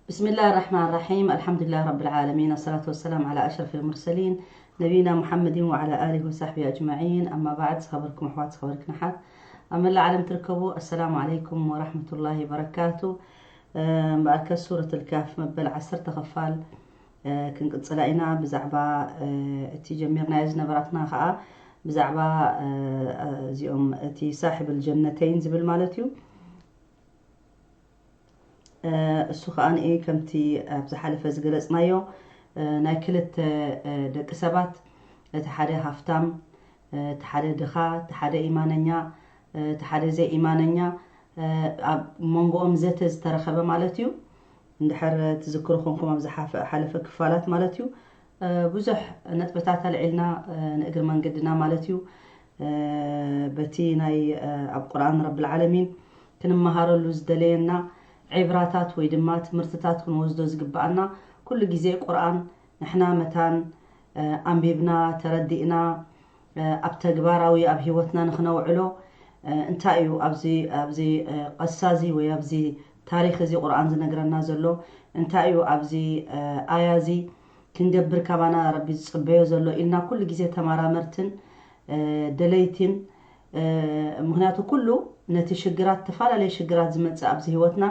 بسم الله الرحمن الرحيم. الحمد لله رب العالمين. الصلاة والسلام على أشرف المرسلين نبينا محمد وعلى آله وصحبه أجمعين. أما بعد، ዝኸበርኩም ኣሕዋት፣ ዝኸበርክን ኣሓት ኣብ መላእ ዓለም ትርከቡ፣ السلام عليكم ورحمة الله وبركاته. እምበኣርከስ ሱረት ልካፍ መበል ዓሰርተ ክፋል ክንቅጽላ ኢና። ብዛዕባ እቲ ጀሚርናዮ ዝነበራትና ከዓ ብዛዕባ እዚኦም እቲ ሳሕብ ልጀነተይን ዝብል ማለት እዩ። እሱ ከዓ ንኢ ከምቲ ኣብ ዝሓለፈ ዝገለጽናዮ ናይ ክልተ ደቂ ሰባት፣ እቲ ሓደ ሃፍታም፣ እቲ ሓደ ድኻ፣ እቲ ሓደ ኢማነኛ፣ እቲ ሓደ ዘይኢማነኛ፣ ኣብ መንጎኦም ዘተ ዝተረኸበ ማለት እዩ። እንድሕር ትዝክሩ ኮንኩም ኣብ ዝሓፈ-፣ ሓለፈ ክፋላት ማለት እዩ፣ ብዙሕ ነጥብታት ኣልዒልና ንእግሪ መንገድና ማለት እዩ። በቲ ናይ ኣብ ቁርኣን ረብል ዓለሚን ክንመሃረሉ ዝደለየና ዒብራታት ወይ ድማ ትምህርትታት ክንወስዶ ዝግብኣና፣ ኩሉ ግዜ ቁርኣን ንሕና መታን ኣንቢብና፣ ተረዲእና፣ ኣብ ተግባራዊ ኣብ ህይወትና ንኽነውዕሎ እንታይ እዩ ኣብዚ ኣብዚ ቀሳ እዚ ወይ ኣብዚ ታሪኽ እዚ ቁርኣን ዝነግረና ዘሎ? እንታይ እዩ ኣብዚ ኣያ እዚ ክንገብር ካባና ረቢ ዝጽበዮ ዘሎ ኢልና ኩሉ ግዜ ተመራመርትን ደለይትን፣ ምኽንያቱ ኩሉ ነቲ ሽግራት፣ ተፈላለየ ሽግራት ዝመጽእ ኣብዚ ህይወትና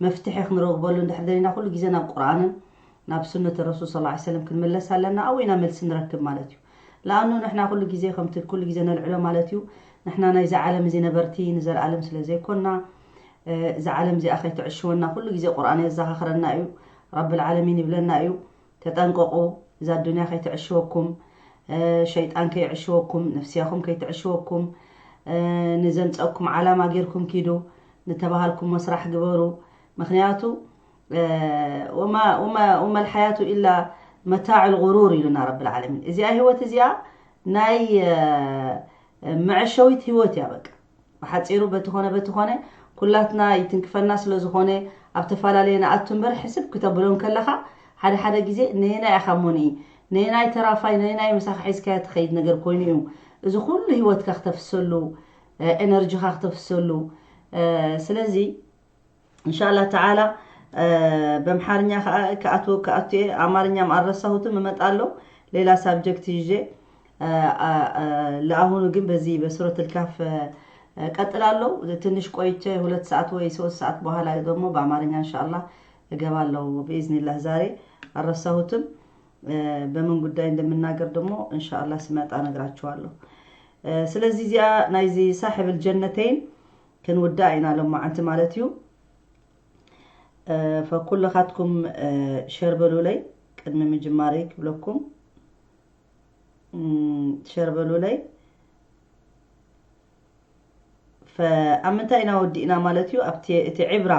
መፍትሒ ክንረግበሉ እንድሕር ደሊና ኩሉ ግዜ ናብ ቁርኣንን ናብ ሱነት ረሱል ሰለላሁ ዐለይሂ ወሰለም ክንምለስ ኣለና። ኣብኡ ኢና መልሲ ንረክብ ማለት እዩ። ለኣኑ ንሕና ኩሉ ግዜ ከምቲ ኩሉ ግዜ ነልዕሎ ማለት እዩ፣ ንሕና ናይዚ ዓለም እዚ ነበርቲ ንዘለኣለም ስለ ዘይኮንና፣ እዚ ዓለም እዚኣ ከይትዕሽወና ኩሉ ግዜ ቁርኣን የዘኻኽረና እዩ። ረብል ዓለሚን ይብለና እዩ፣ ተጠንቀቑ፣ እዛ ዱንያ ከይትዕሽወኩም፣ ሸይጣን ከይዕሽወኩም፣ ነፍስያኹም ከይትዕሽወኩም፣ ንዘምፀኩም ዓላማ ጌርኩም ኪዱ፣ ንተባሃልኩሞ ስራሕ ግበሩ። ምኽንያቱ ወማ ወማ ወማ ልሓያቱ ኢላ መታዕ ልغሩር ኢሉና ረብል ዓለሚን። እዚኣ ህይወት እዚኣ ናይ መዐሸዊት ህይወት እያ። በቃ ብሓፂሩ በቲ ኾነ በቲ ኾነ ኩላትና ይትንክፈና ስለ ዝኾነ ኣብ ተፈላለየ ንኣቱ እምበር ሕስብ ክተብሎ እንከለኻ ሓደ ሓደ ግዜ ነየናይ ኢኻ እሞ ንኢ ነየናይ ተራፋይ ነየናይ ምሳኻ ሒዝካዮ ትኸይድ ነገር ኮይኑ እዩ እዚ ኩሉ ህይወትካ ክተፍሰሉ ኤነርጂኻ ክተፍሰሉ። ስለዚ እንሻላ ተዓላ በምሓርኛ ከዓ ክኣቱ ክኣቱ እየ። ኣማርኛም ኣረሳሁትም እመጣለሁ። ሌላ ሳብጀክት ይዤ ለአሁኑ ግን በዚህ በሱረት ልካፍ ቀጥላለሁ። ትንሽ ቆይቼ ሁለት ሰዓት ወይ ሶስት ሰዓት በኋላ ደግሞ በአማርኛ እንሻላ እገባለሁ ብኢዝኒላህ። ዛሬ አልረሳሁትም። በምን ጉዳይ እንደምናገር ደግሞ እንሻላ ስመጣ እነግራችኋለሁ። ስለዚህ እዚኣ ናይዚ ሳሕብ ልጀነተይን ክንውዳእ ኢና ሎማዓንቲ ማለት እዩ። ፈኩልኻትኩም ሸር በሉለይ ቅድሚ ምጅማረይ ክብለኩም። ሸር በሉለይ። ፈ-፣ ኣብ ምንታይ ኢና ወዲእና ማለት እዩ? ኣብቲ፣ እቲ ዕብራ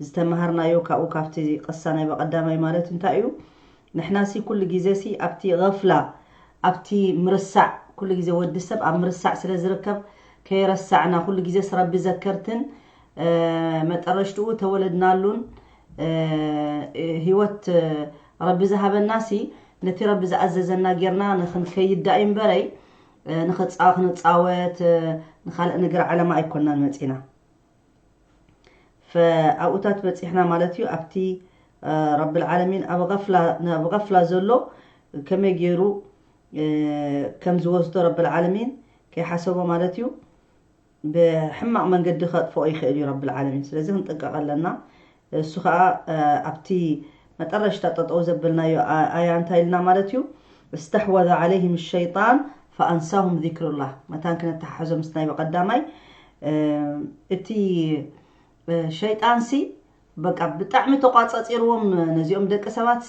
ዝተምሃርናዮ ካብኡ ካብቲ ቀሳ ናይ በቐዳማይ ማለት እንታይ እዩ? ንሕና ሲ ኩሉ ግዜ ሲ ኣብቲ ገፍላ፣ ኣብቲ ምርሳዕ፣ ኩሉ ግዜ ወዲ ሰብ ኣብ ምርሳዕ ስለ ዝርከብ ከይረሳዕና ኩሉ ግዜ ስ ረቢ ዘከርትን፣ እ፣ መጠረሽትኡ ተወለድናሉን፣ እ፣ ህይወት፣ እ፣ ረቢ ዝሃበና ሲ ነቲ ረቢ ዝኣዘዘና ጌርና ንኽንከይድ ዳእ እምበረይ፣ እ፣ ንኽጻ-፣ ክንጻወት፣ እ፣ ንኻልእ ነገር ዓለማ ኣይኮናን መጺና። ፈ-፣ ኣብኡታት በጺሕና ማለት እዩ። ኣብቲ፣ እ፣ ረብል ዓለሚን ኣብ ገፍላ፣ ኣብ ገፍላ ዘሎ ከመይ ገይሩ፣ እ፣ ከም ዝወስዶ ረብል ዓለሚን ከይሓሰቦ ማለት እዩ። ብሕማቕ መንገዲ ከጥፍኦ ይኽእል እዩ ረብል ዓለሚን። ስለዚ ክንጥንቀቕ ኣለና። እሱ ኸዓ፣ እ፣ ኣብቲ መጠረሽታ ጠጠው ዘበልናዮ ኣ-፣ ኣያ እንታይ ኢልና ማለት እዩ? استحوذ عليهم الشيطان فأنساهم ذكر الله። መታን ክነተሓሕዞ ምስ ናይ በቐዳማይ፣ እ፣ እቲ፣ እ፣ ሸይጣንሲ በቃ ብጣዕሚ ተቋጻጺርዎም ነዚኦም ደቂ ሰባትሲ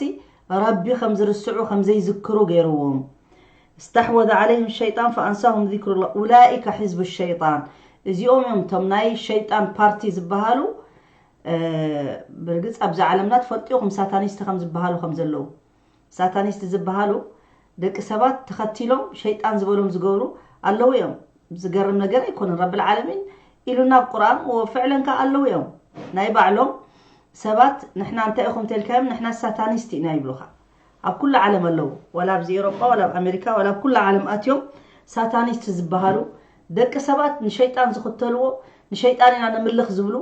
ረቢ ከም ዝርስዑ፣ ከም ዘይዝክሩ ገይርዎም። استحوذ عليهم الشيطان فأنساهم ذكر الله أولئك حزب الشيطان። እዚኦም እዮም እቶም ናይ ሸይጣን ፓርቲ ዝበሃሉ። እ፣ ብርግጽ ኣብዚ ዓለምና ትፈልጡ ኢኹም ሳታኒስት ከም ዝበሃሉ ከም ዘለዉ። ሳታኒስት ዝበሃሉ ደቂ ሰባት ተኸቲሎም ሸይጣን ዝበሎም ዝገብሩ ኣለዉ እዮም። ዝገርም ነገር ኣይኮነን። ረብል ዓለሚን ኢሉና ኣብ ቁርኣን፣ ወፍዕለን ከኣ ኣለዉ እዮም። ናይ ባዕሎም ሰባት ንሕና እንታይ ኢኹም ተልካዮም? ንሕና ሳታኒስት ኢና ይብሉኻ። ኣብ ኩሉ ዓለም ኣለዉ። ዋላ ኣብዚ ኤውሮጳ፣ ዋላ ኣብ ኣሜሪካ፣ ዋላ ኣብ ኩሉ ዓለም ኣትዮም ሳታኒስት ዝበሃሉ ደቂ ሰባት ንሸይጣን ዝኽተልዎ፣ ንሸይጣን ኢና ነምልኽ ዝብሉ፣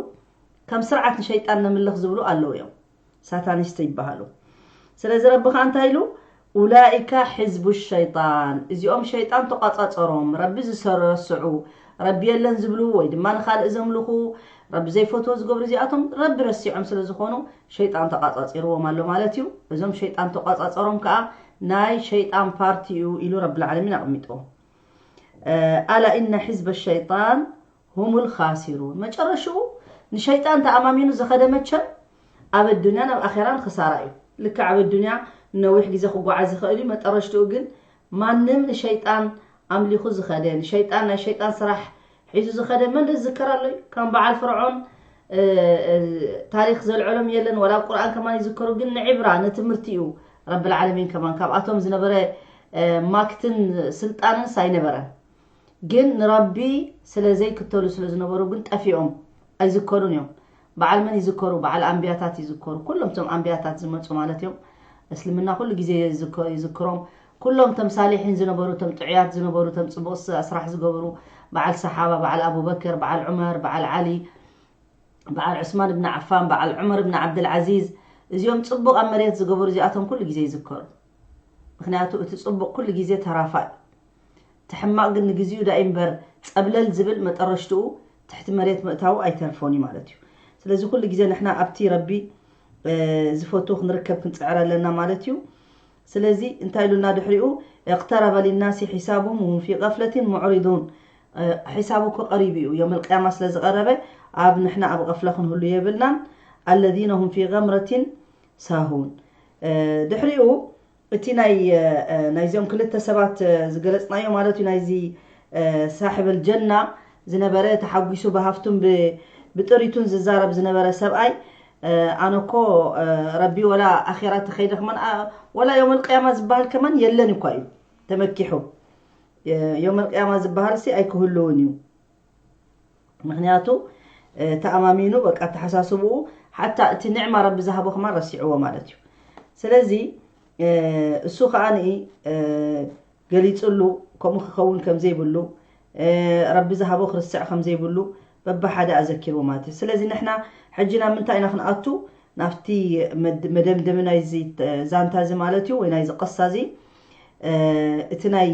ከም ስርዓት ንሸይጣን ነምልኽ ዝብሉ ኣለዉ እዮም። ሳታኒስት ይበሃሉ። ስለዚ ረቢ ከዓ እንታይ ኢሉ? ኡላኢካ ሕዝቡ ሸይጣን፣ እዚኦም ሸይጣን ተቋጻጸሮም። ረቢ ዝሰረስዑ፣ ረቢ የለን ዝብሉ ወይ ድማ ንኻልእ ዘምልኹ፣ ረቢ ዘይፈትዎ ዝገብሩ፣ እዚኣቶም ረቢ ረሲዖም ስለ ዝኾኑ ሸይጣን ተቋጻጺርዎም ኣሎ ማለት እዩ። እዞም ሸይጣን ተቋጻጸሮም ከዓ ናይ ሸይጣን ፓርቲ እዩ ኢሉ ረቢ ዓለሚን ኣቐሚጥዎ። ኣላ ኢነ ሕዝበ ሸይጣን ሁሙል ኻሲሩን። መጨረሽኡ ንሸይጣን ተኣማሚኑ ዝኸደ መቸም ኣብ ኣዱንያን ኣብ ኣኼራን ክሳራ እዩ። ልክዕ ኣብ ኣዱንያ ነዊሕ ግዜ ክጓዓዝ ይኽእል እዩ። መጠረሽትኡ ግን ማንም ንሸይጣን ኣምሊኹ ዝኸደ፣ ንሸይጣን ናይ ሸይጣን ስራሕ ሒዙ ዝኸደ መን ዝዝከር ኣሎ እዩ? ከም በዓል ፍርዖን ታሪክ ዘልዐሎም የለን። ወላ ኣብ ቁርኣን ከማን ይዝከሩ፣ ግን ንዕብራ ንትምህርቲ እዩ። ረብል ዓለሚን ከማን ካብኣቶም ዝነበረ ማክትን ስልጣንንስ ኣይነበረን። ግን ንረቢ ስለ ዘይክተሉ ስለ ዝነበሩ ግን ጠፊኦም ኣይዝከሩን እዮም። በዓል መን ይዝከሩ? በዓል ኣንብያታት ይዝከሩ። ኩሎም ቶም ኣንብያታት ዝመፁ ማለት እዮም። እስልምና ኩሉ ግዜ ይዝከ- ይዝክሮም። ኩሎም ተም ሳሊሒን ዝነበሩ፣ ተም ጥዑያት ዝነበሩ፣ ተም ፅቡቅ ስ- ስራሕ ዝገበሩ፣ በዓል ሰሓባ፣ በዓል ኣቡበከር፣ በዓል ዑመር፣ በዓል ዓሊ፣ በዓል ዑስማን እብን ዓፋን፣ በዓል ዑመር እብን ዓብደልዓዚዝ፣ እዚኦም ፅቡቅ ኣብ መሬት ዝገበሩ እዚኣቶም ኩሉ ግዜ ይዝከሩ። ምክንያቱ እቲ ፅቡቅ ኩሉ ግዜ ተራፋ እዩ። እቲ ሕማቅ ግን ንግዚኡ ዳኢ እምበር ፀብለል ዝብል መጠረሽትኡ ትሕቲ መሬት ምእታዉ ኣይተርፎን እዩ ማለት እዩ። ስለዚ ኩሉ ግዜ ንሕና ኣብቲ ረቢ ዝፈቱ ክንርከብ ክንፅዕር ኣለና ማለት እዩ። ስለዚ እንታይ ኢሉና ድሕሪኡ? اقترب للناس حسابهم وهم في غفلة معرضون። ሒሳቡ እኮ ቀሪቡ እዩ። ዮም ልቅያማ ስለ ዝቀረበ ኣብ ንሕና ኣብ غفلة ክንህሉ የብልናን። الذين هم في غمرة ساهون። ድሕሪኡ እቲ ናይ ናይዚኦም ክልተ ሰባት ዝገለፅናዮ ማለት እዩ፣ ናይዚ ሳሕብ ኣልጀና ዝነበረ ተሓጒሱ ብሃፍቱን ብጥሪቱን ዝዛረብ ዝነበረ ሰብኣይ፣ ኣነ እኮ ረቢ ወላ ኣኼራ ተኸይደ ከማን ወላ ዮም ኣልቅያማ ዝበሃል ከማን የለን እኳ እዩ ተመኪሑ። ዮም ኣልቅያማ ዝበሃል ሲ ኣይክህልውን እዩ። ምክንያቱ ተኣማሚኑ በቃ ኣተሓሳስብኡ ሓታ እቲ ንዕማ ረቢ ዝሃቦ ከማን ረሲዕዎ ማለት እዩ። ስለዚ እሱ ከዓ ገሊፅሉ ከምኡ ክኸውን ከምዘይብሉ ረቢ ዝሃቦ ክርስዕ ከምዘይብሉ በብሓደ ኣዘኪርዎ ማለት እዩ። ስለዚ ንሕና ሕጂ ናብ ምንታይ ኢና ክንኣቱ? ናብቲ መደምደሚ ናይዚ ዛንታ እዚ ማለት እዩ ወይ ናይዚ ቀሳ እዚ እቲ ናይ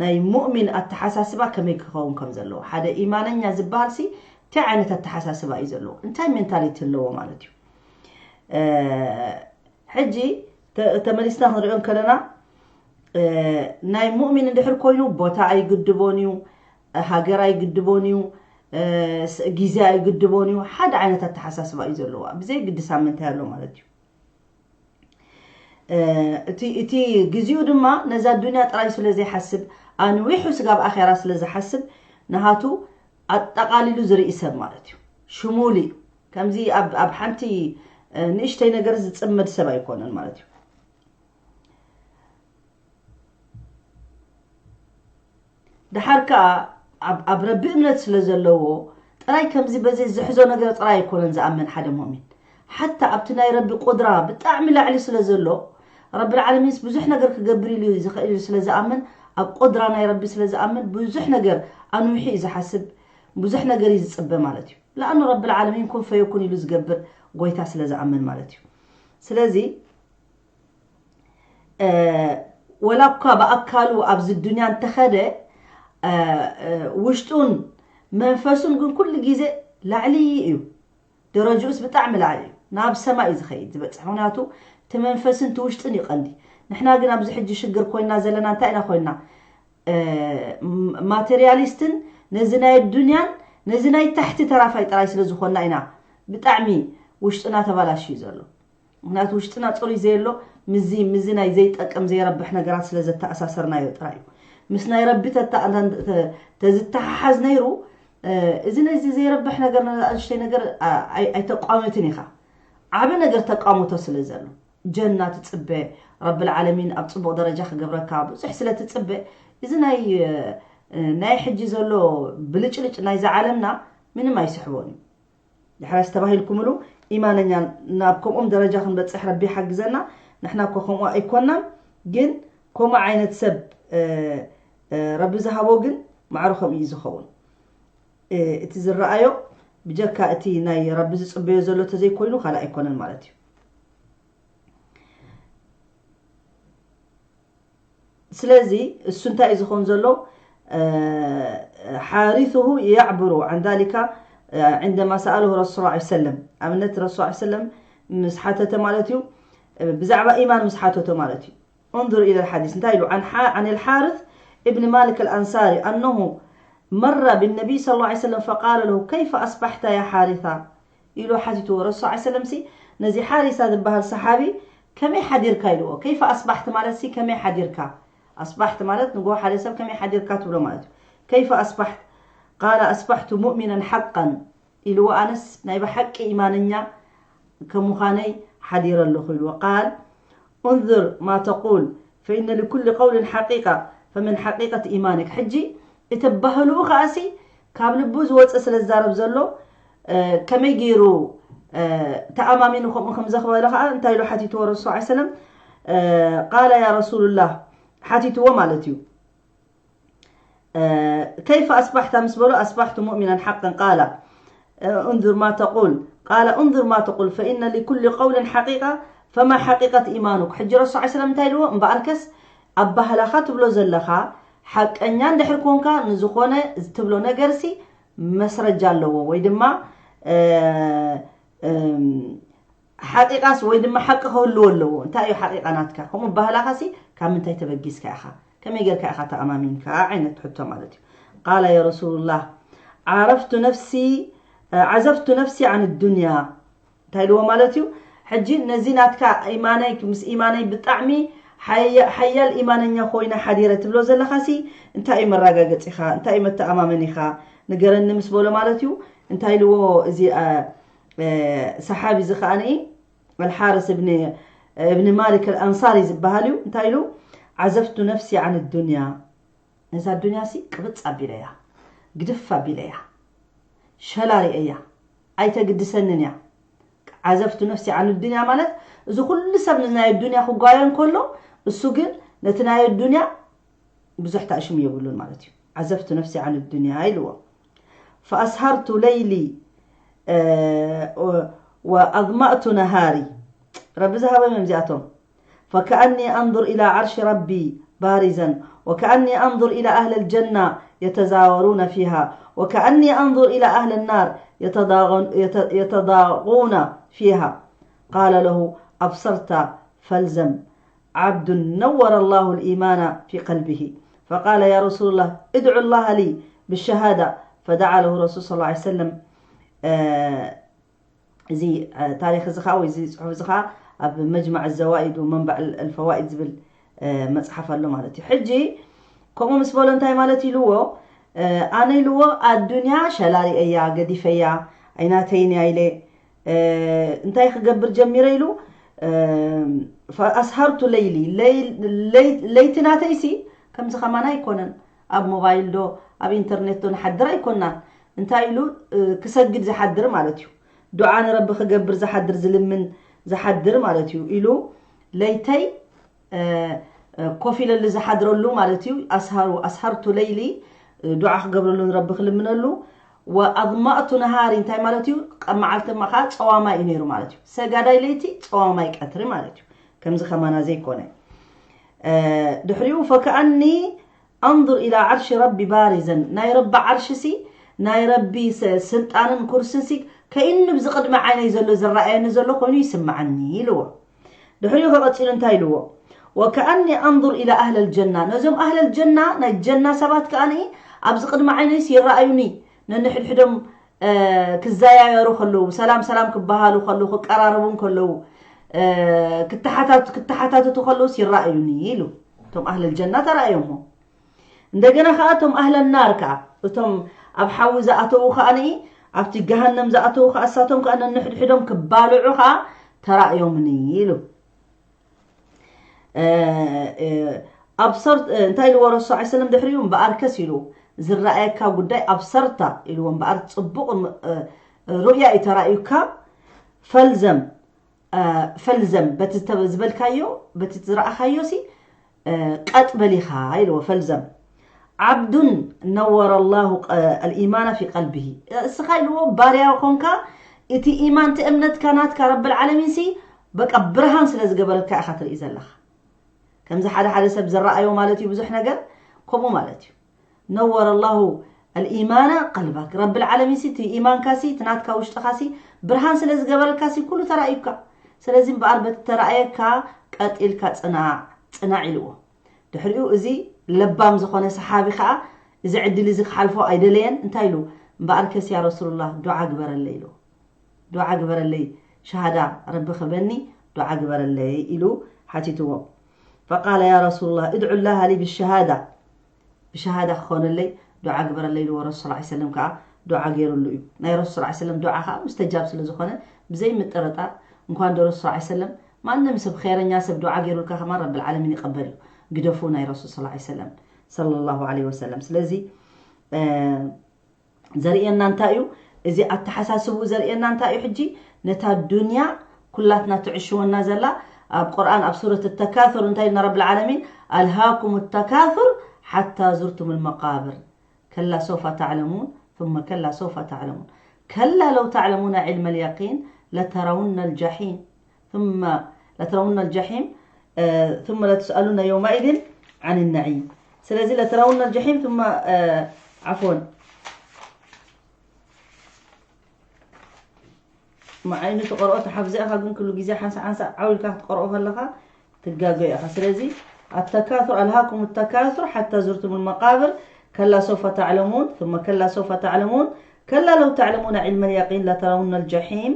ናይ ሙእሚን ኣተሓሳስባ ከመይ ክኸውን ከም ዘለዎ ሓደ ኢማነኛ ዝበሃል ሲ እንታይ ዓይነት ኣተሓሳስባ እዩ ዘለዎ እንታይ ሜንታሊቲ ኣለዎ ማለት እዩ። ሕጂ ተመሊስና ክንሪኦ ከለና ናይ ሙእሚን እንድሕር ኮይኑ ቦታ ኣይግድቦን እዩ፣ ሃገር ኣይግድቦን እዩ፣ ግዜ ኣይግድቦን እዩ። ሓደ ዓይነት ኣተሓሳስባ እዩ ዘለዋ ብዘይ ግዲ ሳምንታይ ኣሎ ማለት እዩ። እቲ ግዜኡ ድማ ነዛ ዱንያ ጥራይ ስለ ዘይሓስብ ኣንዊሑ ስጋብ ኣኼራ ስለ ዝሓስብ ንሃቱ ኣጠቓሊሉ ዝርኢ ሰብ ማለት እዩ። ሽሙል እዩ። ከምዚ ኣብ ሓንቲ ንእሽተይ ነገር ዝፅመድ ሰብ ኣይኮነን ማለት እዩ። ደሓር ከዓ ኣብ ረቢ እምነት ስለ ዘለዎ ጥራይ ከምዚ በዚ ዝሕዞ ነገር ጥራይ ኣይኮነን ዝኣምን ሓደ ሙእሚን። ሓታ ኣብቲ ናይ ረቢ ቁድራ ብጣዕሚ ላዕሊ ስለ ዘሎ ረቢ ልዓለሚንስ ብዙሕ ነገር ክገብር ኢሉ ዝኽእል ኢሉ ስለ ዝኣምን ኣብ ቁድራ ናይ ረቢ ስለ ዝኣምን ብዙሕ ነገር ኣንዊሑ እዩ ዝሓስብ። ብዙሕ ነገር እዩ ዝፅበ ማለት እዩ። ለኣኑ ረቢ ልዓለሚን ኩን ፈየኩን ኢሉ ዝገብር ጎይታ ስለ ዝኣምን ማለት እዩ። ስለዚ ወላ እኳ ብኣካሉ ኣብዚ ዱንያ እንተኸደ ውሽጡን መንፈሱን ግን ኩሉ ግዜ ላዕሊ እዩ። ደረጅኡስ ብጣዕሚ ላዕሊ እዩ። ናብ ሰማይ እዩ ዝኸይድ ዝበፅሕ። ምክንያቱ እቲ መንፈስን እቲ ውሽጥን እዩ ቀንዲ። ንሕና ግን ኣብዚ ሕጂ ሽግር ኮይና ዘለና እንታይ ኢና ኮይና? ማቴሪያሊስትን ነዚ ናይ ዱንያን ነዚ ናይ ታሕቲ ተራፋይ ጥራይ ስለ ዝኾንና ኢና ብጣዕሚ ውሽጥና ተባላሽ እዩ ዘሎ። ምክንያቱ ውሽጥና ፅሩይ ዘየሎ ምዚ ምዚ ናይ ዘይጠቅም ዘይረብሕ ነገራት ስለ ዘተኣሳሰርናዮ ጥራይ እዩ። ምስ ናይ ረቢ ተዝተሓሓዝ ነይሩ እዚ ነዚ ዘይረብሕ ነገር ንእሽተይ ነገር ኣይተቋመትን ኢኻ። ዓብ ነገር ተቋምቶ ስለ ዘሎ ጀና ትፅበ፣ ረብል ዓለሚን ኣብ ፅቡቅ ደረጃ ክገብረካ ብዙሕ ስለ ትፅበ፣ እዚ ናይ ናይ ሕጂ ዘሎ ብልጭልጭ ናይዚ ዓለምና ምንም ኣይስሕቦን እዩ። ድሕራይ ዝተባሂልኩምሉ ኢማነኛ ናብ ከምኦም ደረጃ ክንበፅሕ ረቢ ሓግዘና። ንሕና እኮ ከምኡ ኣይኮናን፣ ግን ከምኡ ዓይነት ሰብ ረቢ ዝሃቦ ግን ማዕረ ከምኡ እዩ ዝኸውን። እቲ ዝረኣዮ ብጀካ እቲ ናይ ረቢ ዝፅበዮ ዘሎ ተዘይኮይኑ ካልእ ኣይኮነን ማለት እዩ። ስለዚ እሱ እንታይ እዩ ዝኸውን ዘሎ ሓሪثه يعبر عن ذلك عندما سأله رسول صلى الله عليه وسلم ኣብነት ረሱል صلى الله عليه وسلم ምስ ሓተተ ማለት እዩ ብዛዕባ ኢማን ምስ ሓተቶ ማለት እዩ انظر إلى الحديث እንታይ ኢሉ عن الحارث ابن مالك الأنصاري أنه مر بالنبي صلى الله عليه وسلم فقال له كيف أصبحت يا حارثة ኢሉ ሓቲትዎ ረሱል صلى الله عليه وسلم ሲ ነዚ ሓሪሳ ዝበሃል ሰሓቢ ከመይ ሓዲርካ ኢልዎ كيف أصبحت ማለት ሲ ከመይ ሓዲርካ أصبحت ማለት ንጎ ሓደ ሰብ ከመይ ሓዲርካ ትብሎ ማለት እዩ كيف أصبحت قال أصبحت مؤمنا حقا ኢልዎ ኣነስ ናይ ብሓቂ ኢማነኛ ከምዃነይ ሓዲረ ኣለኹ ኢልዎ قال انظر ما تقول فإن لكل قول حقيقة فمن حقيقة إيمانك ሕጂ እቲ ባህልኡ ከኣሲ ካብ ልቡ ዝወፀ ስለ ዝዛረብ ዘሎ ከመይ ገይሩ ተኣማሚኑ ከምኡ ከም ዘኽበለ ከዓ እንታይ ኢሉ ሓቲትዎ ረሱ ስ ሰለም قال يا رسول الله ሓቲትዎ ማለት እዩ كيف أصبحت ምስ በሎ أصبحت مؤمنا حقا قال انظر ما تقول قال انظر ما تقول فإن لكل قول حقيقة فما حقيقة إيمانك ሕጂ ረሱ ስ ሰለም እንታይ ኢልዎ እምበኣርከስ ኣባህላኻ ትብሎ ዘለኻ ሓቀኛ እንድሕር ኮንካ ንዝኾነ ትብሎ ነገርሲ መስረጃ ኣለዎ ወይ ድማ ሓቂቃስ ወይ ድማ ሓቂ ክህልዎ ኣለዎ እንታይ እዩ ሓቂቃ ናትካ ከምኡ ባህላኻሲ ካብ ምንታይ ተበጊስካ ኢኻ ከመይ ጌርካ ኢኻ ተኣማሚንካ ዓይነት ሕቶ ማለት እዩ قال يا رسول الله عرفت نفسي عزفت نفسي عن الدنيا እንታይ ኢልዎ ማለት እዩ ሕጂ ነዚ ናትካ ኢማነይ ምስ ኢማነይ ብጣዕሚ ሓያል ኢማነኛ ኮይነ ሓዲረ ትብሎ ዘለኻሲ እንታይ እዩ መረጋገፂኻ እንታይ እዩ መተኣማመኒኻ ንገረኒ ምስ በሎ ማለት እዩ እንታይ ኢልዎ እዚ ሰሓቢ እዚ ከዓኒ ኣልሓርስ እብኒ ማሊክ ኣልኣንሳሪ ዝበሃል እዩ እንታይ ኢሉ ዓዘፍቱ ነፍሲ ዓን ዱንያ ነዛ ዱንያ ሲ ቅብፅ ኣቢለያ ግድፍ ኣቢለያ ሸላሪአያ ኣይተግድሰንን እያ ዓዘፍቱ ነፍሲ ዓን ዱንያ ማለት እዚ ኩሉ ሰብ ንናይ ዱንያ ክጓየ እንከሎ እሱ ግን ነቲ ናይ ዱንያ ብዙሕ ታእሽም የብሉን ማለት እዩ ዓዘፍቱ ነፍሲ ዓን ዱንያ ኢልዎ فأسهرت ليلي وأظمأت نهاري رب ذهب من زياتهم فكأني أنظر إلى عرش ربي بارزا وكأني أنظر إلى أهل الجنة يتزاورون فيها وكأني أنظر إلى أهل النار يتضاغون فيها قال له أبصرت فالزم عبد نور الله الإيمان في قلبه فقال يا رسول الله ادع الله لي بالشهادة فدعا له رسول صلى الله عليه وسلم እዚ ታሪክ እዚ ከዓ ወይ እዚ ፅሑፍ እዚ ከዓ ኣብ መጅማዕ ዘዋኢድ ወመንባዕ ኣልፈዋኢድ ዝብል መፅሓፍ ኣሎ ማለት እዩ ሕጂ ከምኡ ምስ በሎ እንታይ ማለት ኢልዎ ኣነ ኢልዎ ኣዱንያ ሸላሪአያ ገዲፈያ ኣይናተይን እያ ኢለ እንታይ ክገብር ጀሚረ ኢሉ ኣስሃርቱ ለይሊ ለይቲ ናተይሲ ከምዚ ከማና ኣይኮነን ኣብ ሞባይል ዶ ኣብ ኢንተርኔት ዶ ንሓድር ኣይኮናን እንታይ ኢሉ ክሰግድ ዝሓድር ማለት እዩ ዱዓ ንረቢ ክገብር ዝሓድር ዝልምን ዝሓድር ማለት እዩ ኢሉ ለይተይ ኮፍ ኢለሉ ዝሓድረሉ ማለት እዩ ኣስሃሩ ኣስሃርቱ ለይሊ ዱዓ ክገብረሉ ንረቢ ክልምነሉ ወኣضማእቱ ነሃሪ እንታይ ማለት እዩ ኣብ መዓልቲ ማ ከዓ ፀዋማይ እዩ ነይሩ ማለት እዩ ሰጋዳይ ለይቲ ፀዋማይ ቀትሪ ማለት እዩ ከምዚ ከማና ዘይኮነ ድሕሪኡ ፈከኣኒ ኣንظር ኢላ ዓርሺ ረቢ ባሪዘን ናይ ረቢ ዓርሽሲ ናይ ረቢ ስልጣንን ኩርስንሲ ከይኑ ብዚ ቅድሚ ዓይነይ ዘሎ ዝረኣየኒ ዘሎ ኮይኑ ይስምዓኒ ኢልዎ ድሕሪኡ ከቐፂሉ እንታይ ኢልዎ ወከኣኒ ኣንظር ኢላ ኣህለ ልጀና ነዞም ኣህለ ልጀና ናይ ጀና ሰባት ከኣኒ ኣብዚ ቅድሚ ዓይነይስ ይረኣዩኒ ነንሕድሕዶም ክዘያየሩ ከለዉ ሰላም ሰላም ክበሃሉ ከለዉ ክቀራረቡ ከለዉ ክተሓታትቱ ከለዉስ ይረኣዩኒ ኢሉ እቶም ኣህለ ልጀና ተረኣዮሞ እንደገና ከዓ እቶም ኣህለ ናር ከዓ እቶም ኣብ ሓዊ ዝኣተዉ ከዓ ንኢ ኣብቲ ገሃነም ዝኣተዉ ከዓ እሳቶም ከዓ ነንሕድሕዶም ክባልዑ ከዓ ተራእዮምኒ ኢሉ ኣብሰርት እንታይ ኢልዎ ረሱ ዓ ሰለም ድሕሪኡ እምበኣርከስ ኢሉ ዝረኣየካ ጉዳይ ኣብሰርታ ኢልዎ እምበኣር ፅቡቕ ሩእያ እዩ ተራእዩካ ፈልዘም ፈልዘም በቲ ዝበልካዮ በቲ ዝረኣኻዮ ሲ ቀጥ በሊኻ ኢልዎ ፈልዘም ዓብዱን ነወረ ላሁ ኣልኢማና ፊ ቀልቢሂ እስኻ ኢልዎ ባርያ ኾንካ እቲ ኢማን እቲ እምነትካ ናትካ ረብል ዓለሚን ሲ በቃ ብርሃን ስለ ዝገበረልካ ኢኻ ትርኢ ዘለኻ ከምዚ ሓደ ሓደ ሰብ ዝረኣዮ ማለት እዩ ብዙሕ ነገር፣ ከምኡ ማለት እዩ። ነወረ ላሁ ኣልኢማና ቀልባክ። ረብል ዓለሚን ሲ እቲ ኢማንካ ሲ እቲ ናትካ ውሽጥኻ ሲ ብርሃን ስለ ዝገበረልካ ሲ ኩሉ ተራእዩካ። ስለዚ እምበኣር በቲ ተራእየካ ቀጥ ኢልካ ጽናዕ፣ ጽናዕ ኢልዎ። ድሕሪኡ እዚ ለባም ዝኾነ ሰሓቢ ከኣ እዚ ዕድል እዚ ክሓልፎ ኣይደለየን። እንታይ ኢሉ? እምበኣርከስ ያ ረሱሉላህ ዱዓ ግበረለይ ኢሉ። ዱዓ ግበረለይ፣ ሸሃዳ ረቢ ክበኒ ዱዓ ግበረለይ ኢሉ ሓቲትዎ። ፈቃለ ያ ረሱሉላህ እድዑ ላህ ሊ ብሸሃዳ፣ ብሸሃዳ ክኾነለይ ዱዓ ግበረለይ ኢልዎ። ረሱል ሰለላሁ ዐለይሂ ወሰለም ከኣ ዱዓ ገይሩሉ እዩ። ናይ ረሱል ሰለላሁ ዐለይሂ ወሰለም ዱዓ ከኣ ሙስተጃብ ስለ ዝኾነ ብዘይ ምጥርጣር እንኳን ዶ ረሱል ሰለላሁ ዐለይሂ ወሰለም ማንም ሰብ ኸይረኛ ሰብ ዱዓ ገይሩልካ ከማን ረብል ዓለሚን ይቐበል እዩ። ግደፉ ናይ ረሱል ሰለላሁ ዐለይሂ ወሰለም ሰለላሁ ዐለይሂ ወሰለም። ስለዚ እ፣ ዘርእየና እንታይ እዩ? እዚ ኣተሓሳስቡ ዘርእየና እንታይ እዩ? ሕጂ ነታ ዱንያ ኩላትና ትዕሽወና ዘላ ኣብ ቁርኣን ኣብ ሱረት ተካሱር እንታይ ኢልና ረብል ዓለሚን ኣልሃኩም ተካሱር ሓታ ዙርቱም ልመቃብር ከላ ሰውፈ ተዕለሙን ثم كلا سوف تعلمون كلا لو تعلمون علم اليقين لترون الجحيم ثم لترون الجحيم ثم لتسألن يومئذ عن النعيم ስለዚ لترون الجحيم ثم عفوا መዓይኑ ትቆርኦ ተሓፍዘ ኢኻ ግን ኩሉ ግዜ ሓንሳ ሓንሳ ዓው ኢልካ ክትቆርኦ ከለኻ ትጋገ ኢኻ ስለዚ التكاثر ألهاكم التكاثر حتى زرتم المقابر كلا سوف تعلمون ثم كلا سوف تعلمون كلا لو تعلمون علم اليقين لترون الجحيم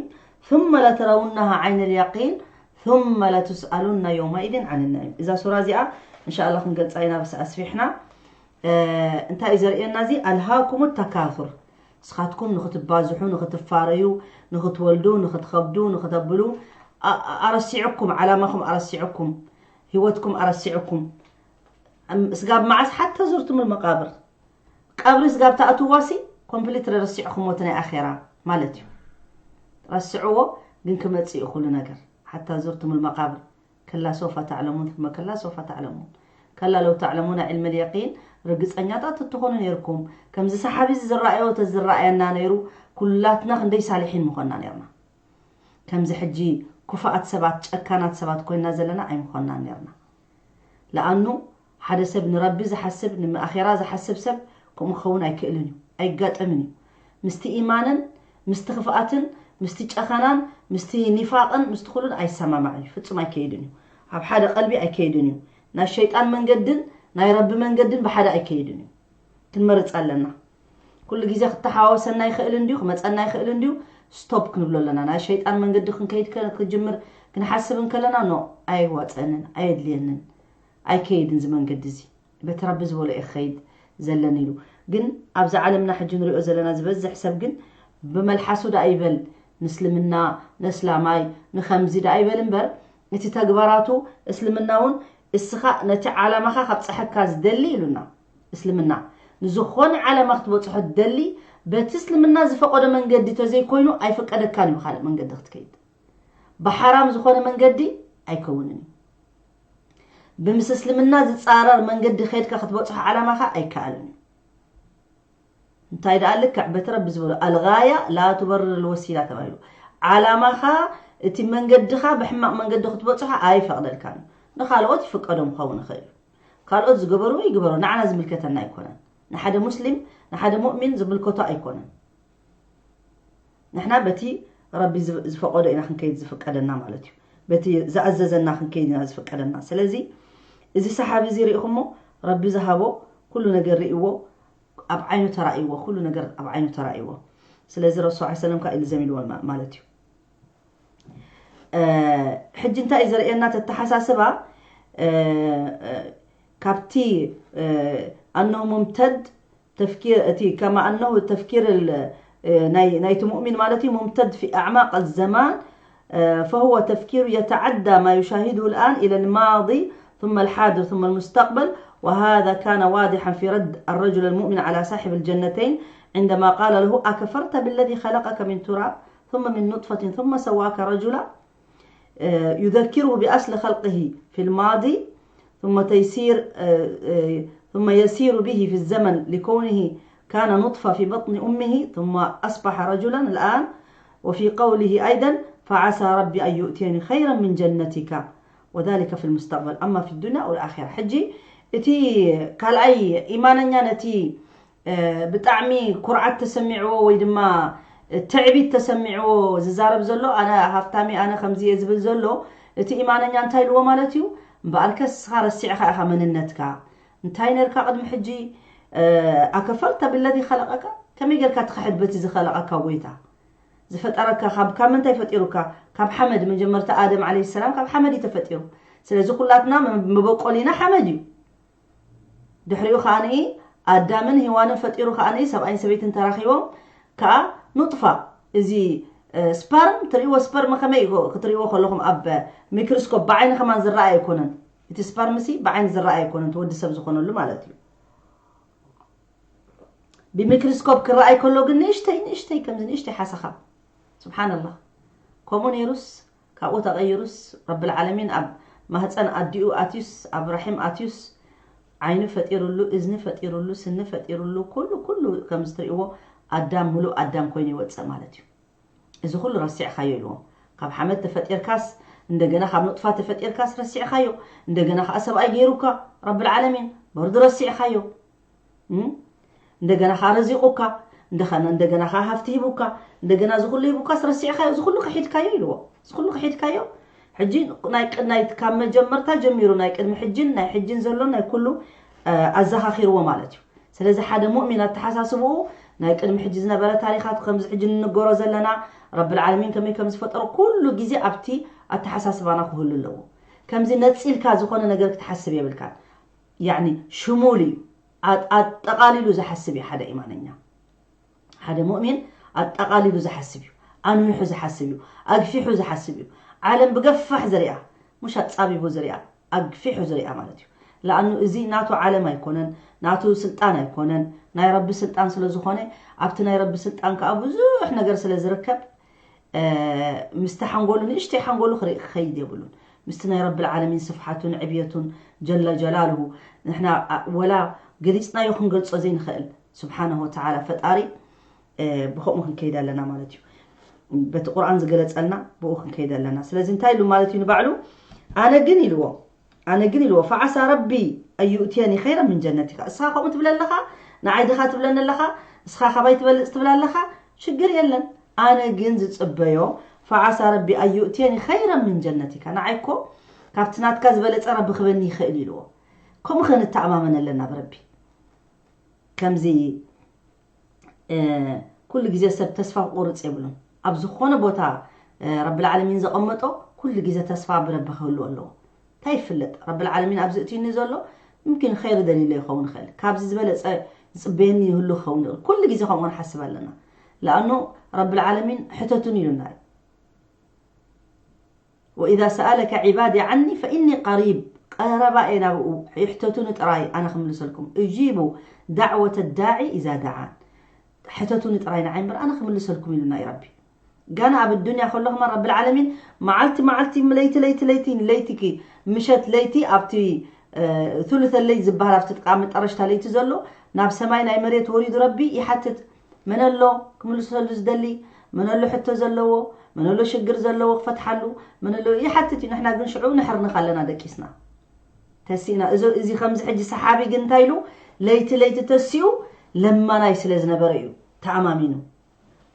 ثم لترونها عين اليقين ثم لتسألن يومئذ عن النعيم እዛ ሱራ እዚኣ እንሻ ኣላ ክንገልፃ ኢና በስ ኣስፊሕና እንታይ እዩ ዘርእየና እዚ ኣልሃኩም ተካቱር ንስኻትኩም ንክትባዝሑ ንክትፋረዩ ንክትወልዱ ንክትኸብዱ ንክተብሉ ኣረሲዕኩም ዓላማኹም ኣረሲዕኩም ህይወትኩም ኣረሲዕኩም ስጋብ መዓስ ሓታ ዙርቱም መቃብር ቀብሪ ስጋብ ተኣትዋሲ ኮምፕሊት ረሲዕኹም ሞት ናይ ኣኼራ ማለት እዩ ረስዕዎ ግን ክመጽእ እዩ ኩሉ ነገር ሓታ ዙርቱም መቃብር كلا سوف تعلمون ثم كلا سوف تعلمون كلا لو تعلمون علم اليقين ርግጸኛታት እትኾኑ ነርኩም ከምዚ ሰሓቢ እዚ ዝረኣዮ ተዝረኣየና ነይሩ ኩላትና ክንደይ ሳሊሒን ምኾንና ነርና ከምዚ ሕጂ ኩፋኣት ሰባት ጨካናት ሰባት ኮይና ዘለና ኣይምኾንና ነርና ለኣኑ ሓደ ሰብ ንረቢ ዝሓስብ ንኣኼራ ዝሓስብ ሰብ ከምኡ ክኸውን ኣይክእልን እዩ ኣይጋጠምን እዩ ምስቲ ኢማንን ምስቲ ክፍኣትን ምስቲ ጨኸናን ምስቲ ኒፋቕን ምስቲ ኩሉን ኣይሰማማዕን እዩ ፍጹም ኣይከይድን እዩ ኣብ ሓደ ቀልቢ ኣይከይድን እዩ ናይ ሸይጣን መንገድን ናይ ረቢ መንገድን ብሓደ ኣይከይድን እዩ ክንመርጽ ኣለና ኩሉ ግዜ ክተሓዋወሰና ይኽእል እንድዩ ክመፀና ይኽእል እንድዩ ስቶፕ ክንብሎ ኣለና ናይ ሸይጣን መንገዲ ክንከይድ ክጅምር ክንሓስብ እንከለና ኖ ኣየዋፀንን ኣየድልየንን ኣይከይድን እዚ መንገዲ እዚ በቲ ረቢ ዝበሎ እየ ክኸይድ ዘለኒ ኢሉ ግን ኣብዚ ዓለምና ሕጂ ንሪኦ ዘለና ዝበዝሕ ሰብ ግን ብመልሓሱ ደኣ ይበል ንስልምና ነስላማይ ንኸምዚ ደኣ ይበል እምበር እቲ ተግባራቱ እስልምና እውን እስኻ ነቲ ዓላማኻ ካብፀሐካ ዝደሊ ኢሉና እስልምና ንዝኾነ ዓላማ ክትበፅሖ ትደሊ በቲ እስልምና ዝፈቀዶ መንገዲ ተዘይኮይኑ ኣይፍቀደካን እዩ ካልእ መንገዲ ክትከይድ ብሓራም ዝኾነ መንገዲ ኣይከውንን እዩ ብምስ እስልምና ዝፃረር መንገዲ ከይድካ ክትበፅሖ ዓላማኻ ኣይከኣልን እዩ እንታይ ደኣ ልክዕ በቲ ረቢ ዝበሎ ኣልጋያ ላ ትበርር ልወሲላ ተባሂሉ ዓላማኻ እቲ መንገድኻ ብሕማቕ መንገዲ ክትበፅሖ ኣይፈቕደልካን እዩ ንኻልኦት ይፍቀዶም ክኸውን ይኽእል እዩ ካልኦት ዝገበርዎ ይግበሮ ንዓና ዝምልከተና ኣይኮነን ንሓደ ሙስሊም ንሓደ ሙእሚን ዝምልከቶ ኣይኮነን ንሕና በቲ ረቢ ዝፈቀዶ ኢና ክንከይድ ዝፍቀደና ማለት እዩ በቲ ዝኣዘዘና ክንከይድ ኢና ዝፍቀደና ስለዚ እዚ ሰሓቢ እዚ ርኢኹሞ ረቢ ዝሃቦ ኩሉ ነገር ርእይዎ ኣብ ዓይኑ ተራእይዎ ኩሉ ነገር ኣብ ዓይኑ ተራእይዎ ስለዚ ረሱል ስ ሰለም ከዓ ኢሉ ዘሚልዎ ማለት እዩ ሕጂ እንታይ እዩ ዘርእየና ተተሓሳስባ ካብቲ ኣነሁ ሙምተድ ተፍኪር እቲ ከማ ኣነሁ ተፍኪር ናይቲ ሙእሚን ማለት እዩ ሙምተድ ፊ ኣዕማቅ ዘማን فهو تفكير يتعدى ما يشاهده الآن إلى الماضي ثم الحاضر ثم المستقبل وهذا كان واضحا في رد الرجل المؤمن على صاحب الجنتين عندما قال له أكفرت بالذي خلقك من تراب ثم من نطفة ثم سواك رجلا يذكره بأصل خلقه في الماضي ثم تيسير ثم يسير به في الزمن لكونه كان نطفة في بطن أمه ثم أصبح رجلا الآن وفي قوله أيضا فعسى ربي أن يؤتيني خيرا من جنتك وذلك في المستقبل أما في الدنيا والآخرة ሕጂ እቲ ካልኣይ ኢማነኛ ነቲ ብጣዕሚ ኩርዓት ተሰሚዕዎ ወይ ድማ ትዕቢት ተሰሚዕዎ ዝዛረብ ዘሎ ኣነ ሃፍታሚ ኣነ ከምዚ እየ ዝብል ዘሎ እቲ ኢማነኛ እንታይ ኢልዎ ማለት እዩ እምበኣርከ ንስኻ ረሲዕኻ ኢኻ መንነትካ እንታይ ነርካ ቅድሚ ሕጂ ኣከፈርተ ብለዚ ከለቀካ ከመይ ጌርካ ትኽሕድ በቲ ዝኸለቀካ ጎይታ ዝፈጠረካ ካብ ካብ ምንታይ ፈጢሩካ ካብ ሓመድ መጀመርታ ኣደም ዓለይሂ ሰላም ካብ ሓመድ እዩ ተፈጢሩ ስለዚ ኩላትና መበቆሊና ሓመድ እዩ ድሕሪኡ ከዓኒ ኣዳምን ሂዋንን ፈጢሩ ከዓኒ ሰብኣይን ሰበይትን ተራኺቦም ከዓ ኑጥፋ እዚ ስፐርም ትርእይዎ ስፐርም ከመይ ክትርእይዎ ከለኹም ኣብ ሚክሮስኮፕ ብዓይኒ ከማን ዝረኣይ ኣይኮነን እቲ ስፐርም ሲ ብዓይኒ ዝረኣይ ኣይኮነን እቲ ወዲ ሰብ ዝኾነሉ ማለት እዩ ብሚክሮስኮፕ ክረኣይ ከሎ ግን ንእሽተይ ንእሽተይ ከምዚ ንእሽተይ ሓሰኻ ስብሓንላህ ከምኡ ነይሩስ ካብኡ ተቐይሩስ ረብል ዓለሚን ኣብ ማህፀን ኣዲኡ ኣትዩስ ኣብ ራሒም ኣትዩስ ዓይኒ ፈጢሩሉ እዝኒ ፈጢሩሉ ስኒ ፈጢሩሉ ኩሉ ኩሉ ከምዚ ትርእይዎ ኣዳም ሙሉእ ኣዳም ኮይኑ ይወፅእ ማለት እዩ እዚ ኩሉ ረሲዕካዮ ኢልዎ ካብ ሓመድ ተፈጢርካስ እንደገና ካብ ኑጥፋ ተፈጢርካስ ረሲዕካዮ እንደገና ከዓ ሰብኣይ ገይሩካ ረብል ዓለሚን በርዱ ረሲዕካዮ እንደገና ከዓ ረዚቁካ እንደገና ከዓ ሃፍቲ ሂቡካ እንደገና ዝኩሉ ሂቡካ ስረሲዕካዮ ዝኩሉ ክሒድካዮ ኢልዎ ዝኩሉ ክሒድካዮ ሕጂ ናይ ቅድናይ ካብ መጀመርታ ጀሚሩ ናይ ቅድሚ ሕጅን ናይ ሕጅን ዘሎ ናይ ኩሉ ኣዘኻኺርዎ ማለት እዩ ስለዚ ሓደ ሙእሚን ኣተሓሳስብኡ ናይ ቅድሚ ሕጂ ዝነበረ ታሪኻት ከምዚ ሕጂ ንንገሮ ዘለና ረብል ዓለሚን ከመይ ከም ዝፈጠሮ ኩሉ ግዜ ኣብቲ ኣተሓሳስባና ክህሉ ኣለዎ ከምዚ ነፂልካ ዝኾነ ነገር ክትሓስብ የብልካን ያኒ ሽሙል እዩ ኣጠቓሊሉ ዝሓስብ እዩ ሓደ ኢማነኛ ሓደ ሙእሚን ኣጠቓሊሉ ዝሓስብ እዩ ኣንዊሑ ዝሓስብ እዩ ኣግፊሑ ዝሓስብ እዩ ዓለም ብገፋሕ ዝሪኣ ሙሽ ኣጻቢቡ ዝሪኣ ኣግፊሑ ዝሪኣ ማለት እዩ ለኣኑ እዚ ናቱ ዓለም ኣይኮነን ናቱ ስልጣን ኣይኮነን ናይ ረቢ ስልጣን ስለ ዝኾነ ኣብቲ ናይ ረቢ ስልጣን ከዓ ብዙሕ ነገር ስለ ዝርከብ ምስቲ ሓንጎሉ ንእሽተይ ሓንጎሉ ክርኢ ክኸይድ የብሉን ምስቲ ናይ ረብል ዓለሚን ስፍሓቱን ዕብየቱን ጀለ ጀላልሁ ንሕና ወላ ገሊፅናዮ ክንገልፆ ዘይንኽእል ስብሓንሁ ወተዓላ ፈጣሪ ብከምኡ ክንከይድ ኣለና ማለት እዩ በቲ ቁርኣን ዝገለፀልና ብኡ ክንከይድ ኣለና ስለዚ እንታይ ኢሉ ማለት እዩ ንባዕሉ ኣነ ግን ኢልዎ ኣነ ግን ኢልዎ ፈዓሳ ረቢ ኣዩእትየኒ ኸይረ ምን ጀነቲካ እስኻ ከምኡ ትብለ ኣለኻ ንዓይ ድኻ ትብለኒ ኣለኻ እስኻ ካባይ ትበልፅ ትብል ኣለኻ ሽግር የለን ኣነ ግን ዝፅበዮ ፈዓሳ ረቢ ኣዩእትየኒ ኸይረ ምን ጀነቲካ ንዓይ እኮ ካብቲ ናትካ ዝበለፀ ረቢ ክበኒ ይኽእል ኢልዎ ከምኡ ከ ንተኣማመን ኣለና ብረቢ ከምዚ ኩሉ ግዜ ሰብ ተስፋ ክቆርፅ የብሉን ኣብ ዝኾነ ቦታ ረብል ዓለሚን ዘቐመጦ ኩሉ ግዜ ተስፋ ብረቢ ክህሉ ኣለዎ እንታይ ይፍለጥ ረብል ዓለሚን ኣብዚ እትዩኒ ዘሎ ምምኪን ኸይር ደሊሎ ይኸውን ይኽእል ካብዚ ዝበለፀ ዝፅበየኒ ይህሉ ክኸውን ይኽእል ኩሉ ግዜ ከምኡ ንሓስብ ኣለና ለኣኑ ረብል ዓለሚን ሕተቱን ኢሉና እዩ وإذا سألك عبادي عني فإني قريب ቀረባ እየ ናብኡ ይሕተቱኒ ጥራይ ኣነ ክምልሰልኩም እጂቡ ዳዕወተ ዳዒ ኢዛ ዳዓን ሕተቱኒ ጥራይ ንዓይ እምበር ኣነ ክምልሰልኩም ኢሉና እዩ ረቢ ጋና ኣብ ዱንያ ከሎ ከማን ረብል ዓለሚን መዓልቲ መዓልቲ ለይቲ ለይቲ ለይቲ ለይትኪ ምሸት ለይቲ ኣብቲ ثلث الليل ዝበሃል ኣብቲ ጥቃ መጠረሽታ ለይቲ ዘሎ ናብ ሰማይ ናይ መሬት ወሪዱ ረቢ ይሓትት መን ኣሎ ክምልሰሉ ዝደሊ መን ኣሎ ሕቶ ዘለዎ መን ኣሎ ሽግር ዘለዎ ክፈትሓሉ መን ኣሎ ይሓትት እዩ ንሕና ግን ሽዑ ንሕርንኽ ኣለና ደቂስና ተሲእና እዚ ከምዚ ሕጂ ሰሓቢ ግን እንታይ ኢሉ ለይቲ ለይቲ ተሲኡ ለማናይ ስለ ዝነበረ እዩ ተኣማሚኑ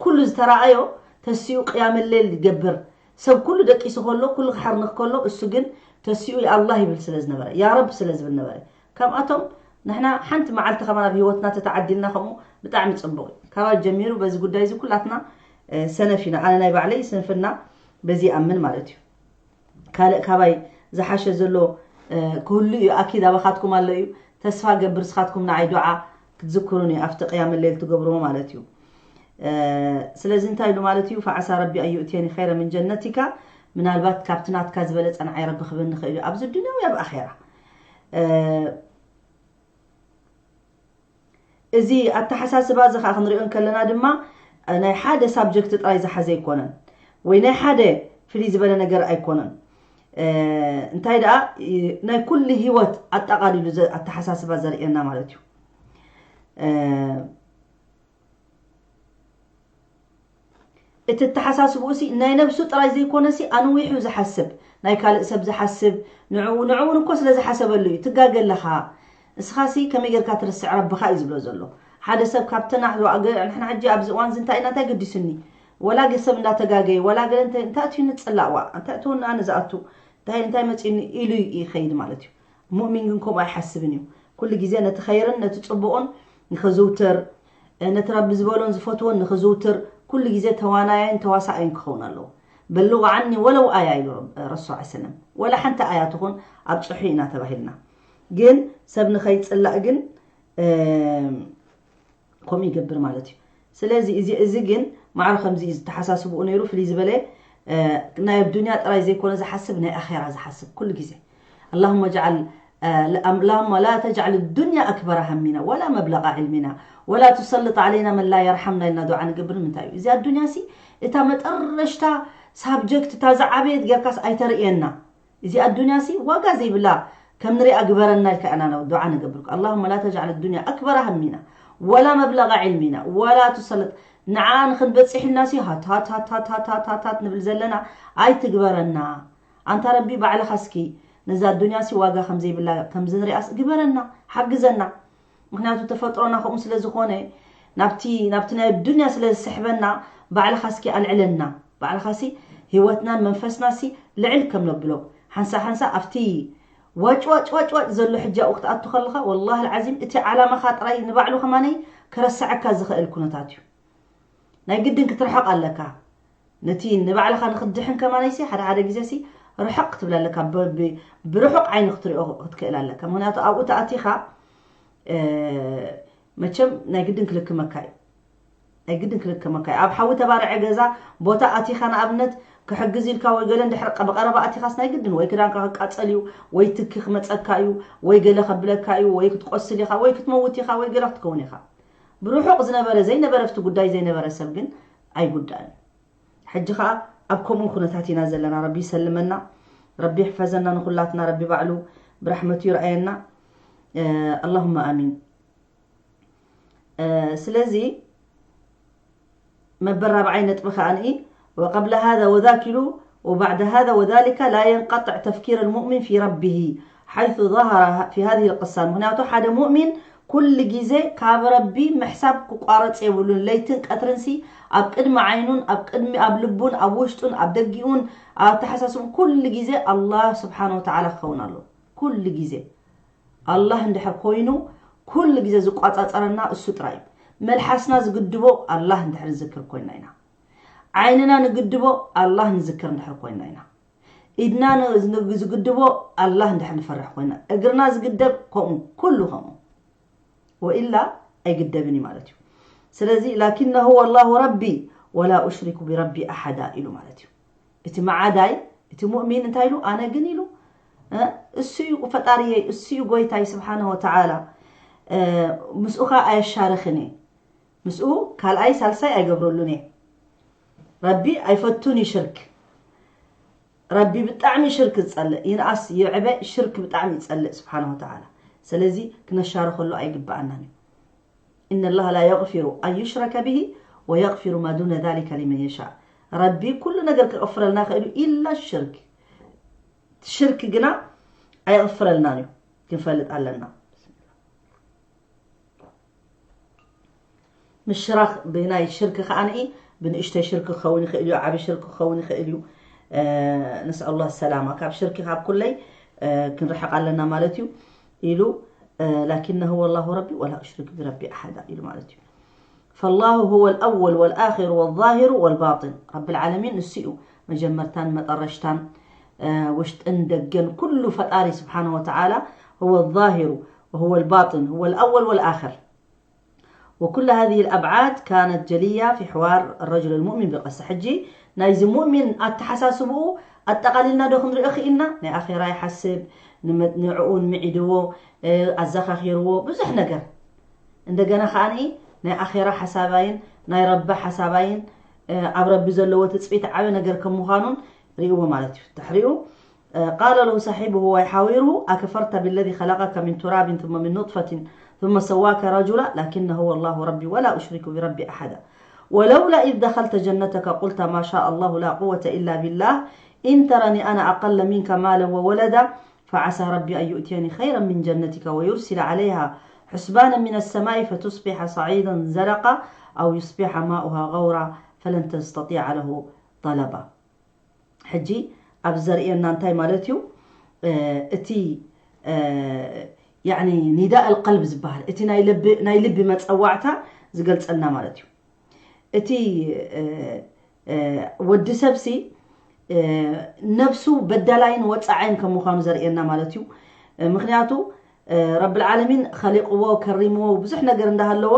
ኩሉ ዝተረኣዮ ተሲኡ ቅያመ ሌል ይገብር ሰብ ኩሉ ደቂሱ ከሎ ኩሉ ክሓርንኽ ከሎ እሱ ግን ተሲኡ የኣላህ ይብል ስለ ዝነበረ ያረብ ስለ ዝብል ነበረ ካብኣቶም ንሕና ሓንቲ መዓልቲ ከማን ኣብ ህይወትና ተተዓዲልና ከምኡ ብጣዕሚ ፅቡቕ እዩ ካባይ ጀሚሩ በዚ ጉዳይ እዚ ኩላትና ሰነፍ ኢና ኣነ ናይ ባዕለይ ስንፍና በዚ ይኣምን ማለት እዩ ካልእ ካባይ ዝሓሸ ዘሎ ክህሉ እዩ ኣኪድ ኣባኻትኩም ኣሎ እዩ ተስፋ ገብር ስኻትኩም ንዓይ ዱዓ ክትዝክሩን እዩ ኣብቲ ቅያም ሌል ትገብርዎ ማለት እዩ ስለዚ እንታይ ኢሉ ማለት እዩ ፈዓሳ ረቢ ኣዩእትየኒ ኸይረ ምን ጀነቲካ ምናልባት ካብቲ ናትካ ዝበለፀ ንዓይ ረቢ ክበኒ ኽእል እዩ ኣብዚ ዱንያ ወይ ኣብ ኣኼራ እዚ ኣተሓሳስባ እዚ ከዓ ክንሪኦ እንከለና ድማ ናይ ሓደ ሳብጀክት ጥራይ ዝሓዘ ኣይኮነን ወይ ናይ ሓደ ፍልይ ዝበለ ነገር ኣይኮነን እንታይ ደኣ ናይ ኩሉ ህይወት ኣጠቓሊሉ ኣተሓሳስባ ዘርእየና ማለት እዩ እቲ ኣተሓሳስብኡ ሲ ናይ ነብሱ ጥራይ ዘይኮነ ሲ ኣንዊሑ ዝሓስብ፣ ናይ ካልእ ሰብ ዝሓስብ፣ ንዕኡ ንዕኡ እውን እኮ ስለ ዝሓሰበሉ እዩ። ትጋገ ኣለኻ። እስኻ ሲ ከመይ ጌርካ ትርስዕ፣ ረብኻ እዩ ዝብሎ ዘሎ። ሓደ ሰብ ካብተና ንሕና ሕጂ ኣብዚ እዋን እዚ እንታይ ኢና እንታይ ገዲሱኒ፣ ወላ ገ ሰብ እንዳተጋገየ ወላ ገለ እንታይ እንታይ ኣትዩ ንጽላእ ዋ እንታይ እትውና ኣነ ዝኣቱ እንታይ እንታይ መጺኒ ኢሉ ይኸይድ ማለት እዩ። ሙእሚን ግን ከምኡ ኣይሓስብን እዩ። ኩሉ ግዜ ነቲ ኸይርን ነቲ ጽቡቕን ንኸዝውትር፣ ነቲ ረቢ ዝበሎን ዝፈትዎን ንኸዝውትር ኩሉ ግዜ ተዋናያይን ተዋሳኣይን ክኸውን ኣለዎ። በልغ عني ولو آية ኢሉ ረሱል ሰለም። ወላ ሓንቲ ኣያ ትኹን ኣብጽሑ ኢና ተባሂልና። ግን ሰብ ንኸይጽላእ ግን ከምኡ ይገብር ማለት እዩ። ስለዚ እዚ እዚ ግን ማዕረ ከምዚ እዩ ዝተሓሳስብኡ ነይሩ። ፍልይ ዝበለ ናይ ኣብ ዱንያ ጥራይ ዘይኮነ ዝሓስብ ናይ ኣኼራ ዝሓስብ ኩሉ ግዜ اللهم اجعل اللهم لا تجعل الدنيا أكبر همنا ولا مبلغ علمنا ولا تسلط علينا من لا يرحمنا ኢልና ዱዓ ንገብር። ንምንታይ እዩ እዚ ኣዱንያ ሲ እታ መጠረሽታ ሳብጀክት እታ ዝዓበየት ጌርካስ ኣይተርእየና። እዚ ኣዱንያ ሲ ዋጋ ዘይብላ ከም ንሪኣ ግበረና ኢልካ ኢና ዱዓ ንገብር። اللهم لا تجعل الدنيا أكبر همنا ولا مبلغ علمنا ولا تسلط ንዓ ንክንበፅሕ ኢልና ሲ ሃት ሃት ሃት ሃት ሃት ሃት ሃት ሃት ንብል ዘለና ኣይትግበረና። ኣንታ ረቢ ባዕልኻ እስኪ ነዛ ኣዱንያ ሲ ዋጋ ከም ዘይብላ ከም ዝንሪኣስ ግበረና፣ ሓግዘና። ምክንያቱ ተፈጥሮና ከምኡ ስለ ዝኾነ ናብቲ ናብቲ ናይ ኣዱንያ ስለ ዝስሕበና ባዕልኻ እስኪ ኣልዕለና። ባዕልኻ ሲ ህይወትናን መንፈስና ሲ ልዕል ከም ነብሎ ሓንሳ ሓንሳ ኣብቲ ዋጭ ዋጭ ዋጭ ዋጭ ዘሎ ሕጂ ኣብኡ ክትኣቱ ከለኻ ወላሂ ልዓዚም እቲ ዓላማኻ ጥራይ ንባዕሉ ከማነይ ክረስዐካ ዝኽእል ኩነታት እዩ። ናይ ግድን ክትርሕቕ ኣለካ። ነቲ ንባዕልኻ ንክትድሕን ከማነይሲ ሓደ ሓደ ግዜሲ ርሕቕ ክትብል ኣለካ። ብ- ብ- ብርሑቕ ዓይኒ ክትሪኦ ክትክእል ኣለካ። ምክንያቱ ኣብኡ ተኣቲኻ እ፣ መቸም ናይ ግድን ክልክመካ እዩ። ናይ ግድን ክልክመካ እዩ። ኣብ ሓዊ ተባርዐ ገዛ ቦታ ኣቲኻ ንኣብነት ክሕግዝ ኢልካ ወይ ገለ እንድሕር ቀ- ብቐረባ ኣቲኻስ ናይ ግድን ወይ ክዳንካ ክቃጸል እዩ ወይ ትኪ ክመጸካ እዩ ወይ ገለ ከብለካ እዩ ወይ ክትቆስል ኢኻ ወይ ክትመውት ኢኻ ወይ ገለ ክትከውን ኢኻ። ብርሑቕ ዝነበረ ዘይነበረ ኣብቲ ጉዳይ ዘይነበረ ሰብ ግን ኣይጉዳእን እዩ። ሕጂ ኸኣ ኣብ ከምኡ ኩነታት ኢና ዘለና። ረቢ ይሰልመና፣ ረቢ ይሕፈዘና ንኹላትና፣ ረቢ ባዕሉ ብራሕመቱ ይርኣየና። ኣላሁመ ኣሚን። ስለዚ መበል ራብዓይ ነጥቢ ከኣ ንኢ وقبل هذا وذاك ኢሉ وبعد هذا وذلك لا ينقطع تفكير المؤمن في ربه حيث ظهر في هذه القصة ምክንያቱ ሓደ ሙእሚን ኩሉ ግዜ ካብ ረቢ ምሕሳብ ክቋረጽ የብሉን። ለይትን ቀትርንሲ ኣብ ቅድሚ ዓይኑን ኣብ ቅድሚ ኣብ ልቡን ኣብ ውሽጡን ኣብ ደጊኡን ኣብ ኣተሓሳስቡን ኩሉ ግዜ ኣላህ ስብሓን ወተዓላ ክኸውን ኣሎ። ኩሉ ግዜ ኣላህ እንድሕር ኮይኑ ኩሉ ግዜ ዝቋጻጸረና እሱ ጥራይ እዩ። መልሓስና ዝግድቦ ኣላህ እንድሕር ንዝክር ኮይና ኢና። ዓይንና ንግድቦ ኣላህ ንዝክር እንድሕር ኮይና ኢና። ኢድና ን- ን- ዝግድቦ ኣላህ እንድሕር ንፈርሕ ኮይና፣ እግርና ዝግደብ ከምኡ፣ ኩሉ ከምኡ። ወኢላ ኣይግደብን እዩ ማለት እዩ። ስለዚ ላኪነ ሁወ ላሁ ረቢ ወላ ኡሽሪኩ ቢረቢ ኣሓዳ ኢሉ ማለት እዩ። እቲ መዓዳይ፣ እቲ ሙእሚን እንታይ ኢሉ? ኣነ ግን ኢሉ እ፣ እሱ እዩ ፈጣሪየይ፣ እሱ እዩ ጎይታይ ስብሓነ ወተዓላ። እ፣ ምስኡ ኸዓ ኣየሻርኽን እየ። ምስኡ ካልኣይ ሳልሳይ ኣይገብረሉን እየ። ረቢ ኣይፈቱን እዩ ሽርክ። ረቢ ብጣዕሚ ሽርክ ዝጸልእ፣ ይንኣስ ይዕበ ሽርክ ብጣዕሚ ይጸልእ ስብሓነ ወተዓላ። ስለዚ ክነሻርኸሉ ኣይግብኣናን እዩ። إن الله لا يغفر أن يشرك به ويغفر ما دون ذلك لمن يشاء። ረቢ ኩሉ ነገር ክቕፍረልና ይኽእል እዩ ኢላ ሽርክ። ሽርክ ግና ኣይቕፍረልናን እዩ ክንፈልጥ ኣለና። ምሽራክ ብናይ ሽርክ ከኣ ንኢ ብንእሽተይ ሽርክ ክኸውን ይኽእል እዩ፣ ዓቢ ሽርክ ክኸውን ይኽእል እዩ። ነስኣሉላህ ሰላማ ካብ ሽርክ ካብ ኩለይ ክንርሕቕ ኣለና ማለት እዩ ኢሉ لكن هو الله ربي ولا أشرك بربي أحدا ኢሉ ማለት እዩ። فالله هو الأول والآخر والظاهر والباطن رب العالمين ንሱ እዩ መጀመርታን መጠረሽታን ውሽጥን ደገን ኩሉ ፈጣሪ ስብሓነ ወተዓላ هو الظاهر وهو الباطن هو الأول والآخر وكل هذه الأبعاد كانت جلية في حوار الرجل المؤمن بالقصة ሕጂ ናይዚ ሙእሚን ኣተሓሳስብኡ ኣጠቓሊልና ዶ ክንሪኦ ክኢልና ናይ ኣኼራ ይሓስብ ንመ- ንዕኡ ንምዒድዎ ኣዘኻኺርዎ ብዙሕ ነገር እንደገና ከኣ ናይ ኣኼራ ሓሳባይን ናይ ረቢ ሓሳባይን ኣብ ረቢ ዘለዎ ትፅቢት ዓበ ነገር ከም ምዃኑን ርእይዎ ማለት እዩ ድሕሪኡ قال له صاحبه وهو يحاوره أكفرت بالذي خلقك من تراب ثم من نطفة ثم سواك رجلا لكن هو الله ربي ولا أشرك بربي أحدا ولولا إذ دخلت جنتك قلت ما شاء الله لا قوة إلا بالله إن ترني أنا أقل منك مالا وولدا فعسى ربي أن يؤتيني خيرا من جنتك ويرسل عليها حسبانا من السماء فتصبح صعيدا زلقا أو يصبح ماؤها غورا فلن تستطيع له طلبا. ሕጂ ኣብ ዘርእየና እንታይ ማለት እዩ? እቲ ያኒ ኒዳእ ቀልብ ዝበሃል እቲ ናይ ልቢ መፀዋዕታ ዝገልፀልና ማለት እዩ። እቲ ወዲ ሰብሲ ነብሱ በዳላይን ወፃዓይን ከም ምዃኑ ዘርእየና ማለት እዩ። ምክንያቱ ረብል ዓለሚን ኸሊቕዎ ከሪምዎ ብዙሕ ነገር እንዳሃለዎ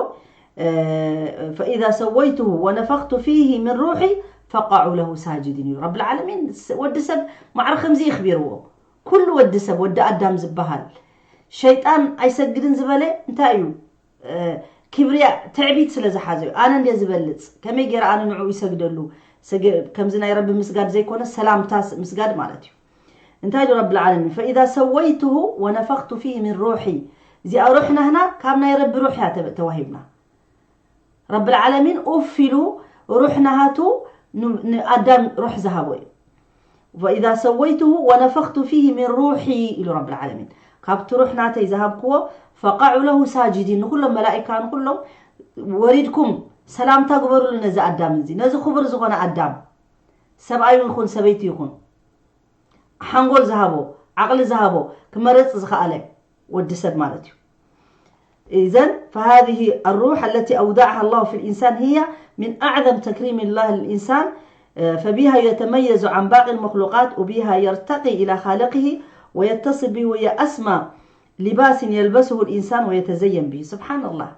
فإذا سويته ونفخت فيه من روحي فقعوا له ساجدين እዩ ረብል ዓለሚን። ወዲ ሰብ ማዕረ ከምዚ ይኽቢርዎ። ኩሉ ወዲ ሰብ ወዲ ኣዳም ዝበሃል ሸይጣን ኣይሰግድን ዝበለ እንታይ እዩ? ክብርያ ትዕቢት ስለ ዝሓዘ እዩ። ኣነ እንደ ዝበልፅ ከመይ ገይረ ኣነ ንዕኡ ይሰግደሉ? ከምዚ ናይ ረቢ ምስጋድ ዘይኮነ ሰላምታ ምስጋድ ማለት እዩ። እንታይ ዶ ረብል ዓለሚን فإذا سويته ونفخت فيه من روحي እዚኣ ሩሕ ናህና ካብ ናይ ረቢ ሩሕ እያ ተዋሂብና። ረብል ዓለሚን ኡፍ ኢሉ ሩሕ ናሃቱ ንኣዳም ሩሕ ዝሃቦ እዩ። وإذا سويته ونفخت فيه من روحي ኢሉ ረብል ዓለሚን ካብቲ ሩሕ ናተይ ዝሃብክዎ فقعوا له ساجدين ንኩሎም መላኢካ ንኩሎም ወሪድኩም ሰላምታ ግበሩሉ ነዚ ኣዳም እዚ ነዚ ክቡር ዝኾነ ኣዳም ሰብኣይ ይኹን ሰበይቲ ይኹን ሓንጎል ዝሃቦ ዓቕሊ ዝሃቦ ክመርፅ ዝኸኣለ ወዲ ሰብ ማለት እዩ። إذن فهذه الروح التي أودعها الله في الإنسان هي من أعظم تكريم الله للإنسان فبها يتميز عن باقي المخلوقات وبها يرتقي إلى خالقه ويتصل به وهي أسمى لباس يلبسه الإنسان ويتزين به سبحان الله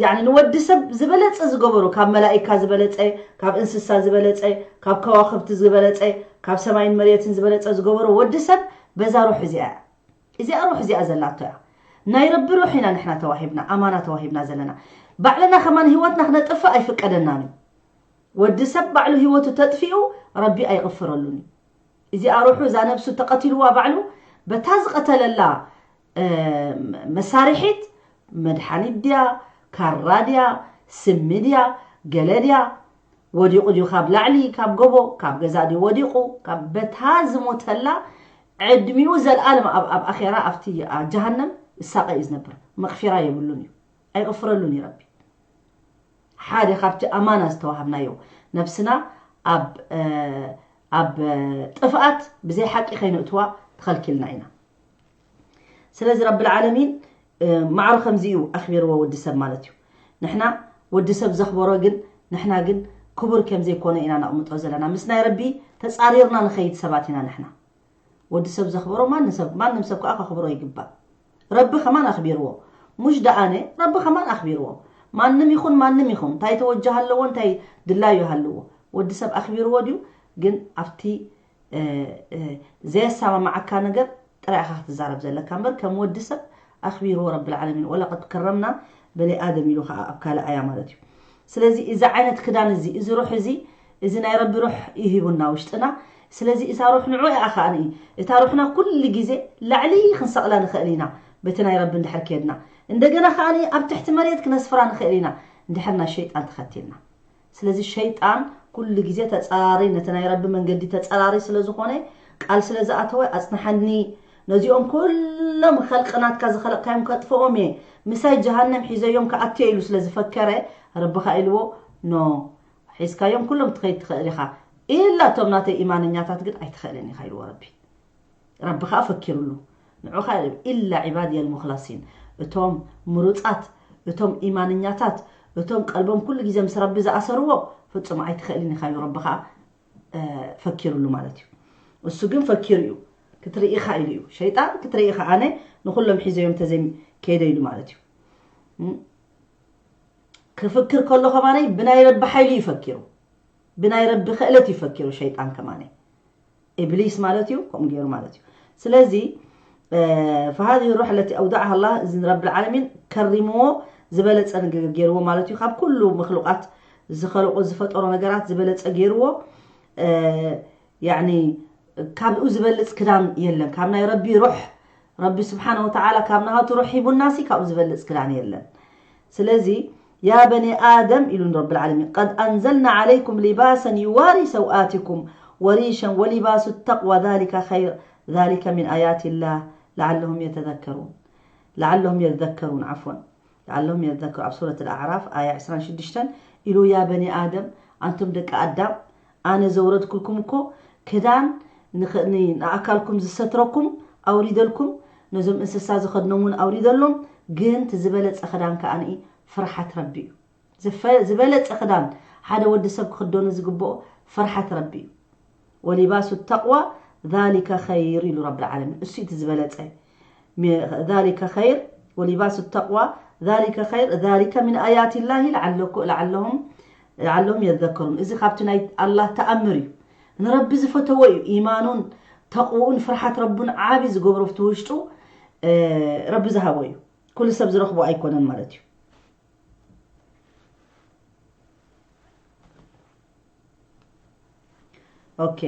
يعني ንወዲ ሰብ ዝበለፀ ዝገበሩ ካብ መላኢካ ዝበለፀ ካብ እንስሳ ዝበለፀ ካብ ከዋክብቲ ዝበለፀ ካብ ሰማይን መሬትን ዝበለፀ ዝገበሩ ወዲ ሰብ በዛ ሩሕ እዚኣ እዚኣ ሩሕ እዚኣ ዘላቶ እያ። ናይ ረቢ ሩሕ ኢና ንሕና ተዋሂብና ኣማና ተዋሂብና ዘለና። ባዕልና ከማን ህይወትና ክነጥፍእ ኣይፍቀደናን እዩ። ወዲ ሰብ ባዕሉ ህይወቱ ተጥፊኡ ረቢ ኣይቕፍረሉን እዩ። እዚኣ ሩሑ እዛ ነብሱ ተቐቲልዋ ባዕሉ በታ ዝቐተለላ መሳርሒት መድሓኒት ድያ ካራ ድያ ስሚ ድያ ገለ ድያ ወዲቑ ድዩ ካብ ላዕሊ ካብ ጎቦ ካብ ገዛ ድዩ ወዲቑ በታ ዝሞተላ ዕድሚኡ ዘልኣለም ኣብ ኣኼራ ኣብቲ ጀሃነም እሳቐ እዩ ዝነብር። መቕፊራ የብሉን እዩ ኣይቕፍረሉን እዩ ረቢ። ሓደ ካብቲ ኣማና ዝተዋሃብናዮ ነብስና ኣብ ኣብ ጥፍኣት ብዘይ ሓቂ ከይነእትዋ ተኸልኪልና ኢና። ስለዚ ረብል ዓለሚን ማዕረ ከምዚ እዩ ኣኽቢርዎ ወዲ ሰብ ማለት እዩ። ንሕና ወዲ ሰብ ዘኽበሮ ግን ንሕና ግን ክቡር ከም ዘይኮነ ኢና ነቕምጦ ዘለና። ምስ ናይ ረቢ ተጻሪርና ንኸይድ ሰባት ኢና ንሕና። ወዲ ሰብ ዘኽበሮ ማንም ሰብ ማንም ሰብ ከዓ ከኽብሮ ይግባእ። ረቢ ከማን ኣኽቢርዎ። ሙሽ ደኣነ ረቢ ከማን ኣኽቢርዎ። ማንም ይኹን ማንም ይኹን እንታይ ተወጃ ኣለዎ እንታይ ድላዩ ኣለዎ ወዲ ሰብ ኣኽቢርዎ ድዩ? ግን ኣብቲ ዘየሰማማዓካ ነገር ጥራይ ኢኻ ክትዛረብ ዘለካ እምበር ከም ወዲ ሰብ ኣኽቢርዎ ረብል ዓለሚን ወለቀድ ከረምና በኒ ኣደም ኢሉ ከዓ ኣብ ካልእ ኣያ ማለት እዩ። ስለዚ እዚ ዓይነት ክዳን እዚ እዚ ሩሕ እዚ እዚ ናይ ረቢ ሩሕ ይሂቡና ውሽጥና። ስለዚ እዛ ሩሕ ንዑ እያ ከዓኒ እታ ሩሕና ኩሉ ግዜ ላዕሊ ክንሰቕላ ንኽእል ኢና በቲ ናይ ረቢ እንድሕር ከድና እንደገና ከዓኒ ኣብ ትሕቲ መሬት ክነስፍራ ንኽእል ኢና እንድሕር ናይ ሸይጣን ተኸቲልና። ስለዚ ሸይጣን ኩሉ ግዜ ተጸራሪ ነቲ ናይ ረቢ መንገዲ ተጸራሪ ስለ ዝኾነ ቃል ስለ ዝኣተወ ኣጽንሓኒ ነዚኦም ኩሎም ኸልቂ ናትካ ዝኸለቕካዮም ከጥፍኦም እየ ምሳይ ጀሃነም ሒዘዮም ክኣትዮ ኢሉ ስለ ዝፈከረ ረቢ ኸኣ ኢልዎ ኖ ሒዝካዮም ኩሎም ትኸይድ ትኽእል ኢኻ ኢላ እቶም ናተይ ኢማነኛታት ግን ኣይትኽእልን ኢኻ ኢልዎ ረቢ። ረቢ ኸዓ ፈኪሩሉ ንዑ ኸዓ ኢላ ዒባድየ ልሙኽለሲን እቶም ምሩፃት እቶም ኢማንኛታት እቶም ቀልቦም ኩሉ ግዜ ምስ ረቢ ዝኣሰርዎ ፍፁም ኣይትኽእልን ኢኻ እዩ ረቢ ኸዓ ፈኪሩሉ ማለት እዩ። እሱ ግን ፈኪሩ እዩ ክትርኢ ኢኻ ኢሉ እዩ ሸይጣን ክትርኢ ኢኻ ኣነ ንኹሎም ሒዘዮም ተዘይም ከይደ ኢሉ ማለት እዩ። ክፍክር ከሎ ከማነይ ብናይ ረቢ ሓይሊ እዩ ፈኪሩ ብናይ ረቢ ክእለት እዩ ፈኪሩ ሸይጣን ከማነይ ኢብሊስ ማለት እዩ ከምኡ ገይሩ ማለት እዩ። ስለዚ فهذه الروح التي أودعها الله እዚ ረቢ ዓለሚን ከሪምዎ ዝበለፀ ንግግር ገይርዎ ማለት እዩ። ካብ ኩሉ መክሉቃት ዝኸለቆ ዝፈጠሮ ነገራት ዝበለፀ ገይርዎ ያኒ ካብኡ ዝበልፅ ክዳን የለን። ካብ ናይ ረቢ ሩሕ ረቢ ስብሓን ወተዓላ ካብ ናሃቱ ሩሕ ሂቡናሲ ካብኡ ዝበልፅ ክዳን የለን። ስለዚ يا بني آدم، ኢሉ ረብል ዓለሚን፣ قد أنزلنا عليكم لباسا يواري سوآتكم وريشا ولباس التقوى ذلك خير ذلك من آيات الله لعلهم يتذكرون لعلهم يذكرون عفوا لعلهم يذكرون ኣብ ሱረት ኣልኣዕራፍ ኣያ ዕስራን ሽዱሽተን ኢሉ ያ በኒ ኣደም ኣንቱም ደቂ ኣዳም ኣነ ዘውረድኩልኩም እኮ ክዳን ንኣካልኩም ዝሰትረኩም ኣውሪደልኩም ነዞም እንስሳ ዝኸድኖም እውን ኣውሪደሎም ግን እቲ ዝበለፀ ክዳን ከኣ ፍርሓት ረቢ እዩ ዝበለፀ ክዳን ሓደ ወዲ ሰብ ክኽደኑ ዝግብኦ ፍርሓት ረቢ እዩ ወሊባሱ ተቅዋ ذلك خير ኢሉ ረቢ ዓለሚን እሱ እቲ ዝበለፀ ذلك خير ولباس التقوى ذلك خير ذلك من آيات الله لعلكم لعلهم لعلهم يذكرون እዚ ካብቲ ናይ ኣላህ ተኣምር እዩ ንረቢ ዝፈተዎ እዩ ኢማኑን ተቕውኡን ፍርሓት ረቡን ዓቢ ዝገብሮ ኣብቲ ውሽጡ ረቢ ዝሃቦ እዩ ኩሉ ሰብ ዝረኽቦ ኣይኮነን ማለት እዩ ኦኬ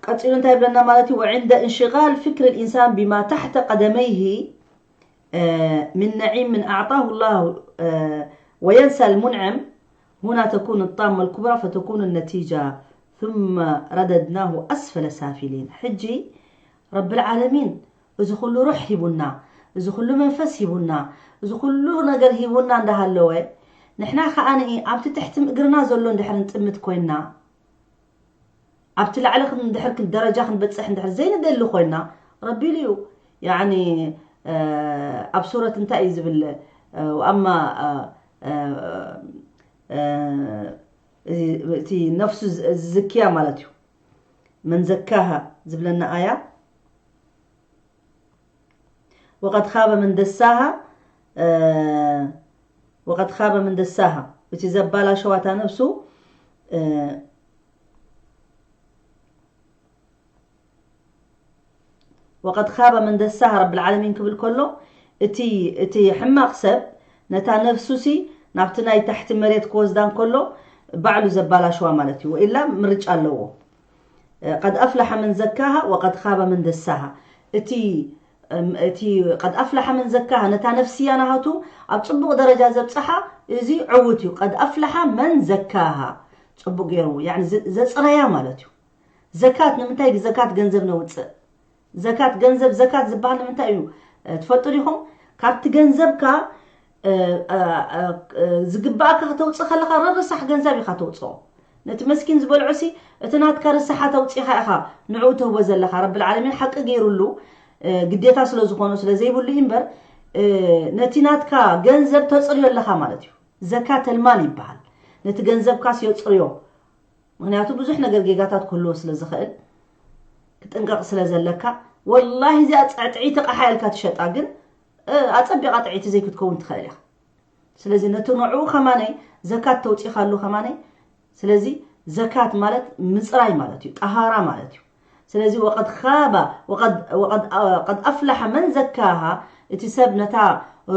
ቀፂሉ እንታይ ይብለና ማለት እዩ وعند انشغال فكر الإنسان بما تحت قدميه من نعيم من أعطاه الله وينسى المنعم هنا تكون الطامة الكبرى فتكون النتيجة ثم رددناه أسفل سافلين ሕጂ ረብል ዓለሚን እዚ ኩሉ ሩሕ ሂቡና፣ እዚ ኩሉ መንፈስ ሂቡና፣ እዚ ኩሉ ነገር ሂቡና እንዳሃለወ ንሕና ከኣ ኣብቲ ትሕቲ እግርና ዘሎ እንድሕር ንጥምት ኮይና ኣብቲ ላዕሊ እንድሕር ደረጃ ክንበፅሕ እንድሕር ዘይንደሊ ኮይና ረቢ ኢሉ እዩ ያኒ ኣብ ሱረት እንታይ እዩ ዝብል ኣማ እቲ ነፍሱ ዝዝክያ ማለት እዩ መን ዘካሃ ዝብለና ኣያ وقد خاب من دساها وقد خاب من دساها እቲ ዘባላሸዋ እታ ነብሱ وقد خاب من دساها ረብል ዓለሚን ክብል ከሎ እቲ እቲ ሕማቕ ሰብ ነታ ነፍሱሲ ናብቲ ናይ ታሕቲ መሬት ክወስዳ እንከሎ ባዕሉ ዘባላሸዋ ማለት እዩ ወኢላ ምርጫ ኣለዎ قد أفلح من زكاها وقد خاب من دساها እቲ እቲ قد أفلح من زكاها ነታ ነፍስያ ናሃቱ ኣብ ጽቡቕ ደረጃ ዘብጽሓ እዚ ዕውት እዩ قد أفلح من زكاها ጽቡቕ ገይሩ يعني ዘጽረያ ማለት እዩ ዘካት ንምንታይ ዘካት ገንዘብ ነውጽእ ዘካት ገንዘብ ዘካት ዝበሃል ንምንታይ እዩ ትፈልጡ ዲኹም ካብቲ ገንዘብካ ዝግባኣካ ከተውፅእ ከለካ ረሳሕ ገንዘብ ኢካ ተውፅኦ ነቲ መስኪን ዝበልዖ ሲ እቲ ናትካ ርሳሓት ኣውፂኻ ኢኻ ንዕኡ ትህቦ ዘለካ ረብል ዓለሚን ሓቂ ገይሩሉ ግዴታ ስለ ዝኾኖ ስለ ዘይብሉ እዩ እምበር ነቲ ናትካ ገንዘብ ተፅርዮ ኣለካ ማለት እዩ ዘካተል ማል ይበሃል ነቲ ገንዘብካስ የፅርዮ ምክንያቱ ብዙሕ ነገር ጌጋታት ክህልዎ ስለ ዝኽእል ክጥንቀቕ ስለ ዘለካ ወላሂ እዚኣ ጥዕጥዒቲ ቃሓ ኢልካ ትሸጣ ግን ኣጸቢቓ ጥዕይቲ ዘይክትከውን ትኽእል ኢኻ ስለዚ ነቲ ንዕኡ ከማነይ ዘካት ተውፂኻሉ ከማነይ ስለዚ ዘካት ማለት ምፅራይ ማለት እዩ ጠሃራ ማለት እዩ ስለዚ ወቀድ ካባ ወቀድ ኣፍላሐ መን ዘካሃ እቲ ሰብ ነታ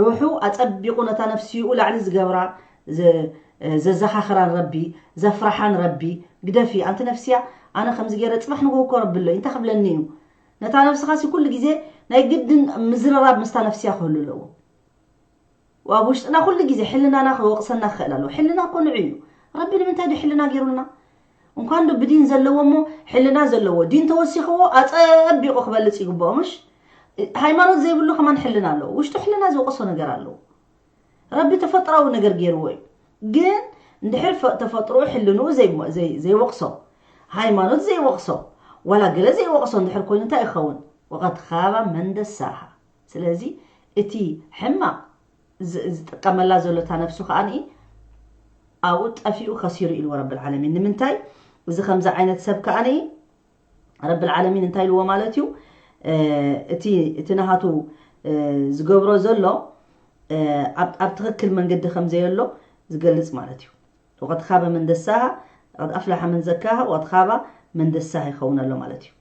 ሩሑ ኣጸቢቑ ነታ ነፍስኡ ላዕሊ ዝገብራ ዘዘኻኽራን ረቢ ዘፍርሓን ረቢ ግደፊ ኣንቲ ነፍስያ ኣነ ከምዚ ገይረ ፅባሕ ንግሆ እኮ ረቢ ኣሎ እንታይ ክብለኒ እዩ ነታ ነፍስኻሲ ኩሉ ግዜ ናይ ግድን ምዝርራብ ምስታ ነፍስያ ክህሉ ኣለዎ ኣብ ውሽጥና ኩሉ ግዜ ሕልናና ክወቕሰና ክኽእል ኣለዎ ሕልና እኮ ንዑ እዩ ረቢ ንምንታይ ዶ ሕልና ገይሩልና እንኳን ዶ ብዲን ዘለዎ እሞ ሕልና ዘለዎ ዲን ተወሲኽዎ ኣፀቢቑ ክበልፅ ይግብኦ ምሽ ሃይማኖት ዘይብሉ ከማን ሕልና ኣለዎ ውሽጡ ሕልና ዝወቕሶ ነገር ኣለዎ ረቢ ተፈጥራዊ ነገር ገይርዎ እዩ ግን እንድሕር ተፈጥሮ ሕልንኡ ዘይወቕሶ ሃይማኖት ዘይወቕሶ ዋላ ገለ ዘይወቕሶ እንድሕር ኮይኑ እንታይ ይኸውን ወቐድ ኻባ መን ደሳሃ ስለዚ እቲ ሕማቕ ዝጥቀመላ ዘሎ እታ ነፍሱ ከዓ ኣብኡ ጠፊኡ ከሲሩ ኢልዎ ረብል ዓለሚን ንምንታይ እዚ ከምዚ ዓይነት ሰብ ከዓ ረብል ዓለሚን እንታይ ኢልዎ ማለት እዩ እቲ እቲ ናሃቱ ዝገብሮ ዘሎ ኣብ ትኽክል መንገዲ ከም ዘየሎ ዝገልጽ ማለት እዩ ወቀድ ካበ መን ደሳሃ ወቀድ ኣፍላሐ መን ዘካሃ ወቀድ ካባ መን ደሳሃ ይኸውን ኣሎ ማለት እዩ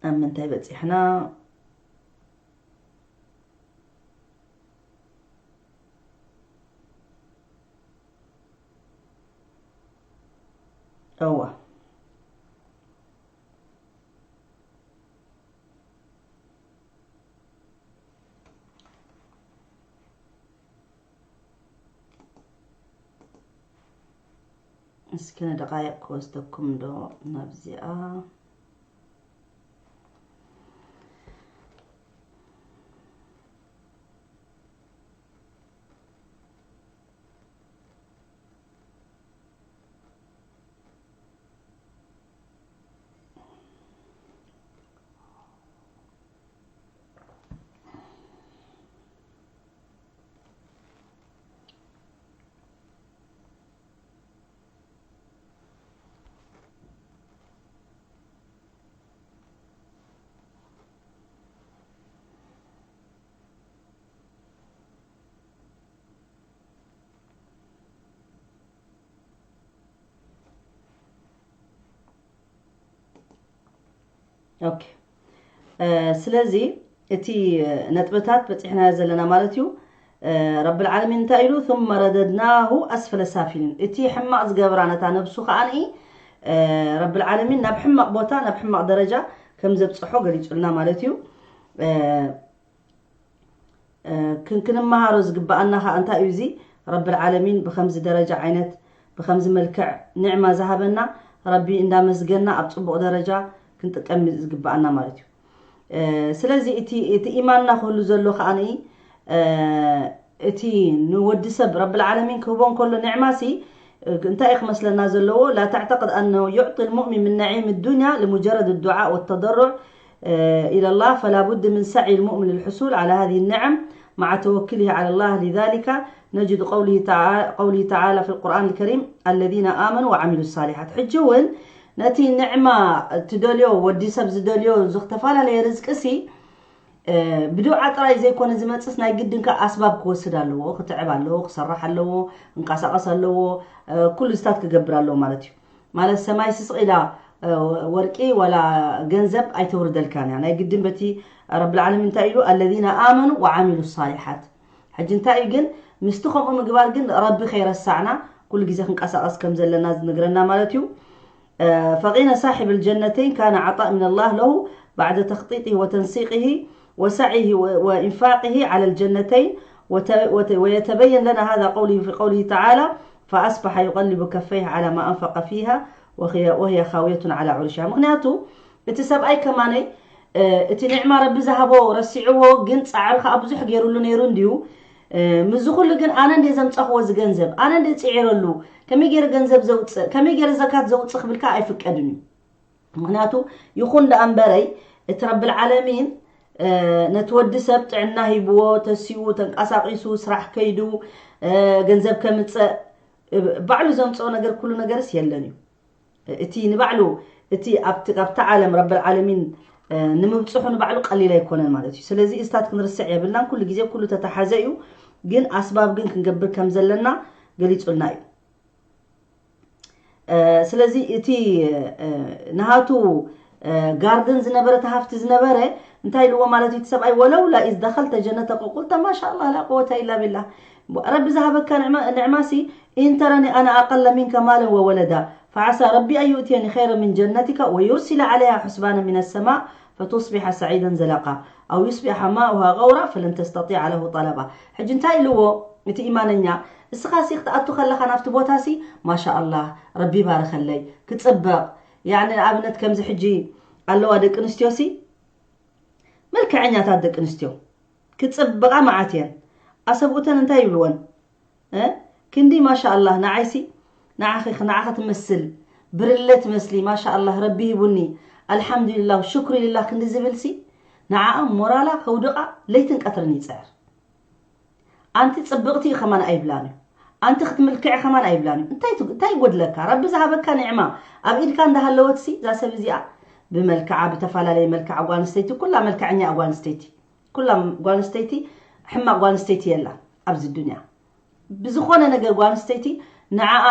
ኣብ ምንታይ በፂሕና እዋ። እስኪ ንደቓይቕ ክወስደኩም ዶ ናብዚኣ? ኦኬ። ስለዚ እቲ ነጥብታት በፂሕናዮ ዘለና ማለት እዩ። ረብል ዓለሚን እንታይ ኢሉ? ثم رددناه أسفل سافلين። እቲ ሕማቕ ዝገብራ ነታ ነብሱ ከዓኒ ረብል ዓለሚን ናብ ሕማቕ ቦታ፣ ናብ ሕማቕ ደረጃ ከም ዘብፅሖ ገሊፁልና ማለት እዩ። ክንክንመሃሮ ዝግበኣና ከዓ እንታይ እዩ? እዚ ረብል ዓለሚን ብከምዚ ደረጃ ዓይነት፣ ብከምዚ መልክዕ ንዕማ ዝሃበና ረቢ እንዳመስገና ኣብ ፅቡቕ ደረጃ ክንጥቀም ዝግበኣና ማለት እዩ። ስለዚ እቲ እቲ ኢማንና ክህሉ ዘሎ ከዓኒ እቲ ንወዲ ሰብ ረብል ዓለሚን ክህቦ እንከሎ ንዕማሲ እንታይ እዩ ክመስለና ዘለዎ? لا تعتقد أنه يعطي المؤمن من نعيم الدنيا لمجرد الدعاء والتضرع إلى الله، فلا بد من سعي المؤمن للحصول على هذه النعم مع توكله على الله. لذلك نجد قوله تعالى، قوله تعالى في القرآن الكريم: الذين آمنوا وعملوا الصالحات. ሕጂ እውን ነቲ ንዕማ ትደልዮ፣ ወዲ ሰብ ዝደልዮ ዝተፈላለየ ርዝቂ ሲ ብዱዓ ጥራይ ዘይኮነ ዝመፅስ፣ ናይ ግድን ከዓ ኣስባብ ክወስድ ኣለዎ። ክትዕብ ኣለዎ፣ ክሰርሕ ኣለዎ፣ ክንቀሳቀስ ኣለዎ፣ ኩሉ ስታት ክገብር ኣለዎ ማለት እዩ። ማለት ሰማይ ስስቕ ኢላ ወርቂ ዋላ ገንዘብ ኣይተውርደልካን እያ። ናይ ግድን በቲ ረብል ዓለሚን እንታይ ኢሉ? الذين آمنوا وعملوا الصالحات። ሕጂ እንታይ እዩ ግን ምስቲ ከምኡ ምግባር ግን ረቢ ከይረሳዕና ኩሉ ግዜ ክንቀሳቀስ ከም ዘለና ዝነግረና ማለት እዩ። فغنى صاحب الجنتين كان عطاء من الله له بعد تخطيطه وتنسيقه وسعيه وإنفاقه على الجنتين، ويتبين لنا هذا قوله في قوله تعالى: فأصبح يقلب كفيه على ما أنفق فيها وهي خاوية على عروشها. ምክንያቱ እቲ ሰብኣይ ከማነይ እቲ ንዕማ ረቢ ዝሃቦ ረሲዕዎ፣ ግን ፃዕሪ ከዓ ብዙሕ ገይሩሉ ነይሩ እንድዩ። ምዚ ኩሉ ግን ኣነ እንደ ዘምፀኽዎ እዚ ገንዘብ ኣነ እንደ ፅዒረሉ፣ ከመይ ገይረ ገንዘብ ዘውፅእ፣ ከመይ ገይረ ዘካት ዘውፅእ ክብል ከዓ ኣይፍቀድን እዩ። ምክንያቱ ይኹን ደኣ እምበረይ እቲ ረብል ዓለሚን ነቲ ወዲ ሰብ ጥዕና ሂብዎ፣ ተሲኡ፣ ተንቀሳቂሱ፣ ስራሕ ከይዱ፣ ገንዘብ ከምፀእ፣ ባዕሉ ዘምፀኦ ነገር ኩሉ ነገርስ የለን እዩ። እቲ ንባዕሉ እቲ ኣብቲ ኣብታ ዓለም ረብል ዓለሚን ንምብፅሑ ንባዕሉ ቀሊል ኣይኮነን ማለት እዩ። ስለዚ እዚታት ክንርስዕ የብልናን። ኩሉ ግዜ ኩሉ ተተሓዘ እዩ፣ ግን ኣስባብ ግን ክንገብር ከም ዘለና ገሊፁልና እዩ። ስለዚ እቲ ናሃቱ ጋርድን ዝነበረ፣ እቲ ሃፍቲ ዝነበረ እንታይ ኢልዎ ማለት እዩ? እቲ ሰብኣይ: ولولا إذ دخلت جنتك قلت ما شاء الله لا قوة إلا بالله። ረቢ ዝሃበካ ንዕማ- ንዕማሲ: إن ترني أنا أقل منك مالا وولدا فعسى ربي أن يؤتيني خيرا من جنتك ويرسل عليها حسبانا من السماء فتصبح سعيدا زلقا أو يصبح ماؤها غورا فلن تستطيع له طلبا። ሕጂ እንታይ ኢልዎ እቲ ኢማነኛ? እስኻሲ ክትኣቱ ከለኻ ናብቲ ቦታሲ ማሻ ኣላህ ረቢ ባርኸለይ ክፅበቕ፣ ያዕኒ ንኣብነት ከምዚ ሕጂ ኣለዋ ደቂ ኣንስትዮሲ፣ መልክዐኛታት ደቂ ኣንስትዮ ክፅብቓ መዓት እየን። ኣሰብኡተን እንታይ ይብልወን? እ? ክንዲ ማሻ ኣላህ ንዓይሲ ንዓኺ ንዓኺ ትመስል ብርለ ትመስሊ ማሻ ኣላህ ረቢ ሂቡኒ ኣልሓምዱሊላህ ሽኩሪ ሊላህ ክንዲ ዝብልሲ ንዓኣ ሞራላ ከውድቓ ለይትን ቀትርን ይፅዕር። ኣንቲ ፅብቕቲ ከማን ኣይብላን እዩ። ኣንቲ ክትምልክዕ ከማን ኣይብላን እዩ። እንታይ ትግ- እንታይ ይጎድለካ? ረቢ ዝሃበካ ኒዕማ ኣብ ኢድካ እንዳሃለወትሲ እዛ ሰብ እዚኣ ብመልክዓ ብተፈላለየ መልክዓ ጓል ኣንስተይቲ ኩላ መልክዐኛ እያ ጓል ኣንስተይቲ ኩላ ጓል ኣንስተይቲ ሕማቕ ጓል ኣንስተይቲ የላ ኣብዚ ዱንያ። ብዝኾነ ነገር ጓል ኣንስተይቲ ንዓኣ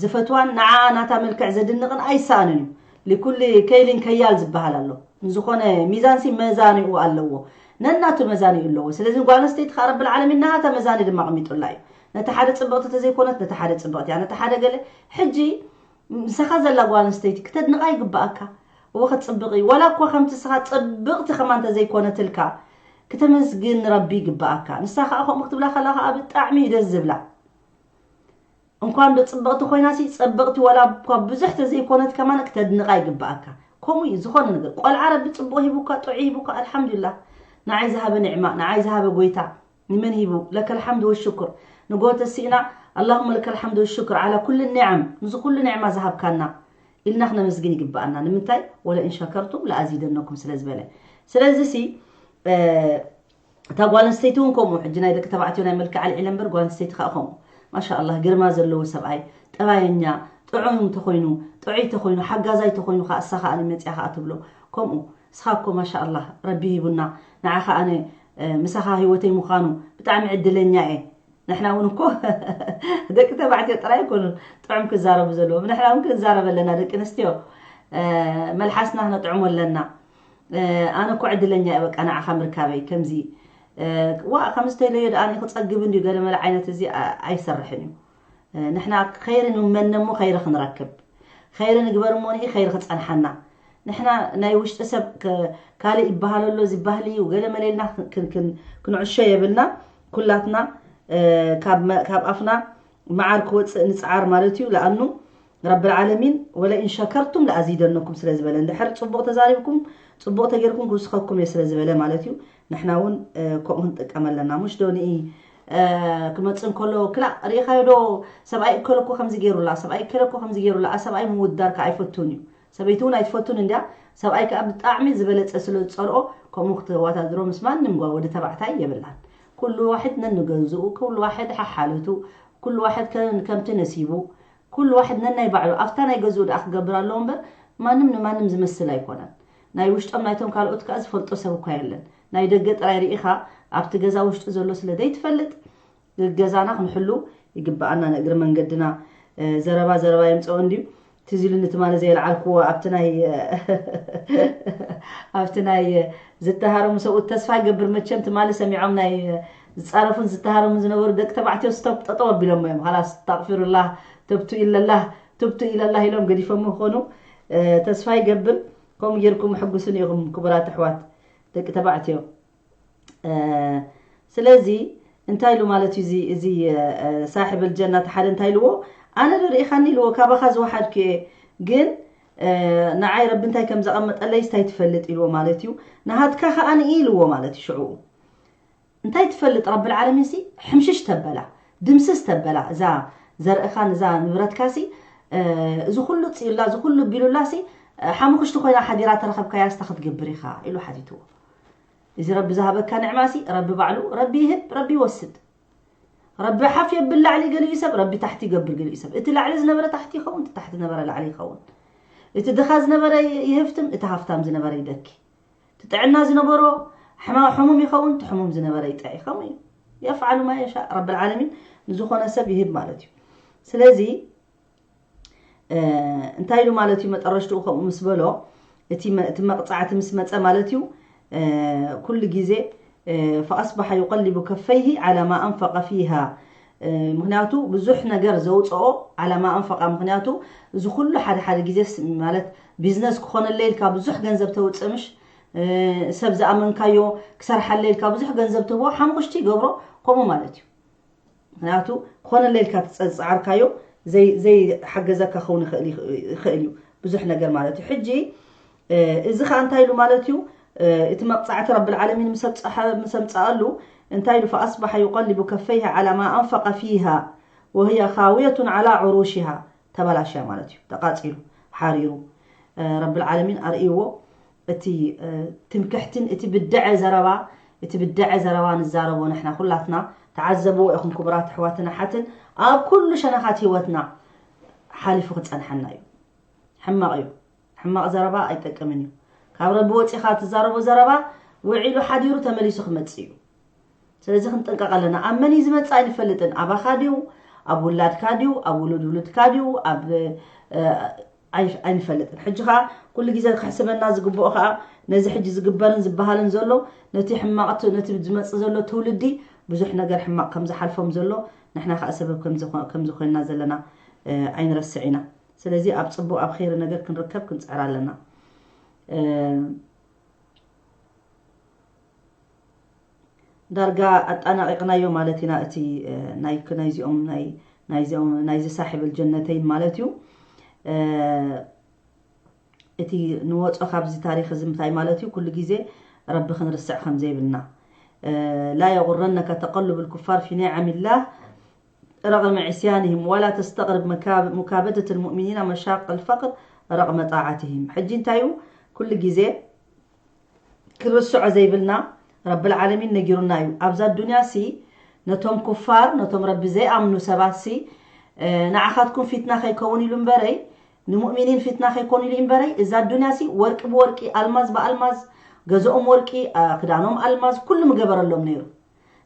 ዝፈትዋን ንዓኣ ናታ መልክዕ ዘድንቕን ኣይሰኣንን እዩ። ሊኩሊ ከይሊን ከያል ዝበሃል ኣሎ። ንዝኾነ ሚዛንሲ መዛኒኡ ኣለዎ፣ ነናቱ መዛኒኡ ኣለዎ። ስለዚ ጓል ኣንስተይቲ ከዓ ረብል ዓለሚን ናታ መዛኒ ድማ ኣቕሚጡላ እዩ። ነቲ ሓደ ፅብቕቲ ተዘይኮነት ነቲ ሓደ ፅብቕቲ እያ፣ ነቲ ሓደ ገለ። ሕጂ ምሳኻ ዘላ ጓል ኣንስተይቲ ክተድንቓ ይግባኣካ። እወ፣ ክትጽብቕ እዩ። ዋላ እኳ ከምቲ ንስኻ ጽብቕቲ ከማን እንተዘይኮነትልካ፣ ክተመስግን ንረቢ ይግባኣካ። ንሳ ኸኣ ከምኡ ክትብላ ከላ ኸኣ ብጣዕሚ እዩ ደስ ዝብላ። እንኳን ዶ ጽብቕቲ ኮይናሲ፣ ጽብቕቲ ዋላ እኳ ብዙሕ ተዘይኮነት ከማን ክተድንቓ ይግባኣካ። ከምኡ እዩ ዝኾነ ነገር። ቆልዓ ረቢ ጽቡቕ ሂቡካ፣ ጥዑይ ሂቡካ፣ ኣልሓምዱሊላህ። ንዓይ ዝሃበ ኒዕማ፣ ንዓይ ዝሃበ ጎይታ ንመን ሂቡ? ለከል ሓምድ ወሽኩር። ንጎ ተሲእና፣ ኣላሁመ ለከል ሓምድ ወሽኩር ዓላ ኩል ኒዓም። ንዚ ኩሉ ኒዕማ ዝሃብካና ኢልና ክነመስግን ይግባኣና። ንምንታይ? ወለኢን ሸከርቱም ለኣዚደነኩም ስለ ዝበለ። ስለዚ ሲ፣ እ፣ እታ ጓል ኣንስተይቲ እውን ከምኡ፣ ሕጂ ናይ ደቂ ተባዕትዮ ናይ መልክዕ ኣልዒለ እምበር፣ ጓል ኣንስተይቲ ከዓ ከምኡ። ማሻ ኣላህ፣ ግርማ ዘለዎ ሰብኣይ፣ ጠባየኛ፣ ጥዑም ተኾይኑ፣ ጥዑይ ተኾይኑ፣ ሓጋዛይ ተኾይኑ ከዓ፣ እሳ ከዓ መፅያ ከዓ ትብሎ። ከምኡ፣ እስኻ እኮ ማሻ ኣላህ፣ ረቢ ሂቡና፣ ንዓኻ ኣነ፣ እ፣ ምሳኻ ህይወተይ ምዃኑ፣ ብጣዕሚ ዕድለኛ እየ። ንሕና እውን እኮ ደቂ ተባዕትዮ ጥራይ ኣይኮኑን ጥዑም ክዛረቡ ዘለዎም፣ ንሕና እውን ክንዛረብ ኣለና ደቂ ኣንስትዮ። እ፣ መልሓስና ክነጥዕሞ ኣለና። እ፣ ኣነ እኮ ዕድለኛ እየ በቃ ንዓኻ ምርካበይ ከምዚ። እ፣ ዋ፣ ከምዚ ተይለዮ ደኣ ኣነ ክጸግብ እንድዩ ገለ መለ ዓይነት እዚ ኣ-፣ ኣይሰርሕን እዩ። እ፣ ንሕና ኸይሪ ንመነ እሞ ኸይሪ ክንረክብ። ኸይሪ ንግበር እሞ ንኢ ኸይሪ ክጸንሓና። ንሕና ናይ ውሽጢ ሰብ ከ-፣ ካልእ ይበሃል ኣሎ፣ እዚ ባህሊ እዩ፣ ገለ መለ ኢልና ክን-፣ ክን-፣ ክን-፣ ክንዕሾ የብልና። ኩላትና፣ እ፣ ካብ መ-፣ ካብ ኣፍና መዓር ክወጽእ ንጽዓር ማለት እዩ። ለኣኑ ረብል ዓለሚን ወለኢን ሸከርቱም ለኣዚደነኩም ስለ ዝበለ፣ እንድሕር ጽቡቕ ተዛሪብኩም፣ ጽቡቕ ተጌርኩም ክውስኸኩም እየ ስለ ዝበለ ማለት እዩ። ንሕና እውን፣ እ፣ ከምኡ ክንጥቀም ኣለና። ሙሽ ዶ ንኢ፣ እ፣ ክመጽእ እንከሎ፣ ክላእ ርኢኻዮ ዶ? ሰብኣይ እከለ እኮ ከምዚ ገይሩላ፣ ሰብኣይ እከለ እኮ ከምዚ ገይሩላ። ኣ፣ ሰብኣይ ምውዳር ከኣ ኣይፈቱን እዩ። ሰበይቲ እውን ኣይትፈቱን እንድያ። ሰብኣይ ከኣ ብጣዕሚ ዝበለጸ ስለ ዝጸልኦ፣ ከምኡ ክተወዳድሮ ምስ ማንም ጓ-፣ ወዲ ተባዕታይ የብላን። ኩሉ ዋሕድ ነንገዝኡ፣ ኩሉ ዋሕድ ሓሓለቱ፣ ኩሉ ዋሕድ ከ-፣ ከምቲ ነሲቡ፣ ኩሉ ዋሕድ ነናይ ባዕሉ። ኣብታ ናይ ገዝኡ ደኣ ክገብር ኣለዎ እምበር፣ ማንም ንማንም ዝመስል ኣይኮነን። ናይ ውሽጦም ናይቶም ካልኦት ከኣ ዝፈልጦ ሰብ እኳ የለን። ናይ ደገ ጥራይ ርኢኻ፣ ኣብቲ ገዛ ውሽጡ ዘሎ ስለ ዘይትፈልጥ፣ ገዛና ክንሕሉ ይግብኣና። ንእግሪ መንገድና፣ እ፣ ዘረባ ዘረባ የምጽኦ እንድዩ። ትዝ ኢሉኒ ትማሊ ዘየልዓልክዎ ኣብቲ ናይ፣ ኣብቲ ናይ ዝተሃረሙ ሰብኡት ተስፋ ይገብር። መቸም ትማሊ ሰሚዖም ናይ ዝጻረፉን ዝተሃረሙን ዝነበሩ ደቂ ተባዕትዮ ስቶፕ ጠጠው ኣቢሎሞ እዮም። ኻላስ፣ ኣስታግፊሩላህ፣ ቱብቱ ኢለላህ፣ ቱብቱ ኢለላህ ኢሎም ገዲፎሞ ክኾኑ፣ እ፣ ተስፋ ይገብር። ከምኡ ጌርኩም ሕጉስን ኢኹም ክቡራት ኣሕዋት ደቂ ተባዕትዮ። እ፣ ስለዚ እንታይ ኢሉ ማለት እዩ እዚ፣ እዚ፣ እ፣ ሳሕብ ኣልጀና እቲ ሓደ እንታይ ኢልዎ? ኣነ ዶ ርኢኻኒ ኢልዎ፣ ካባኻ ዝወሓድኩ እየ፣ ግን፣ እ፣ ንዓይ ረቢ እንታይ ከም ዘቐመጠለይስ እንታይ ትፈልጥ ኢልዎ ማለት እዩ። ንሃትካ ከኣ ንኢ ኢልዎ ማለት እዩ ሽዑኡ። እንታይ ትፈልጥ ረብል ዓለሚን ሲ ሕምሽሽ ተበላ፣ ድምስስ ተበላ፣ እዛ ዘርእኻን እዛ ንብረትካ ሲ፣ እ፣ እዚ ኩሉ ጽዩላ፣ እዚ ኩሉ ቢሉላ ሲ፣ እ፣ ሓሙኽሽቲ ኮይና ሓዲራ ተረኸብካያ ስታ ክትገብር ኢኻ ኢሉ ሓቲትዎ። እዚ ረቢ ዝሃበካ ንዕማ ሲ ረቢ ባዕሉ፣ ረቢ ይህብ፣ ረቢ ይወስድ። ረቢ ሓፍ የብል ላዕሊ ገሊኡ ሰብ፣ ረቢ ታሕቲ ይገብር ገሊኡ ሰብ። እቲ ላዕሊ ዝነበረ ታሕቲ ይኸውን፣ እቲ ታሕቲ ዝነበረ ላዕሊ ይኸውን። እቲ ድኻ ዝነበረ ይህፍትም፣ እቲ ሃፍታም ዝነበረ ይደኪ። እቲ ጥዕና ዝነበሮ ሕማ-፣ ሕሙም ይኸውን፣ እቲ ሕሙም ዝነበረ ይጥዒ። ከምኡ እዩ። የፍዓሉ ማ የሻእ። ረብል ዓለሚን ንዝኾነ ሰብ ይህብ ማለት እዩ። ስለዚ፣ እ፣ እንታይ ኢሉ ማለት እዩ መጠረሽትኡ ከምኡ ምስ በሎ፣ እቲ መ-፣ እቲ መቕጻዕቲ ምስ መጸ ማለት እዩ፣ እ፣ ኩሉ ግዜ፣ እ፣ ፈኣስበሐ ዩቀሊቡ ከፈይሂ ዓላ ማ ኣንፈቀ ፊሃ። እ፣ ምኽንያቱ ብዙሕ ነገር ዘውጽኦ ዓላ ማ ኣንፈቃ። ምኽንያቱ እዚ ኩሉ ሓደ ሓደ ግዜ ስ-፣ ማለት ቢዝነስ ክኾነለይ ኢልካ ብዙሕ ገንዘብ ተውጽእ ምሽ፣ እ፣ ሰብ ዝኣመንካዮ ክሰርሓለይ ኢልካ ብዙሕ ገንዘብ ትህቦ፣ ሓሙኽሽቲ ይገብሮ፣ ከምኡ ማለት እዩ። ምኽንያቱ ክኾነለይ ኢልካ ትጸ-፣ ዝጸዓርካዮ ዘይ-፣ ዘይሓገዘካ ክኸውን ይኽእል፣ ይኽ-፣ ይኽእል እዩ፣ ብዙሕ ነገር ማለት እዩ። ሕጂ፣ እ፣ እዚ ኸኣ እንታይ ኢሉ ማለት እዩ? እ፣ እቲ መቕጻዕቲ ረብል ዓለሚን ምስ ኣብጽሐ-፣ ምስ ኣምጽኣሉ እንታይ ኢሉ? ፈኣስበሐ ዩቀሊቡ ከፈይሂ ዓላ ማ ኣንፈቀ ፊሃ ወህየ ካውየቱን ዓላ ዑሩሽሃ። ተበላሽያ ማለት እዩ። ተቃጺሉ፣ ሓሪሩ። እ፣ ረብል ዓለሚን ኣርእይዎ። እቲ፣ እ፣ ትምክሕትን እቲ ብድዐ ዘረባ፣ እቲ ብድዐ ዘረባ ንዛረቦ ንሕና ኩላትና፣ ተዓዘብዎ ኢኹም ክቡራት ኣሕዋትን ኣሓትን፣ ኣብ ኩሉ ሸነኻት ህይወትና ሓሊፉ ክጸንሐና እዩ። ሕማቕ እዩ። ሕማቕ ዘረባ ኣይጠቅምን እዩ። ካብ ረቢ ወጺኻ ትዛረቦ ዘረባ ውዒሉ ሓዲሩ ተመሊሱ ክመጽእ እዩ። ስለዚ ክንጥንቀቕ ኣለና። ኣብ መን እዩ ዝመጽእ ኣይንፈልጥን። ኣባኻ ድዩ? ኣብ ውላድካ ድዩ? ኣብ ውሉድ ውሉድካ ድዩ? ኣብ፣ እ፣ ኣይ-፣ ኣይንፈልጥን። ሕጂ ኸኣ ኩሉ ግዜ ክሕስበና ዝግብኦ ኸኣ ነዚ ሕጂ ዝግበርን ዝበሃልን ዘሎ ነቲ ሕማቕ ት-፣ ነቲ ዝመጽእ ዘሎ ትውልዲ ብዙሕ ነገር ሕማቕ ከም ዝሓልፎም ዘሎ ንሕና ኸኣ ሰበብ ከም ዝኾ-፣ ከም ዝኾንና ዘለና፣ እ፣ ኣይንረስዕ ኢና። ስለዚ ኣብ ጽቡቕ ኣብ ኸይሪ ነገር ክንርከብ ክንጽዕር ኣለና። እ፣ ዳርጋ ኣጠናቒቕናዮ ማለት ኢና። እቲ እ፣ ናይ ናይዚኦም ናይ ናይዚኦም ናይዚ ሳሒብ ኣልጀነተይን ማለት እዩ። እ፣ እቲ ንወጾ ካብዚ ታሪኽ እዚ እንታይ ማለት እዩ? ኩሉ ግዜ ረቢ ክንርስዕ ከም ዘይብልና። እ፣ لا يغرنك تقلب الكفار في نعم الله رغم عصيانهم ولا تستغرب مكاب- مكابدة المؤمنين مشاق الفقر رغم طاعتهم. ሕጂ እንታይ እዩ? ኩሉ ግዜ ክንርስዖ ዘይብልና ረብል ዓለሚን ነጊሩና እዩ። ኣብዛ ዱንያ ሲ ነቶም ኩፋር፣ ነቶም ረቢ ዘይኣምኑ ሰባት ሲ እ፣ ንዓኻትኩም ፊትና ከይከውን ኢሉ እምበረይ፣ ንሙእሚኒን ፊትና ከይኮኑ ኢሉ እምበረይ፣ እዛ ዱንያ ሲ ወርቂ ብወርቂ ኣልማዝ ብኣልማዝ ገዝኦም ወርቂ እ፣ ክዳኖም ኣልማዝ ኩሉ ምገበረሎም ነይሩ።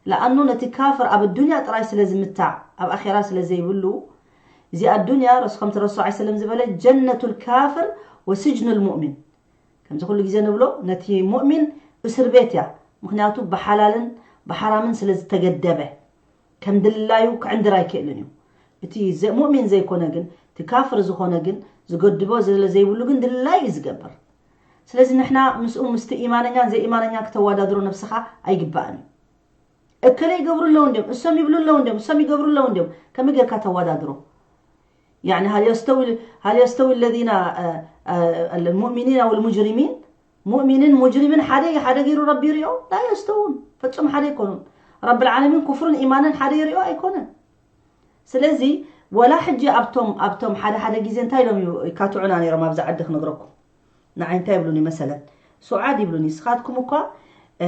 ለኣኑ ነቲ ካፍር ኣብ ዱንያ ጥራይ ስለ ዝምታዕ ኣብ ኣኼራ ስለ ዘይብሉ፣ እዚኣ ዱንያ ረሱ ከምቲ ረሱል ሰለም ዝበለ ጀነቱል ካፍር ወስጅኑል ሙእሚን። ከምዚ ኩሉ ግዜ ንብሎ ነቲ ሙእሚን እስር ቤት እያ። ምክንያቱ ብሓላልን ብሓራምን ስለ ዝተገደበ ከም ድላዩ ክዕንድር ኣይክእልን እዩ። እቲ ዘ- ሙእሚን ዘይኮነ ግን፣ እቲ ካፍር ዝኾነ ግን፣ ዝገድቦ ስለ ዘይብሉ ግን ድላዩ እዩ ዝገብር። ስለዚ ንሕና ምስኡ ምስቲ ኢማነኛን ዘይኢማነኛን ክተወዳድሮ ነብስኻ ኣይግባእን እዩ። እከለ ይገብሩ ኣለዉ እንዲዮም፣ እሶም ይብሉ ኣለዉ እንዲዮም፣ እሶም ይገብሩ ኣለዉ እንዲዮም፣ ከመይ ጌርካ ተወዳድሮ? يعني هل يستوي هل يستوي الذين آه، آه، المؤمنين والمجرمين؟ ሙእሚንን ሙጅሪምን ሓደ ሓደ ገይሩ ረቢ ይሪኦ? لا يستوون፣ ፈጹም ሓደ ኣይኮኑን። ረብል ዓለሚን ኩፍርን ኢማንን ሓደ ይሪኦ ኣይኮነን። ስለዚ ወላ ሕጂ ኣብቶም ኣብቶም ሓደ ሓደ ግዜ እንታይ ኢሎም ይካትዑና ነይሮም ኣብዚ ዓዲ ክነግረኩም። ንዓይ እንታይ ይብሉኒ መሰለን፣ ሱዓድ ይብሉኒ፣ ንስኻትኩም እኳ እ፣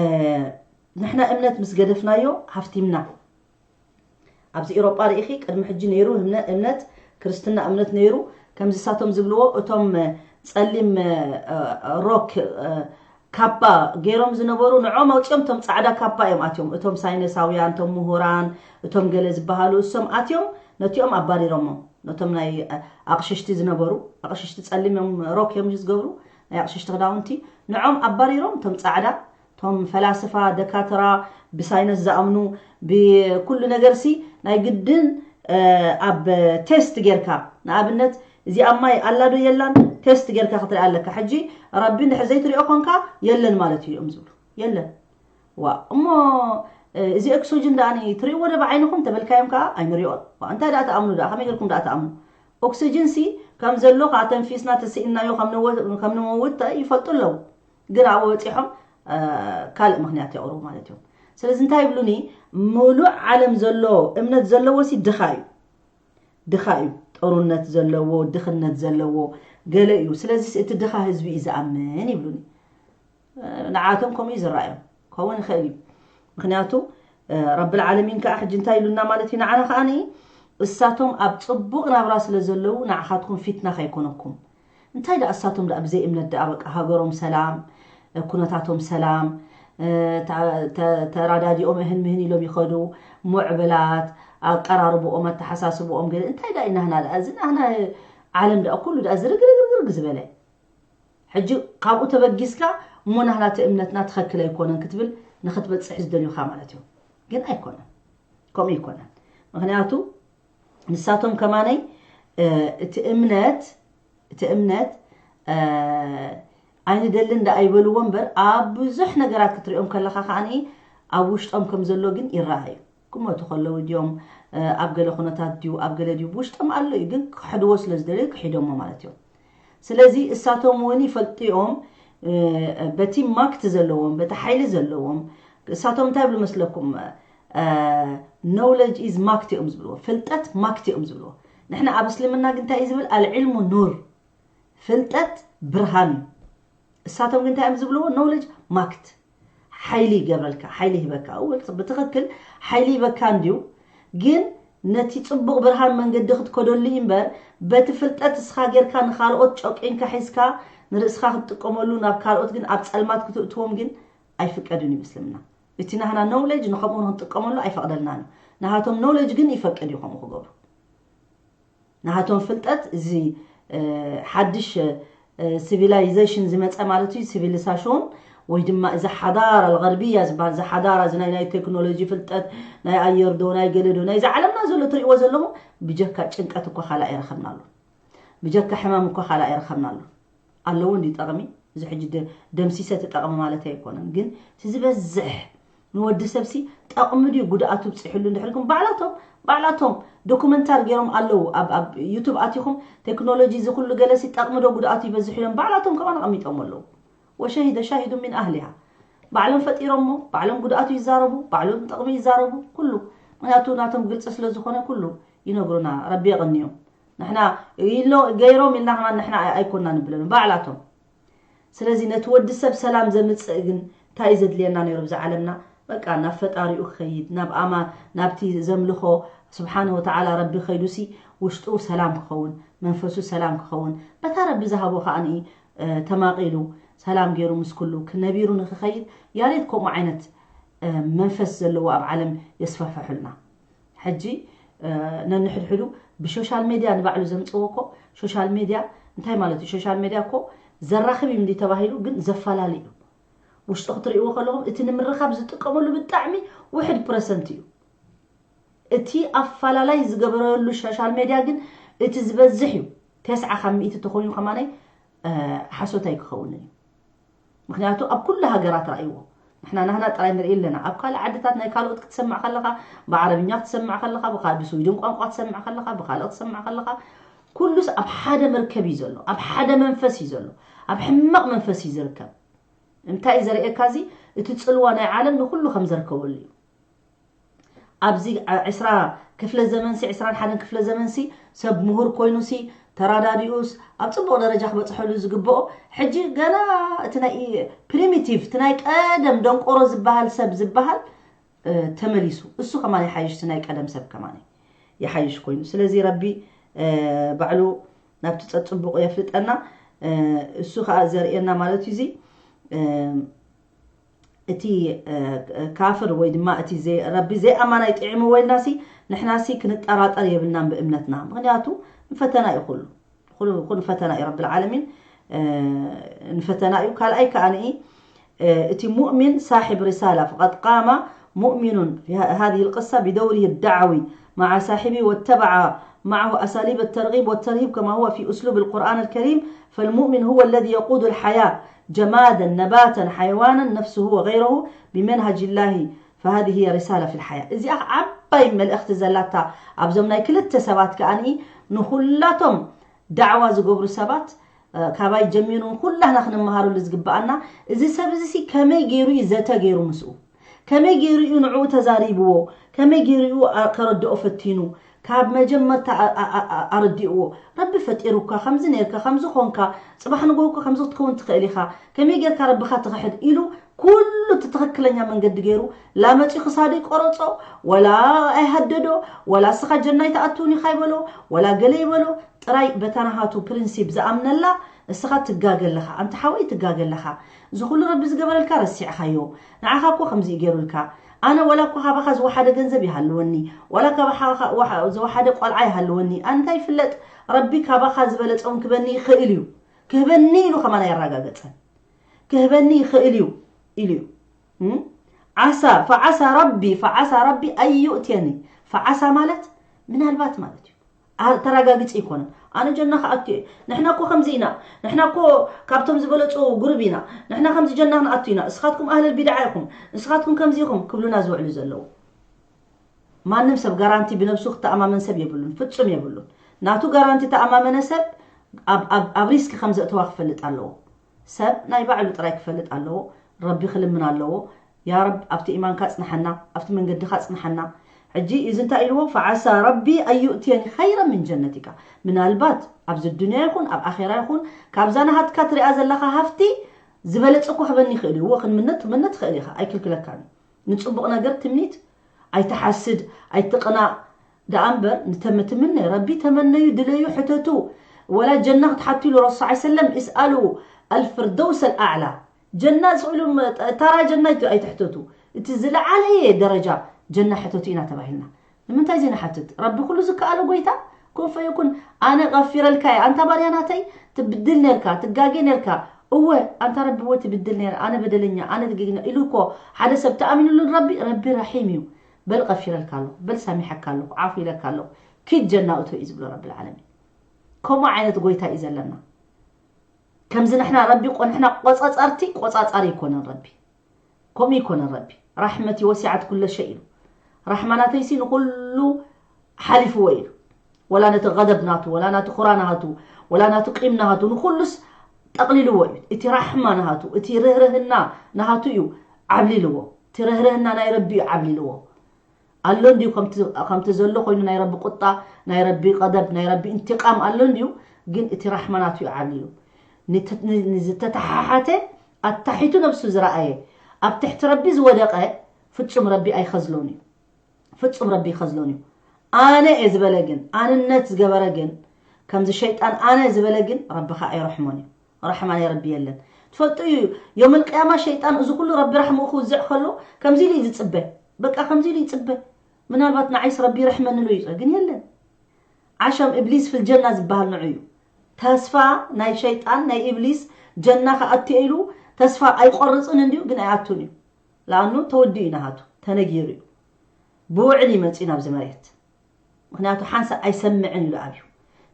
ንሕና እምነት ምስ ገደፍናዮ ሃፍቲምና። ኣብዚ ኤሮጳ ርኢኺ ቅድሚ ሕጂ ነይሩ እምነ- እምነት ክርስትና እምነት ነይሩ። ከምዚ ሳቶም ዝብልዎ እቶም እ፣ ጸሊም እ፣ እ፣ ሮክ እ፣ ካባ ገይሮም ዝነበሩ ንዖም ኣውፂኦም እቶም ፃዕዳ ካባ እዮም ኣትዮም። እቶም ሳይነሳውያን፣ እቶም ምሁራን፣ እቶም ገለ ዝበሃሉ እሶም ኣትዮም ነቲኦም ኣባሪሮሞም። ነቶም ናይ እ፣ ኣቕሽሽቲ ዝነበሩ ኣቕሽሽቲ ጸሊም እዮም ሮክ እዮም ዝገብሩ ናይ ኣቕሽሽቲ ክዳውንቲ ንዖም ኣባሪሮም እቶም ፃዕዳ እቶም ፈላስፋ ደካትራ ብሳይነስ ዝኣምኑ ብኩሉ ነገር ሲ ናይ ግድን እ፣ ኣብ ቴስት ጌርካ ንኣብነት እዚኣ ማይ ኣላዶ የላን ቴስት ጌርካ ክትሪኣ ኣለካ። ሕጂ ረቢ እንድሕር ዘይትሪኦ ኮንካ የለን ማለት እዩ እዮም ዝብሉ። የለን ዋ እሞ እ፣ እዚ ኦክሲጅን ደኣ ትሪእዎ ዶ ብዓይንኹም ተበልካዮም ከዓ ኣይንሪኦን። ዋ እንታይ ደኣ ትኣምኑ ደኣ ከመይ ጌርኩም ደኣ ትኣምኑ? ኦክሲጅን ሲ ከም ዘሎ ከዓ ተንፊስና ተስኢናዮ ከም ንወ- ከም ንመውት ይፈልጡ ኣለዉ። ግን ኣብኡ በፂሖም እ፣ ካልእ ምክንያት የቕርቡ ማለት እዮም። ስለዚ እንታይ ይብሉኒ? ሙሉእ ዓለም ዘሎ እምነት ዘለዎ ሲ ድኻ እዩ። ድኻ እዩ። ጥሩነት ዘለዎ፣ ድኽነት ዘለዎ ገለ እዩ። ስለዚ እቲ ድኻ ህዝቢ እዩ ዝኣምን ይብሉኒ። እ፣ ንዓቶም ከምኡ እዩ ዝረኣዮም። ከውን ይኽእል እዩ። ምክንያቱ እ፣ ረብል ዓለሚን ከዓ ሕጂ እንታይ ኢሉና ማለት እዩ ንዓና ከዓ እሳቶም ኣብ ፅቡቕ ናብራ ስለ ዘለዉ ንዓኻትኩም ፊትና ከይኮነኩም። እንታይ ደኣ እሳቶም ደኣ ብዘይ እምነት ደኣ በቃ ሃገሮም ሰላም እ፣ ኩነታቶም ሰላም እ፣ ተ- ተ- ተራዳዲኦም እህን ምህን ኢሎም ይኸዱ። ሙዕብላት ኣቀራርብኦም ኣተሓሳስብኦም ገለ እንታይ ደኣ ኢናህና ደኣ እዚ ናህና ዓለም ደኣ ኩሉ ደኣ ዝርግርግርግርግ ዝበለ ሕጂ ካብኡ ተበጊስካ እሞ ናህና እቲ እምነትና ትኸክል ኣይኮነን ክትብል ንክትበፅሕ ዝደልዩካ ማለት እዩ። ግን ኣይኮነን፣ ከምኡ ኣይኮነን። ምክንያቱ ንሳቶም ከማነይ እ፣ እቲ እምነት እቲ እምነት እ፣ ኣይንደልን ዳ ኣይበልዎ እምበር ኣብ ብዙሕ ነገራት ክትሪኦም ከለካ ከዓኒ ኣብ ውሽጦም ከም ዘሎ ግን ይረኣዩ። ክሞቱ ከለዉ ድዮም እ፣ ኣብ ገለ ኩነታት ድዩ ኣብ ገለ ድዩ ብውሽጦም ኣሎ እዩ፣ ግን ክሕድዎ ስለ ዝደለዩ ክሒዶሞ ማለት እዮም። ስለዚ እሳቶም እውን ይፈልጥኦም እ፣ በቲ ማክት ዘለዎም በቲ ሓይሊ ዘለዎም እሳቶም እንታይ ይብሉ መስለኩም? ኖውለጅ ኢዝ ማክት እዮም ዝብልዎ። ፍልጠት ማክት እዮም ዝብልዎ። ንሕና ኣብ እስልምና ግን እንታይ እዩ ዝብል? ኣልዕልሙ ኑር፣ ፍልጠት ብርሃን እዩ። እሳቶም ግን እንታይ እዮም ዝብልዎ? ኖውለጅ ማክት፣ ሓይሊ ይገብረልካ፣ ሓይሊ ይህበካ። እወ፣ ብትኽክል ሓይሊ ይህበካ እንድዩ፣ ግን ነቲ ጽቡቕ ብርሃን መንገዲ ክትከደሉ እዩ እምበር፣ በቲ ፍልጠት እስኻ ጌርካ ንኻልኦት ጨቂንካ ሒዝካ ንርእስኻ ክትጥቀመሉ ናብ ካልኦት ግን ኣብ ጸልማት ክትእትዎም ግን ኣይፍቀድን እዩ ምስልምና። እቲ ናህና ኖውለጅ ንኸምኡ ንክንጥቀመሉ ኣይፈቕደልናን እዩ። ናሃቶም ኖውለጅ ግን ይፈቅድ እዩ ከምኡ ክገብሩ። ናሃቶም ፍልጠት እዚ እ፣ ሓድሽ እ፣ ሲቪላይዜሽን ዝመፀ ማለት እዩ። ሲቪሊሳሽን ወይ ድማ እዚ ሓዳራ ኣልገርብያ ዝበሃል እዚ ሓዳራ እዚ ናይ ናይ ቴክኖሎጂ ፍልጠት ናይ ኣየር ዶ ናይ ገለ ዶ ናይዚ ዓለምና ዘሎ ትሪእዎ ዘለኹም ብጀካ ጭንቀት እኳ ካልእ ኣይረኸብናሉ። ብጀካ ሕማም እኳ ካልእ ኣይረኸብናሉ። ኣለዎ እንዲ ጠቕሚ፣ እዚ ሕጂ ደ-፣ ደምሲሰ እቲ ጠቕሚ ማለት ኣይኮነን። ግን እቲ ዝበዝሕ ንወዲ ሰብሲ ጠቕሚ ድዩ ጉድኣቱ ብፅሕሉ እንድሕር ኢልኩም ባዕላቶም፣ ባዕላቶም ዶኩመንታር ገይሮም ኣለዉ። ኣብ፣ ኣብ ዩቱብ ኣቲኹም ቴክኖሎጂ እዚ ኩሉ ገለሲ ጠቕሚ ዶ ጉድኣቱ ይበዝሕ ኢሎም ባዕላቶም ከማን ኣቐሚጦም ኣለዉ። ወሸሂደ ሻሂዱ ሚን ኣህሊሃ። ባዕሎም ፈጢሮሞ፣ ባዕሎም ጉድኣቱ ይዛረቡ፣ ባዕሎም ጥቕሚ ይዛረቡ፣ ኩሉ። ምክንያቱ ናቶም ግልፂ ስለ ዝኾነ ኩሉ ይነግሩና፣ ረቢ የቐንዮም። ንሕና ኢሎ-፣ ገይሮም ኢልና ከማን ንሕና ኣይ-፣ ኣይኮና ንብሎም፣ ባዕላቶም። ስለዚ ነቲ ወዲ ሰብ ሰላም ዘምፅእ ግን እንታይ እዩ ዘድልየና ነይሩ ብዛ ዓለምና? በቃ ናብ ፈጣሪኡ ክኸይድ፣ ናብ ኣማ-፣ ናብቲ ዘምልኾ ስብሓነ ወተዓላ ረቢ ከይዱሲ ውሽጡ ሰላም ክኸውን፣ መንፈሱ ሰላም ክኸውን፣ በታ ረቢ ዝሃቦ ከዓኒ፣ እ፣ ተማቒሉ ሰላም ገይሩ ምስ ኩሉ ክነቢሩ ንክኸይድ ያሬት ከምኡ ዓይነት፣ እ፣ መንፈስ ዘለዎ ኣብ ዓለም የስፋሕፍሑልና። ሕጂ፣ እ፣ ነንሕድሕዱ ብሶሻል ሜድያ ንባዕሉ ዘምፅዎ እኮ፣ ሶሻል ሜድያ እንታይ ማለት እዩ? ሶሻል ሜድያ እኮ ዘራኽብ እዩ እንዲ ተባሂሉ ግን ዘፋላሊ እዩ። ውሽጡ ክትርእይዎ ከለኹም እቲ ንምርኻብ ዝጥቀመሉ ብጣዕሚ ውሕድ ፐርሰንት እዩ። እቲ ኣፋላላይ ዝገበረሉ ሶሻል ሜድያ ግን እቲ ዝበዝሕ እዩ። ተስዓ ካብ ሚእቲ ተኾይኑ ከማነይ፣ እ፣ ሓሶት ኣይክኸውንን እዩ። ምክንያቱ ኣብ ኩሉ ሃገራት ረኣይዎ። ንሕና ናህና ጥራይ ንርኢ ኣለና። ኣብ ካልእ ዓድታት ናይ ካልኦት ክትሰምዕ ከለኻ፣ ብዓረብኛ ክትሰምዕ ከለኻ፣ ብካ-፣ ብስዊድን ቋንቋ ክትሰምዕ ከለኻ፣ ብካልእ ክትሰምዕ ከለኻ፣ ኩሉስ ኣብ ሓደ መርከብ እዩ ዘሎ፣ ኣብ ሓደ መንፈስ እዩ ዘሎ፣ ኣብ ሕማቕ መንፈስ እዩ ዝርከብ። እንታይ እዩ ዘርእየካ እዚ? እቲ ጽልዋ ናይ ዓለም ንኹሉ ከም ዘርከበሉ እዩ። ኣብዚ ዓ-፣ ዕስራ ክፍለ ዘመንሲ፣ ዕስራን ሓደን ክፍለ ዘመንሲ ሰብ ምሁር ኮይኑሲ ተራዳዲኡስ ኣብ ጽቡቕ ደረጃ ክበጽሐሉ ዝግብኦ፣ ሕጂ ገና እቲ ናይ ፕሪሚቲቭ፣ እቲ ናይ ቀደም ደንቆሮ ዝበሃል ሰብ ዝበሃል፣ እ፣ ተመሊሱ። እሱ ከማን ይሓይሽ፣ እቲ ናይ ቀደም ሰብ ከማን ይሓይሽ ኮይኑ። ስለዚ ረቢ፣ እ፣ ባዕሉ ናብቲ ጸጽቡቑ የፍልጠና። እ፣ እሱ ከኣ ዘርእየና ማለት እዩ እዚ፣ እ፣ እቲ፣ እ፣ ካፍር ወይ ድማ እቲ ዘይ-፣ ረቢ ዘይኣማናይ ጥዒምዎ ኢልናሲ፣ ንሕናሲ ክንጠራጠር የብልናን ብእምነትና። ምኽንያቱ ንፈተና እዩ ኩሉ። ኩሉ፣ ኩሉ ፈተና እዩ ረብል ዓለሚን፣ እ፣ ንፈተና እዩ። ካልኣይ ከኣ ንኢ፣ እ፣ እቲ ሙእሚን ሳሒብ ሪሳላ፣ فقد قام مؤمن في ه-، هذه القصة بدوره الدعوي مع صاحبه واتبع معه أساليب الترغيب والترهيب كما هو في أسلوب القرآن الكريم، فالمؤمن هو الذي يقود الحياة جمادا نباتا حيوانا نفسه وغيره بمنهج الله، فهذه هي رسالة في الحياة። እዚኣ ዓባይ መልእኽቲ ዘላታ ኣብዞም ናይ ክልተ ሰባት ከኣ ንኹላቶም ዳዕዋ ዝገብሩ ሰባት፣ እ፣ ካባይ ጀሚሩ ኩላህና ክንመሃረሉ ዝግብኣና፣ እዚ ሰብ እዚ ሲ ከመይ ገይሩ እዩ ዘተ ገይሩ ምስኡ? ከመይ ገይሩ እዩ ንዕኡ ተዛሪብዎ? ከመይ ገይሩ እዩ ኣ-፣ ከረድኦ ፈቲኑ? ካብ መጀመርታ ኣ-፣ ኣ-፣ ኣ-፣ ኣ-፣ ኣረዲእዎ። ረቢ ፈጢሩካ፣ ከምዚ ነርካ፣ ከምዚ ኾንካ፣ ጽባሕ ንግሆ እኮ ከምዚ ክትከውን ትኽእል ኢኻ፣ ከመይ ጌርካ ረብኻ ትኽሕድ ኢሉ ኩሉ እቲ ትኽክለኛ መንገዲ ገይሩ ላመጺ ክሳዱ ይቆረጾ፣ ወላ ኣይሃደዶ፣ ወላ እስኻ ጀናይ ትኣትውን ኢኻ ይበሎ፣ ወላ ገለ ይበሎ፣ ጥራይ በታ ናሃቱ ፕሪንሲፕ ዝኣምነላ እስኻ ትጋገ ኣለኻ፣ ኣንታ ሓወይ ትጋገ ኣለኻ። እዚ ኩሉ ረቢ ዝገበረልካ ረሲዕኻዮ። ንዓኻ እኮ ከምዚ እዩ ገይሩልካ። ኣነ ወላ እኮ ካባኻ ዝወሓደ ገንዘብ ይሃልወኒ፣ ወላ ካባኻ ወሓ-፣ ዝወሓደ ቆልዓ ይሃልወኒ። ኣንታይ ይፍለጥ፣ ረቢ ካባኻ ዝበለጸ እውን ክበኒ ይኽእል እዩ። ክህበኒ ኢሉ ከማን ኣየረጋገጸን። ክህበኒ ይኽእል እዩ ኢሉ እዩ። እም? ዓሳ፣ ፈዓሳ ረቢ፣ ፈዓሳ ረቢ ኣዩእትየኒ። ፈዓሳ ማለት ምናልባት ማለት እዩ። ኣ-፣ ተረጋግጺ ኣይኮነን። ኣነ ጀና ክኣቱ እየ። ንሕና እኮ ከምዚ ኢና። ንሕና እኮ ካብቶም ዝበለጹ ጉሩብ ኢና። ንሕና ከምዚ ጀና ክንኣቱ ኢና። እስኻትኩም ኣህለል ቢድዓ ኢኹም። እስኻትኩም ከምዚ ኢኹም ክብሉና ዝውዕሉ ዘለዉ። ማንም ሰብ ጋራንቲ ብነብሱ ክተኣማመን ሰብ የብሉን። ፍጹም የብሉን። ናቱ ጋራንቲ ተኣማመነ ሰብ ኣብ፣ ኣብ፣ ኣብ ሪስክ ከም ዘእተዋ ክፈልጥ ኣለዎ። ሰብ ናይ ባዕሉ ጥራይ ክፈልጥ ኣለዎ። ረቢ ክልምን ኣለዎ። ያ ረብ፣ ኣብቲ ኢማንካ ጽንሓና፣ ኣብቲ መንገድኻ ጽንሓና። ሕጂ እዚ እንታይ ኢልዎ? ፈዓሳ ረቢ ኣን ዩእትየኒ ኸይረ ምን ጀነቲካ። ምናልባት ኣብዚ ዱንያ ይኹን ኣብ ኣኼራ ይኹን ካብዛ ናሃትካ ትሪኣ ዘለኻ ሃፍቲ ዝበለጸ እኮ ክበኒ ይኽእል እዩ። እዎ ክንምነ ትምነ ትኽእል ኢኻ፣ ኣይክልክለካን እዩ። ንጽቡቕ ነገር ትምኒት ኣይትሓስድ፣ ኣይትቕናእ ደኣ እምበር ንተመ-፣ ትምነ። ረቢ ተመነዩ፣ ድለዩ፣ ሕተቱ። ወላ ጀና ክትሓቱ ኢሉ ረሱል ሰለላሁ ዐለይሂ ወሰለም፣ እስኣሉ ኣልፍርደውስ ኣልኣዕላ። ጀና ስኢሉ መ-፣ ተ-፣ ተራ ጀና ኣይት-፣ ኣይትሕተቱ። እቲ ዝለዓለ ደረጃ ጀና ሕተቱ ኢና ተባሂልና። ንምንታይ ዘይንሓትት? ረቢ ኩሉ ዝከኣሎ ጎይታ፣ ኩን ፈየኩን፣ ኣነ ቀፊረልካ እየ። ኣንታ ባርያ ናተይ፣ ትብድል ነርካ፣ ትጋጌ ነርካ። እወ፣ ኣንታ ረቢ፣ እወ ትብድል ነይረ፣ ኣነ በደለኛ፣ ኣነ ትግግኛ ኢሉ እኮ ሓደ ሰብ ተኣሚኑሉ ንረቢ፣ ረቢ ረሒም እዩ። በል ቀፊረልካ ኣለኹ፣ በል ሳሚሐካ ኣለኹ፣ ዓፉ ኢለካ ኣለኹ። ኪድ ጀና እቶ እዩ ዝብሎ ረቢ ልዓለሚን። ከምኡ ዓይነት ጎይታ እዩ ዘለና። ከምዚ ንሕና ረቢ ቆ ንሕና ቆጻጻርቲ ቆጻጻሪ ይኮነን ረቢ። ከምኡ ይኮነን ረቢ። ራሕመቲ ወሲዓት ኩለ ሸይ ኢሉ። ራሕማ ናተይሲ ንኹሉ ሓሊፍዎ ኢሉ። ወላ ነቲ ገደብ ናቱ፣ ወላ ናቲ ኩራ ናቱ፣ ወላ ናቲ ቂም ናቱ፣ ንኹሉስ ጠቕሊልዎ እዩ። እቲ ራሕማ ናቱ፣ እቲ ርህርህና ናቱ እዩ ዓብሊልዎ። እቲ ርህርህና ናይ ረቢ እዩ ዓብሊልዎ። ኣሎ እንድዩ ከምቲ ከምቲ ዘሎ ኮይኑ ናይ ረቢ ቁጣ፣ ናይ ረቢ ቀደብ፣ ናይ ረቢ እንትቃም ኣሎ እንድዩ፣ ግን እቲ ራሕማ ናቱ እዩ ዓብሊሉ። ንተ- ን- ንዝተተሓሓተ ኣታሒቱ ነብሱ ዝረኣየ፣ ኣብ ትሕቲ ረቢ ዝወደቀ ፍጹም ረቢ ኣይኸዝሎን እዩ። ፍጹም ረቢ ይኸዝሎን እዩ። ኣነ እየ ዝበለ ግን፣ ኣንነት ዝገበረ ግን፣ ከምዚ ሸይጣን ኣነ ዝበለ ግን ረቢ ኸኣ ኣይረሕሞን እዩ። ራሕማ ናይ ረቢ የለን። ትፈልጡ እዩ፣ ዮም ልቅያማ ሸይጣን እዚ ኩሉ ረቢ ራሕምኡ ክውዝዕ ከሎ ከምዚ ኢሉ እዩ ዝጽበ። በቃ ከምዚ ኢሉ ይጽበ። ምናልባት ንዓይስ ረቢ ይረሕመኒ ኢሉ ይጽበ፣ ግን የለን። ዓሸም እብሊስ ፍል ጀና ዝበሃል ንዑ እዩ። ተስፋ ናይ ሸይጣን ናይ እብሊስ ጀና ክኣቱ ኢሉ ተስፋ ኣይቆርጽን እንድዩ፣ ግን ኣይኣቱን እዩ። ለኣኑ ተወዲኡ እዩ ናሃቱ፣ ተነጊሩ እዩ። ብውዕል ይመጽእ ናብዚ መሬት። ምኽንያቱ ሓንሳእ ኣይሰምዕን ኢሉ ኣብዩ።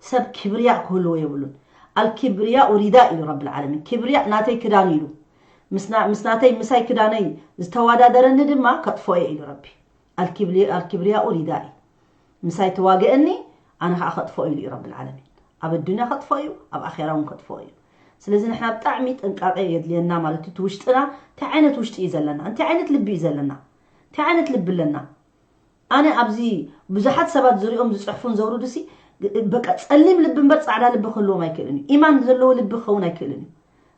ሰብ ክብርያእ ክህልዎ የብሉን። ኣልክብርያኡ ሪዳ ኢሉ ረብል ዓለሚን። ክብርያእ ናተይ ክዳን ኢሉ። ምስና- ምስ ናተይ ምሳይ ክዳነይ ዝተዋዳደረኒ ድማ ከጥፍኦ እየ ኢሉ ረቢ። ኣልክብሪ- ኣልክብርያኡ ሪዳ እዩ። ምሳይ ተዋግአኒ ኣነ ከዓ ከጥፍኦ ኢሉ እዩ ረብል ዓለሚን። ኣብ ኣዱንያ ከጥፍኦ እዩ፣ ኣብ ኣኼራ እውን ከጥፍኦ እዩ። ስለዚ ንሕና ብጣዕሚ ጥንቃቄ የድልየና ማለት እዩ። እቲ ውሽጥና እንታይ ዓይነት ውሽጢ እዩ ዘለና? እንታይ ዓይነት ልቢ እዩ ዘለና? እንታይ ዓይነት ልቢ ኣለና? ኣነ ኣብዚ ብዙሓት ሰባት ዝሪኦም ዝፅሕፉን ዘውርዱሲ በቃ ፀሊም ልቢ እምበር ፃዕዳ ልቢ ክህልዎም ኣይክእልን እዩ። ኢማን ዘለዎ ልቢ ክኸውን ኣይክእልን እዩ።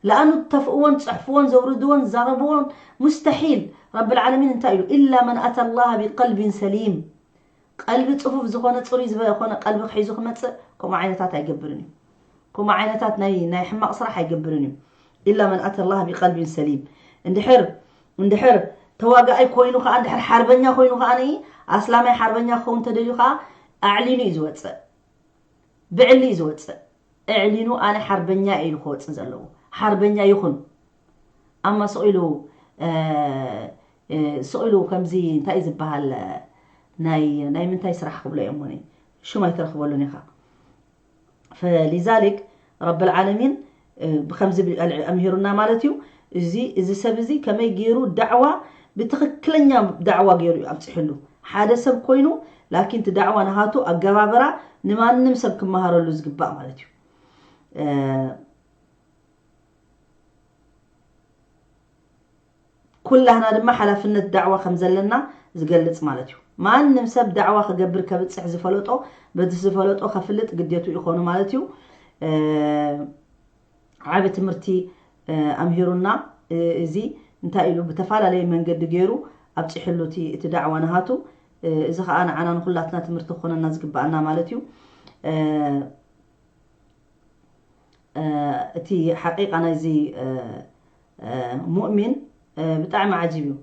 ለኣኑ ተፍእዎን ፅሕፍዎን ዘውርድዎን ዛረብዎን ሙስተሒል። ረብል ዓለሚን እንታይ ኢሉ? ኢላ መን ኣታ ላሃ ቢቀልቢን ሰሊም። ቀልቢ ፅፉፍ ዝኾነ ፅሩይ ዝኾነ ቀልቢ ክሒዙ ክመፅእ ከምኡ ዓይነታት ኣይገብርን እዩ። ከምኡ ዓይነታት ናይ ናይ ሕማቕ ስራሕ ኣይገብርን እዩ። ኢላ መን ኣተ ላህ ቢቀልቢን ሰሊም። እንድሕር እንድሕር ተዋጋኣይ ኮይኑ ከዓ እንድሕር ሓርበኛ ኮይኑ ከዓ ኣስላማይ ሓርበኛ ክኸውን ተደልዩ ከዓ ኣዕሊኑ እዩ ዝወፅእ። ብዕሊ እዩ ዝወፅእ። እዕሊኑ ኣነ ሓርበኛ እየ ኢሉ ክወፅእ ዘለዎ። ሓርበኛ ይኹን። ኣማ ስቕ ኢሉ ስቕ ኢሉ ከምዚ እንታይ እዩ ዝበሃል? ናይ ናይ ምንታይ ስራሕ ክብሎ እዮም ሆነ? ሽም ኣይትረኽበሉን ኢኻ። ፈሊዛሊክ ረብል ዓለሚን ብከምዚ ኣምሂሩና ማለት እዩ። እዚ እዚ ሰብ እዚ ከመይ ገይሩ ዳዕዋ ብትኽክለኛ ዳዕዋ ገይሩ እዩ ኣብፅሕሉ። ሓደ ሰብ ኮይኑ ላኪን እቲ ዳዕዋ ንሃቱ ኣገባብራ ንማንም ሰብ ክመሃረሉ ዝግባእ ማለት እዩ። ኩላህና ድማ ሓላፍነት ዳዕዋ ከም ዘለና ዝገልጽ ማለት እዩ። ማንም ሰብ ዳዕዋ ክገብር ከብጽሕ ዝፈለጦ በቲ ዝፈለጦ ከፍልጥ ግዴቱ ይኾኑ ማለት እዩ። ዓቢ ትምህርቲ ኣምሂሩና። እዚ እንታይ ኢሉ ብተፈላለየ መንገዲ ገይሩ ኣብፂሕሉ እቲ ዳዕዋ ንሃቱ። እዚ ከዓ ንዓና ንኩላትና ትምህርቲ ክኾነና ዝግባኣና ማለት እዩ። እቲ ሓቂቃ ናይዚ ሙእሚን ብጣዕሚ ዓጂብ እዩ።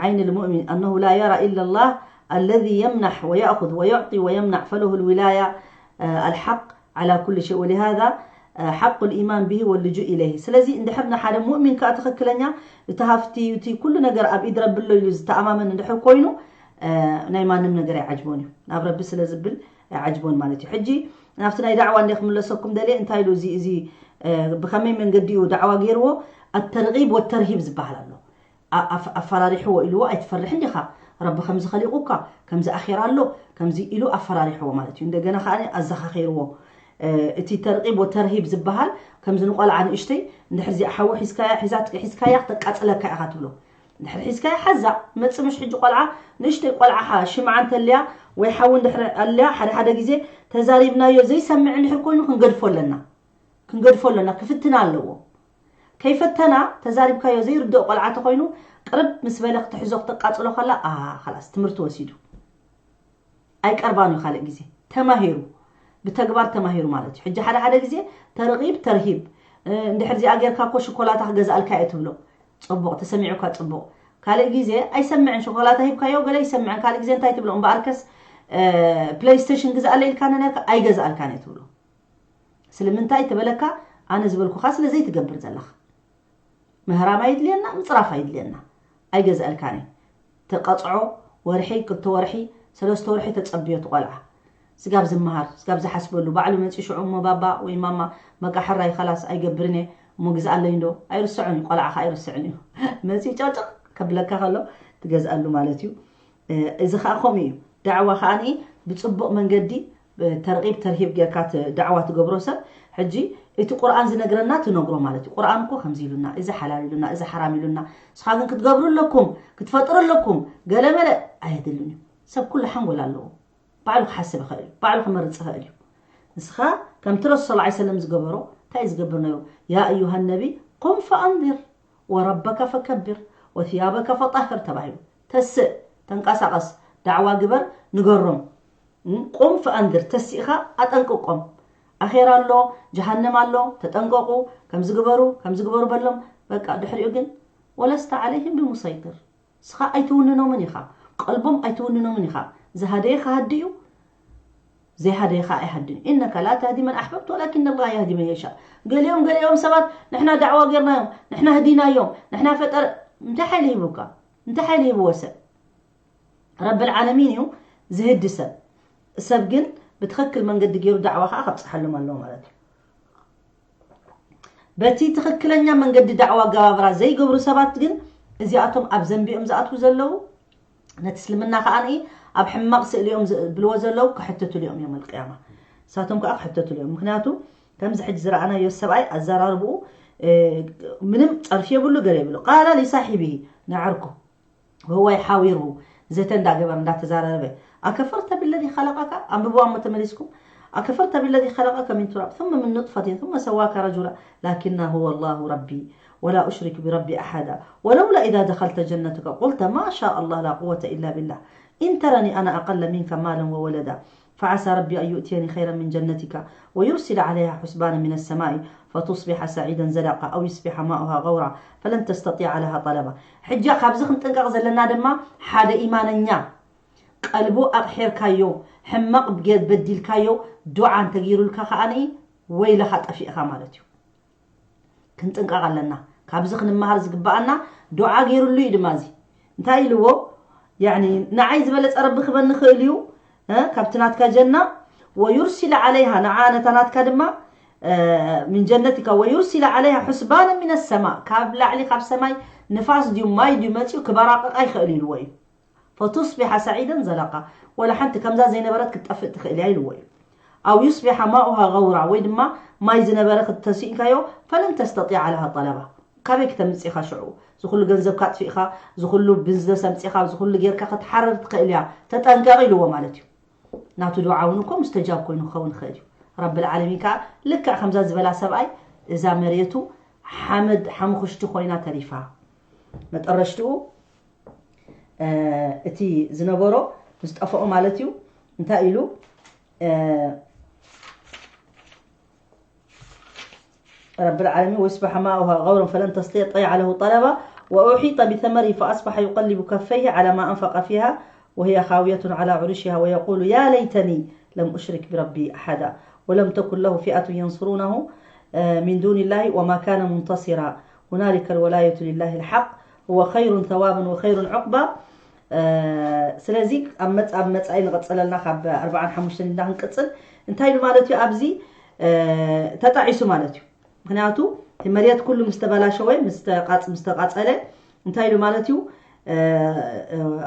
ዓይን ልሙእሚን ኣነሁ ላ የራ ኢላ ላህ ኣለዚ የምናሕ ወየእኹዝ ወየዕጢ ወየምናዕ ፈለሁ ልዊላያ ኣልሓቅ ዓላ ኩል ሸይ ወሊሃዛ ሓቁ ልኢማን ብሂ ወልጁእ ኢለይህ። ስለዚ እንድሕር ንሓደ ሙእሚን ከዓ ትኽክለኛ እቲ ሃፍቲ እቲ ኩሉ ነገር ኣብ ኢድ ረቢ ኣሎ ኢሉ ዝተኣማመን እንድሕር ኮይኑ ናይ ማንም ነገር ኣይዓጅቦን እዩ። ናብ ረቢ ስለ ዝብል ኣይዓጅቦን ማለት እዩ። ሕጂ ናብቲ ናይ ዳዕዋ እንደ ክምለሰኩም ደልየ እንታይ ኢሉ እዚ እዚ ብከመይ መንገዲ እዩ ዳዕዋ ገይርዎ? ኣተርጊብ ወተርሂብ ዝበሃል ኣሎ። ኣፈራሪሕዎ ኢልዎ ኣይትፈርሕ እንዲኻ፣ ረቢ ከምዚ ከሊቑካ፣ ከምዚ ኣኼራ ኣሎ፣ ከምዚ ኢሉ ኣፈራሪሕዎ ማለት እዩ። እንደገና ከዓ ኣዘኻኺርዎ። እቲ ተርቂብ ወተርሂብ ዝበሃል ከምዚ ንቆልዓ ንእሽተይ እንድሕር እዚኣ ሓዊ ሒዝካያ ሒዛ ሒዝካያ ክተቃፅለካ ኢኻ ትብሎ። እንድሕር ሒዝካያ ሓዛ መፂ ምሽ ሕጂ ቆልዓ ንእሽተይ ቆልዓ ሓ- ሽምዓ እንተልያ ወይ ሓዊ እንድሕር ኣልያ ሓደ ሓደ ግዜ ተዛሪብናዮ ዘይሰምዕ እንድሕር ኮይኑ ክንገድፎ ኣለና። ክንገድፎ ኣለና። ክፍትና ኣለዎ። ከይፈተና ተዛሪብካዮ ዘይርድኦ ቆልዓ ተኮይኑ ቅርብ ምስ በለ ክትሕዞ ክተቃፅሎ ከላ ኣሃ ከላስ ትምህርቲ ወሲዱ። ኣይቀርባን እዩ ካልእ ግዜ ተማሂሩ ብተግባር ተማሂሩ ማለት እዩ። ሕጂ ሓደ ሓደ ግዜ ተርቂብ ተርሂብ እንድሕር እዚኣ ጌርካ እኮ ሽኮላታ ክገዝኣልካ እየ ትብሎ። ፅቡቕ ተሰሚዑካ ፅቡቕ። ካልእ ግዜ ኣይሰምዕን ሽኮላታ ሂብካዮ ገለ ይሰምዕን ካልእ ግዜ እንታይ ትብሎ እምበኣርከስ ፕሌይስቴሽን ግዝኣለ ኢልካ ነነርካ ኣይገዝኣልካን እየ ትብሎ። ስለምንታይ ተበለካ ኣነ ዝበልኩኻ ስለ ዘይትገብር ዘለኻ። ምህራም ኣይድልየና ምፅራፍ ኣይድልየና። ኣይገዝኣልካን እየ። ተቐፅዖ ወርሒ ክልተ ወርሒ ሰለስተ ወርሒ ተፀብዮ ትቆልዓ። ስጋብ ዝመሃር፣ ስጋብ ዝሓስበሉ፣ ባዕሉ መፂኡ ሽዑ እሞ ባባ ወይ ማማ በቃ ሕራይ ኸላስ ኣይገብርን እየ እሞ ግዝኣለይ እንዶ ኣይርስዖን እዩ፣ ቆልዓ ኸዓ ኣይርስዕን እዩ። መፂኡ ጨቅጨቅ ከብለካ ከሎ ትገዝኣሉ ማለት እዩ። እዚ ኸዓ ከምኡ እዩ። ዳዕዋ ኸዓ ብፅቡቅ መንገዲ ተርቂብ ተርሂብ ጌርካ ዳዕዋ ትገብሮ ሰብ ሕጂ እቲ ቁርኣን ዝነግረና ትነግሮ ማለት እዩ። ቁርኣን እኮ ከምዚ ኢሉና፣ እዚ ሓላል ኢሉና፣ እዚ ሓራም ኢሉና፣ ንስኻ ግን ክትገብሩ ኣለኩም፣ ክትፈጥሩ ኣለኩም፣ ገለመለ ኣየድልን እዩ። ሰብ ኩሉ ሓንጎል ኣለዎ። ባዕሉ ክሓስብ ይኽእል እዩ፣ ባዕሉ ክመርፅ ይኽእል እዩ። ንስኻ ከምቲ ረሱል ሰለላሁ ዐለይሂ ወሰለም ዝገበሮ እንታይ እዩ ዝገብር ነይሩ? ያ ኣዩሃ ነቢ ቁም ፈኣንዚር ወረበከ ፈከብር ወትያበከ ፈጣህር ተባሂሉ። ተስእ፣ ተንቀሳቐስ፣ ዳዕዋ ግበር፣ ንገሮም። ቁም ፈኣንዝር፣ ተሲእኻ ኣጠንቅቆም። ኣኼራ ኣሎ፣ ጀሃነም ኣሎ፣ ተጠንቀቁ፣ ከምዚ ግበሩ፣ ከምዚ ግበሩ በሎም። በቃ ድሕሪኡ ግን ወለስተ ዓለይህም ብሙሰይጥር። ንስኻ ኣይትውንኖምን ኢኻ፣ ቀልቦም ኣይትውንኖምን ኢኻ። ዝሃደየ ክሃዲ እዩ፣ ዘይሃደየ ከዓ ኣይሃድን እዩ። ኢነካ ላ ተህዲ መን ኣሕበብት ወላኪን ኣላህ የህዲ መን የሻእ። ገሊኦም ገሊኦም ሰባት ንሕና ዳዕዋ ጌርናዮም፣ ንሕና ህዲናዮም፣ ንሕና ፈጠር እንታይ ሓይሊ ሂቡካ? እንታይ ሓይሊ ሂብዎ ሰብ? ረብል ዓለሚን እዩ ዝህዲ ሰብ። ሰብ ግን ብትኽክል መንገዲ ገይሩ ዳዕዋ ከዓ ከብፅሓሎም ኣለዎ ማለት እዩ። በቲ ትኽክለኛ መንገዲ ዳዕዋ ኣገባብራ ዘይገብሩ ሰባት ግን እዚኣቶም ኣብ ዘንቢኦም ዝኣትዉ ዘለዉ ነቲ እስልምና ከዓ ኣብ ሕማቕ ስእሊ እዮም ዝብልዎ ዘለዉ ክሕተትሉ እዮም እዮም ኣልቅያማ። ንሳቶም ከዓ ክሕተትሉ እዮም። ምክንያቱ ከምዚ ሕጂ ዝረኣናዮ ሰብኣይ ኣዘራርብኡ ምንም ፀርፊ የብሉ ገለ የብሉ ቃላ ሊሳሒቢ ንዓርኩ وهو يحاوره ዘተ እንዳገበረ እንዳተዛረበ أكفرت بالذي خلقك ኣንብብዋ እሞ ተመሊስኩም أكفرت بالذي خلقك من تراب ثم من نطفة ثم سواك رجلا لكن هو الله ربي ولا أشرك بربي أحدا ولولا إذا دخلت جنتك قلت ما شاء الله لا قوة إلا بالله إن ترني أنا أقل منك مالا وولدا فعسى ربي أن يؤتيني خيرا من جنتك ويرسل عليها حسبانا من السماء فتصبح سعيدا زلقا أو يصبح ماؤها غورا فلن تستطيع لها طلبا ሕጂ ካብዚ ክንጥንቀቕ ዘለና ድማ ሓደ ኢማነኛ ቀልቡ ኣቕሒርካዮ ሕማቕ በዲልካዮ ዱዓ እንተገይሩልካ ከዓኒ ወይለኻ ጠፊእኻ ማለት እዩ። ክንጥንቀቕ ኣለና። ካብዚ ክንመሃር ዝግበኣና ዱዓ ገይሩሉ እዩ ድማ እዚ እንታይ ኢልዎ ያኒ ንዓይ ዝበለፀ ረቢ ክበኒ ክእል እዩ ካብቲ ናትካ ጀና ويرسل عليها ንዓ ነታ ናትካ ድማ من جنتك ويرسل عليها حسبانا من السماء ካብ ላዕሊ ካብ ሰማይ ንፋስ ድዩ ማይ ድዩ መፅኡ ክበራቕቃ ይኽእል ኢልዎ እዩ فتصبح سعيدا زلقا ወላ ሓንቲ ከምዛ ዘይነበረት ክትጠፍእ ትኽእል እያ ኢልዎ እዩ أو يصبح ماؤها غورا ወይ ድማ ማይ ዝነበረ ክትተሲእካዮ فلن تستطيع لها طلبا ካበይ ክተምፅእ ኢኻ ሽዑ ዝኩሉ ገንዘብካ ኣጥፊእኻ ዝኩሉ ቢዝነስ ኣምፂኻ ዝኩሉ ጌርካ ክትሓረር ትኽእል እያ ተጠንቀቕ ኢልዎ ማለት እዩ ናቱ ዱዓ እውን እኮ ሙስተጃብ ኮይኑ ክኸውን ይኽእል እዩ ረቢ ልዓለሚን ከዓ ልክዕ ከምዛ ዝበላ ሰብኣይ እዛ መሬቱ ሓመድ ሓሙኽሽቲ ኮይና ተሪፋ መጠረሽትኡ እቲ ዝነበሮ ምስ ጠፈኦ ማለት እዩ እንታይ ኢሉ رب العالمين ويصبح ماؤها غورا فلن تستطيع له طلبا وأحيط بثمره فأصبح يقلب كفيه على ما أنفق فيها وهي خاوية على عروشها ويقول يا ليتني لم أشرك بربي أحدا ولم تكن له فئة ينصرونه من دون الله وما كان منتصرا هنالك الولاية لله الحق هو خير ثوابا وخير عقبا ስለዚ ኣብ መፅ ኣብ መፃኢ ንቐፀለልና ካብ ኣርባዓን ሓሙሽተን ኢልና ክንቅፅል እንታይ ኢሉ ማለት እዩ ኣብዚ ተጣዒሱ ማለት እዩ ምክንያቱ እቲ መሬት ኩሉ ምስ ተበላሸወ ምስ ተቃፀለ እንታይ ኢሉ ማለት እዩ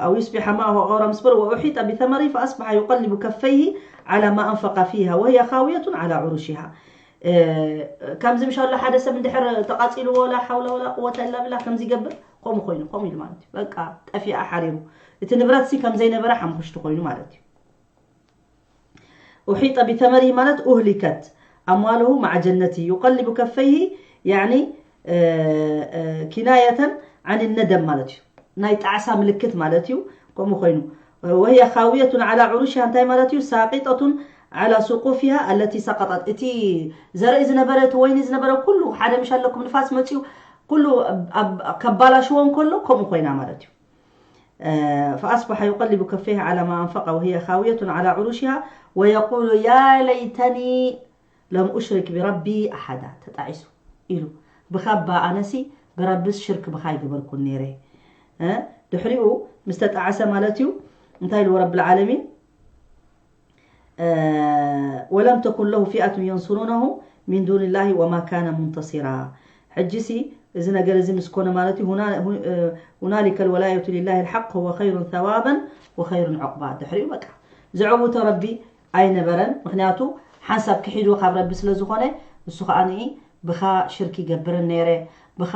أو يصبح ماؤها غورا ምስ በለ وأحيط بثمره فأصبح يقلب كفيه على ما أنفق فيها وهي خاوية على عروشها ከምዚ ምሻሎ ሓደ ሰብ እንድሕር ተቃፂሉ ወላ ሓውላ ወላ ቅወታ ኢላ ብላ ከምዚ ይገብር ከምኡ ኮይኑ ከምኡ ኢሉ ማለት እዩ በቃ ጠፊኣ ሓሪሩ እቲ ንብረት ሲ ከም ዘይነበረ ሓምኩሽቲ ኮይኑ ማለት እዩ أحيط بثمره ማለት أهلكت أمواله مع جنته يقلب كفيه يعني كناية عن الندم ማለት እዩ ናይ ጣዕሳ ምልክት ማለት እዩ ከምኡ ኮይኑ وهي خاوية على عروشها እንታይ ማለት እዩ ساقطة على سقوفها التي سقطت እቲ ዘርኢ ዝነበረ እቲ ወይኒ ዝነበረ ኩሉ ሓደ ምሽ ኣለኩም ንፋስ መፅዩ ኩሉ ከባላሽዎ እንከሎ ከምኡ ኮይና ማለት እዩ فأصبح يقلب كفيه على ما أنفق وهي خاوية على عروشها ويقول يا ليتني لم أشرك بربي أحدا ተጣዒሱ ኢሉ ብኻባ ኣነሲ ብረብስ ሽርክ ብኻ ይገበርኩን ነይረ ድሕሪኡ ምስ ተጣዓሰ ማለት እዩ እንታይ ኢልዎ ረቢ العالمين ولم تكن له فئة ينصرونه من دون الله وما كان منتصرا. ሕጂሲ እዚ ነገር እዚ ምስ ኮነ ማለት እዩ፣ هنا- هنالك الولاية لله الحق هو خير ثوابا وخير عقبا። ድሕሪኡ በቃ ዘዕውቶ ረቢ ኣይነበረን። ምክንያቱ ሓንሳብ ክሒዱ ካብ ረቢ ስለ ዝኾነ፣ ንሱ ከዓ ብኻ ሽርክ ይገብርን ነይረ፣ ብኻ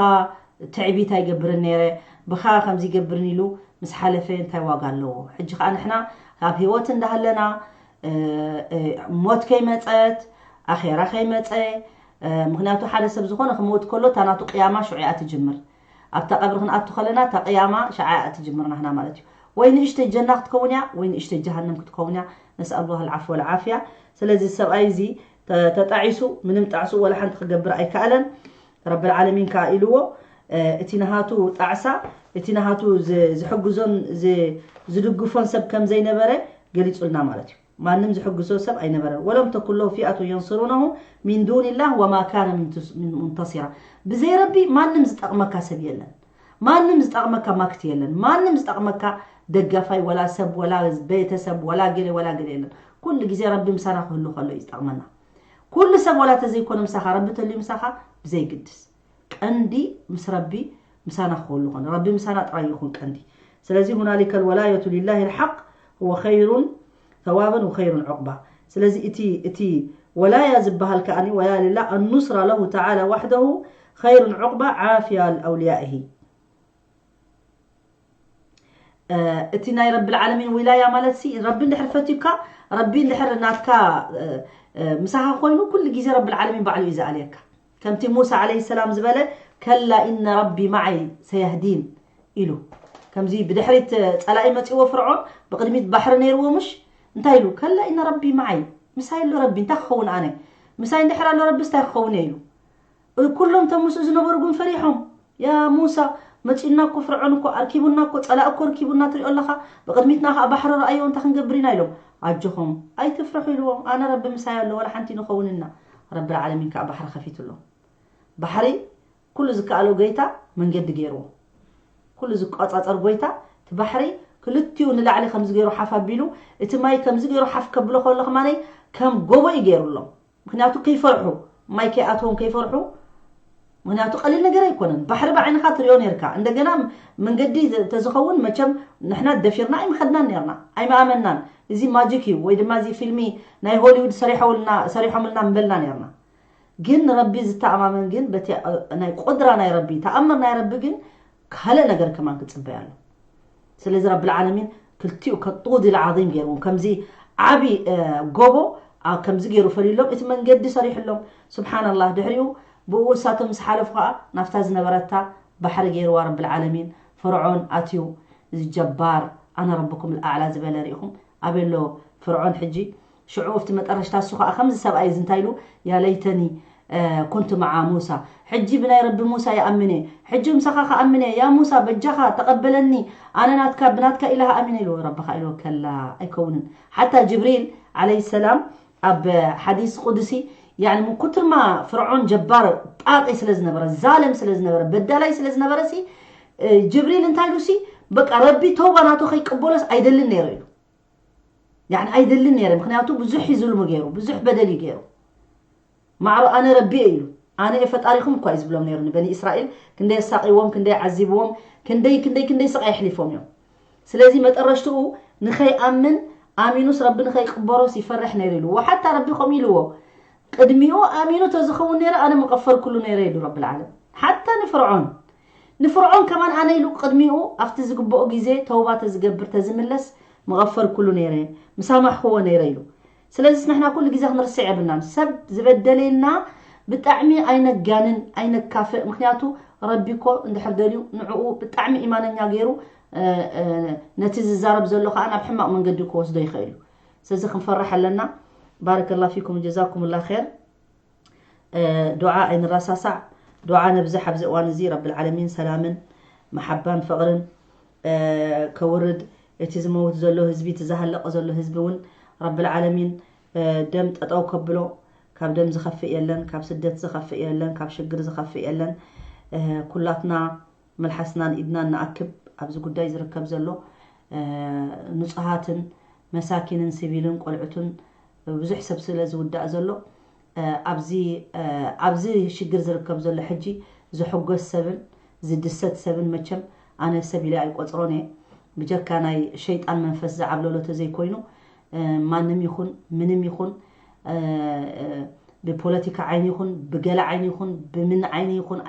ትዕቢት ኣይገብርን ነይረ፣ ብኻ ከምዚ ይገብርን ኢሉ ምስ ሓለፈ እንታይ ዋጋ ኣለዎ? ሕጂ ከዓ ንሕና ኣብ ህይወት እንዳሃለና ሞት ከይመፀት፣ ኣኼራ ከይመፀ፣ ምክንያቱ ሓደ ሰብ ዝኾነ ክመውት ከሎ እታ ናቱ ቅያማ ሽዑ እያ ትጅምር። ኣብታ ቀብሪ ክንኣቱ ከለና እታ ቅያማ ሽዓ እያ ትጅምር ናህና ማለት እዩ። ወይ ንእሽተይ ጀና ክትከውን እያ ወይ ንእሽተይ ጀሃነም ክትከውን እያ። ነስኣል ላህ ልዓፍ ወልዓፍያ። ስለዚ ሰብኣይ እዚ ተጣዒሱ ምንም ጣዕሱ ወላ ሓንቲ ክገብር ኣይከኣለን። ረብል ዓለሚን ከዓ ኢልዎ እቲ ናሃቱ ጣዕሳ እቲ ናሃቱ ዝሕግዞን ዝድግፎን ሰብ ከም ዘይነበረ ገሊፁልና ማለት እዩ። ማንም ዝሕግዞ ሰብ ኣይነበረን። ولم تكن له فئة ينصرونه من دون الله وما كان منتصرا። ብዘይ ረቢ ማንም ዝጠቕመካ ሰብ የለን። ማንም ዝጠቕመካ ማክት የለን። ማንም ዝጠቕመካ ደጋፋይ ወላ ሰብ ወላ ቤተሰብ ወላ ገለ ወላ ገለ የለን። ኩሉ ግዜ ረቢ ምሳና ክህሉ ከሎ እዩ ዝጠቕመና። ኩሉ ሰብ ወላ ተዘይኮነ ምሳኻ ረቢ ተልዩ ምሳኻ ብዘይግድስ ቀንዲ ምስ ረቢ ምሳና ክኸውን ዝኾነ ረቢ ምሳና ጥራይ ይኹን ቀንዲ። ስለዚ هنالك الولاية لله الحق هو خير ثوابا وخير عقبا። ስለዚ እቲ እቲ ولاية ዝበሃል ከኣኒ ولاية لله النصرة له تعالى وحده خير عقبا عافية لأوليائه። እቲ ናይ ረብል ዓለሚን ዊላያ ማለት ሲ ረቢ እንድሕር ፈትዩካ ረቢ እንድሕር ናትካ ምሳኻ ኮይኑ ኩሉ ግዜ ረብል ዓለሚን ባዕሉ እዩ ዝኣልየካ። ከምቲ ሙሳ ዓለይሂ ሰላም ዝበለ ከላ ኢነ ረቢ መዓይ ሰየህዲን ኢሉ። ከምዚ ብድሕሪት ጸላኢ መጺዎ ፍርዖን ብቕድሚት ባሕሪ ነይርዎ ምሽ እንታይ ኢሉ ከላ ኢነ ረቢ መዓይ ምሳይ ኣሎ ረቢ እንታይ ክኸውን ኣነ ምሳይ እንድሕር ኣሎ ረቢ እንታይ ክኸውን እየ ኢሉ። ኩሎም እቶም ምስኡ ዝነበሩ ግን ፈሪሖም። ያ ሙሳ መጺኡና እኮ ፍርዖን እኮ ኣርኪቡና እኮ ጸላእ እኮ ርኪቡና ትሪኦ ኣለኻ ብቕድሚትና ከዓ ባሕሪ ረኣዮ እንታይ ክንገብር ኢና ኢሎም ኣጆኹም ኣይትፍርሑ ኢልዎም ኣነ ረቢ ምሳይ ኣሎ ወላ ሓንቲ ንኸውንና ረቢ ዓለሚን ከዓ ባሕሪ ከፊትሎም ባሕሪ ኩሉ ዝከኣሎ ጎይታ መንገዲ ገይርዎ ኩሉ ዝቆጻጸር ጎይታ እቲ ባሕሪ ክልቲኡ ንላዕሊ ከምዚ ገይሩ ሓፍ ኣቢሉ እቲ ማይ ከምዚ ገይሩ ሓፍ ከብሎ ከሎ ከማነይ ከም ጎቦ እዩ ገይሩሎም ምክንያቱ ከይፈርሑ ማይ ከይኣትዎም ከይፈርሑ ምክንያቱ ቀሊል ነገር ኣይኮነን ባሕሪ ብዓይንኻ ትሪኦ ነርካ እንደገና መንገዲ ተዝኸውን መቸም ንሕና ደፊርና ኣይምኸድናን ነርና ኣይምኣመናን እዚ ማጂክ እዩ ወይ ድማ እዚ ፊልሚ ናይ ሆሊውድ ሰሪሖምልና ምበልና ነርና ግን ንረቢ ዝተኣማመን ግን በቲ ናይ ቁድራ ናይ ረቢ ተኣምር ናይ ረቢ ግን ካልእ ነገር ከማን ክፅበይ ኣሎ ስለዚ ረቢ ዓለሚን ክልቲኡ ከጡድ ዓظም ገይርዎም ከምዚ ዓቢ ጎቦ ከምዚ ገይሩ ፈሊሎም እቲ መንገዲ ሰሪሕሎም ስብሓንላህ ድሕሪኡ ብኡ እሳቶም ምስ ሓለፉ ከዓ ናብታ ዝነበረታ ባሕሪ ገይርዋ ረቢ ዓለሚን ፍርዖን ኣትዩ እዚ ጀባር ኣነ ረብኩም ኣዕላ ዝበለ ርኢኹም ኣበሎ ፍርዖን ሕጂ ሽዑ ኣብቲ መጠረሽታ እሱ ከዓ ከምዚ ሰብኣይ እዚ እንታይ ኢሉ ያ ለይተኒ ኩንቱ መዓ ሙሳ ሕጂ ብናይ ረቢ ሙሳ ይኣምን እየ ሕጂ ምሳኻ ክኣምን እየ ያ ሙሳ በጃኻ ተቐበለኒ ኣነ ናትካ ብናትካ ኢላሃ ኣሚነ ኢልዎ ረቢ ከዓ ኢልዎ ከላ ኣይከውንን ሓታ ጅብሪል ዓለይሂ ሰላም ኣብ ሓዲስ ቁድሲ ያኒ ምን ኩትርማ ፍርዖን ጀባር ጣቂ ስለ ዝነበረ ዛለም ስለ ዝነበረ በዳላይ ስለ ዝነበረ ሲ ጅብሪል እንታይ ኢሉ ሲ በቃ ረቢ ተውባ ናቱ ከይቀበሎስ ኣይደልን ነይሩ ኢሉ ያኒ ኣይደልን ነይረ ምክንያቱ ብዙሕ እዩ ዙልሙ ገይሩ ብዙሕ በደል እዩ ገይሩ ማዕሮ ኣነ ረቢ እየ ኢሉ ኣነ እየ ፈጣሪኹም እኳ እዩ ዝብሎም ነይሩ ንበኒ እስራኤል ክንደይ ኣሳቂዎም ክንደይ ዓዚብዎም ክንደይ ክንደይ ክንደይ ስቃይ ኣሕሊፎም እዮም ስለዚ መጠረሽትኡ ንኸይኣምን ኣሚኑስ ረቢ ንኸይቅበሮስ ይፈርሕ ነይሩ ኢሉ ሓታ ረቢ ከምኡ ኢልዎ ቅድሚኡ ኣሚኑ ተዝኸውን ነይረ ኣነ ምቐፈርኩሉ ነይረ ኢሉ ረቢ ዓለም ሓታ ንፍርዖን ንፍርዖን ከማን ኣነ ኢሉ ቅድሚኡ ኣብቲ ዝግብኦ ግዜ ተውባ ተዝገብር ተዝምለስ ምቐፈርኩሉ ነይረ ምሳማሕክዎ ነይረ ኢሉ ስለዚስ ንሕና ኩሉ ግዜ ክንርስዕ የብልናን ሰብ ዝበደለና ብጣዕሚ ኣይነጋንን ኣይነካፍእ ምክንያቱ ረቢ እኮ እንድሕር ደልዩ ንዕኡ ብጣዕሚ ኢማነኛ ገይሩ ነቲ ዝዛረብ ዘሎ ከዓ ናብ ሕማቕ መንገዲ ክወስዶ ይኽእል እዩ ስለዚ ክንፈርሕ ኣለና ባረከላ ፊኩም ጀዛኩም ላ ር ዱዓ ኣይንረሳሳዕ ዱዓ ነብዝሕ ኣብዚ እዋን እዚ ረብል ዓለሚን ሰላምን መሓባን ፍቕርን ከውርድ እቲ ዝመውት ዘሎ ህዝቢ እቲ ዝሃለቐ ዘሎ ህዝቢ እውን ረብል ዓለሚን ደም ጠጠው ከብሎ ካብ ደም ዝኸፍእ የለን ካብ ስደት ዝኸፍእ የለን ካብ ሽግር ዝኸፍእ የለን ኩላትና መልሓስናን ኢድናን ንኣክብ ኣብዚ ጉዳይ ዝርከብ ዘሎ ንፁሃትን መሳኪንን ሲቪልን ቆልዑትን ብዙሕ ሰብ ስለ ዝውዳእ ዘሎ ኣብዚ ኣብዚ ሽግር ዝርከብ ዘሎ ሕጂ ዝሕጎስ ሰብን ዝድሰት ሰብን መቸም ኣነ ሰብ ኢለ ኣይቆፅሮን እየ። ብጀካ ናይ ሸይጣን መንፈስ ዝዓብለሎ ተዘይኮይኑ ማንም ይኹን ምንም ይኹን ብፖለቲካ ዓይኒ ይኹን ብገለ ዓይኒ ይኹን ብምን ዓይኒ ይኹን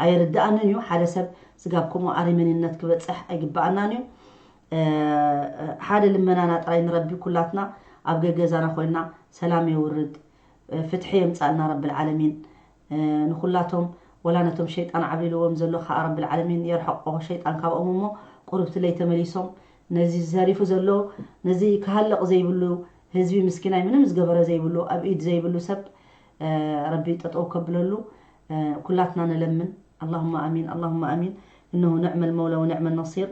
ኣየርድኣንን እዩ። ሓደ ሰብ ስጋብ ከምኡ ኣሪመንነት ክበፅሕ ኣይግበኣናን እዩ። ሓደ ልመናና ጥራይ ንረቢ ኩላትና ኣብ ገገዛና ኮይንና ሰላም የውርድ፣ ፍትሒ የምፃልና ረብል ዓለሚን። ንኩላቶም ወላ ነቶም ሸይጣን ዓብልዎም ዘሎ ከዓ ረብል ዓለሚን የርሐቆ ሸይጣን ካብኦም እሞ ቁርብቲ ለይ ተመሊሶም ነዚ ዘሪፉ ዘሎ ነዚ ክሃለቕ ዘይብሉ ህዝቢ ምስኪናይ ምንም ዝገበረ ዘይብሉ ኣብ ኢድ ዘይብሉ ሰብ ረቢ ጠጠው ከብለሉ ኩላትና ንለምን። اللهم آمين، اللهم آمين. إنه نعم المولى ونعم النصير.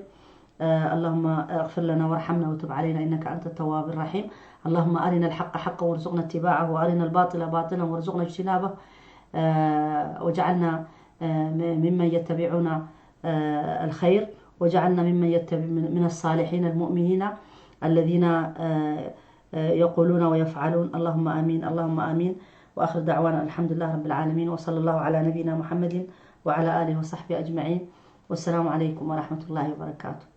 اللهم اغفر لنا وارحمنا وتب علينا إنك أنت التواب الرحيم. اللهم أرنا الحق حقا وارزقنا اتباعه وأرنا الباطل باطلا وارزقنا اجتنابه. واجعلنا ممن يتبعون الخير، واجعلنا ممن يتبع من الصالحين المؤمنين الذين يقولون ويفعلون. اللهم آمين، اللهم آمين. وآخر دعوانا الحمد لله رب العالمين، وصلى الله على نبينا محمد وعلى آله وصحبه أجمعين. والسلام عليكم ورحمة الله وبركاته.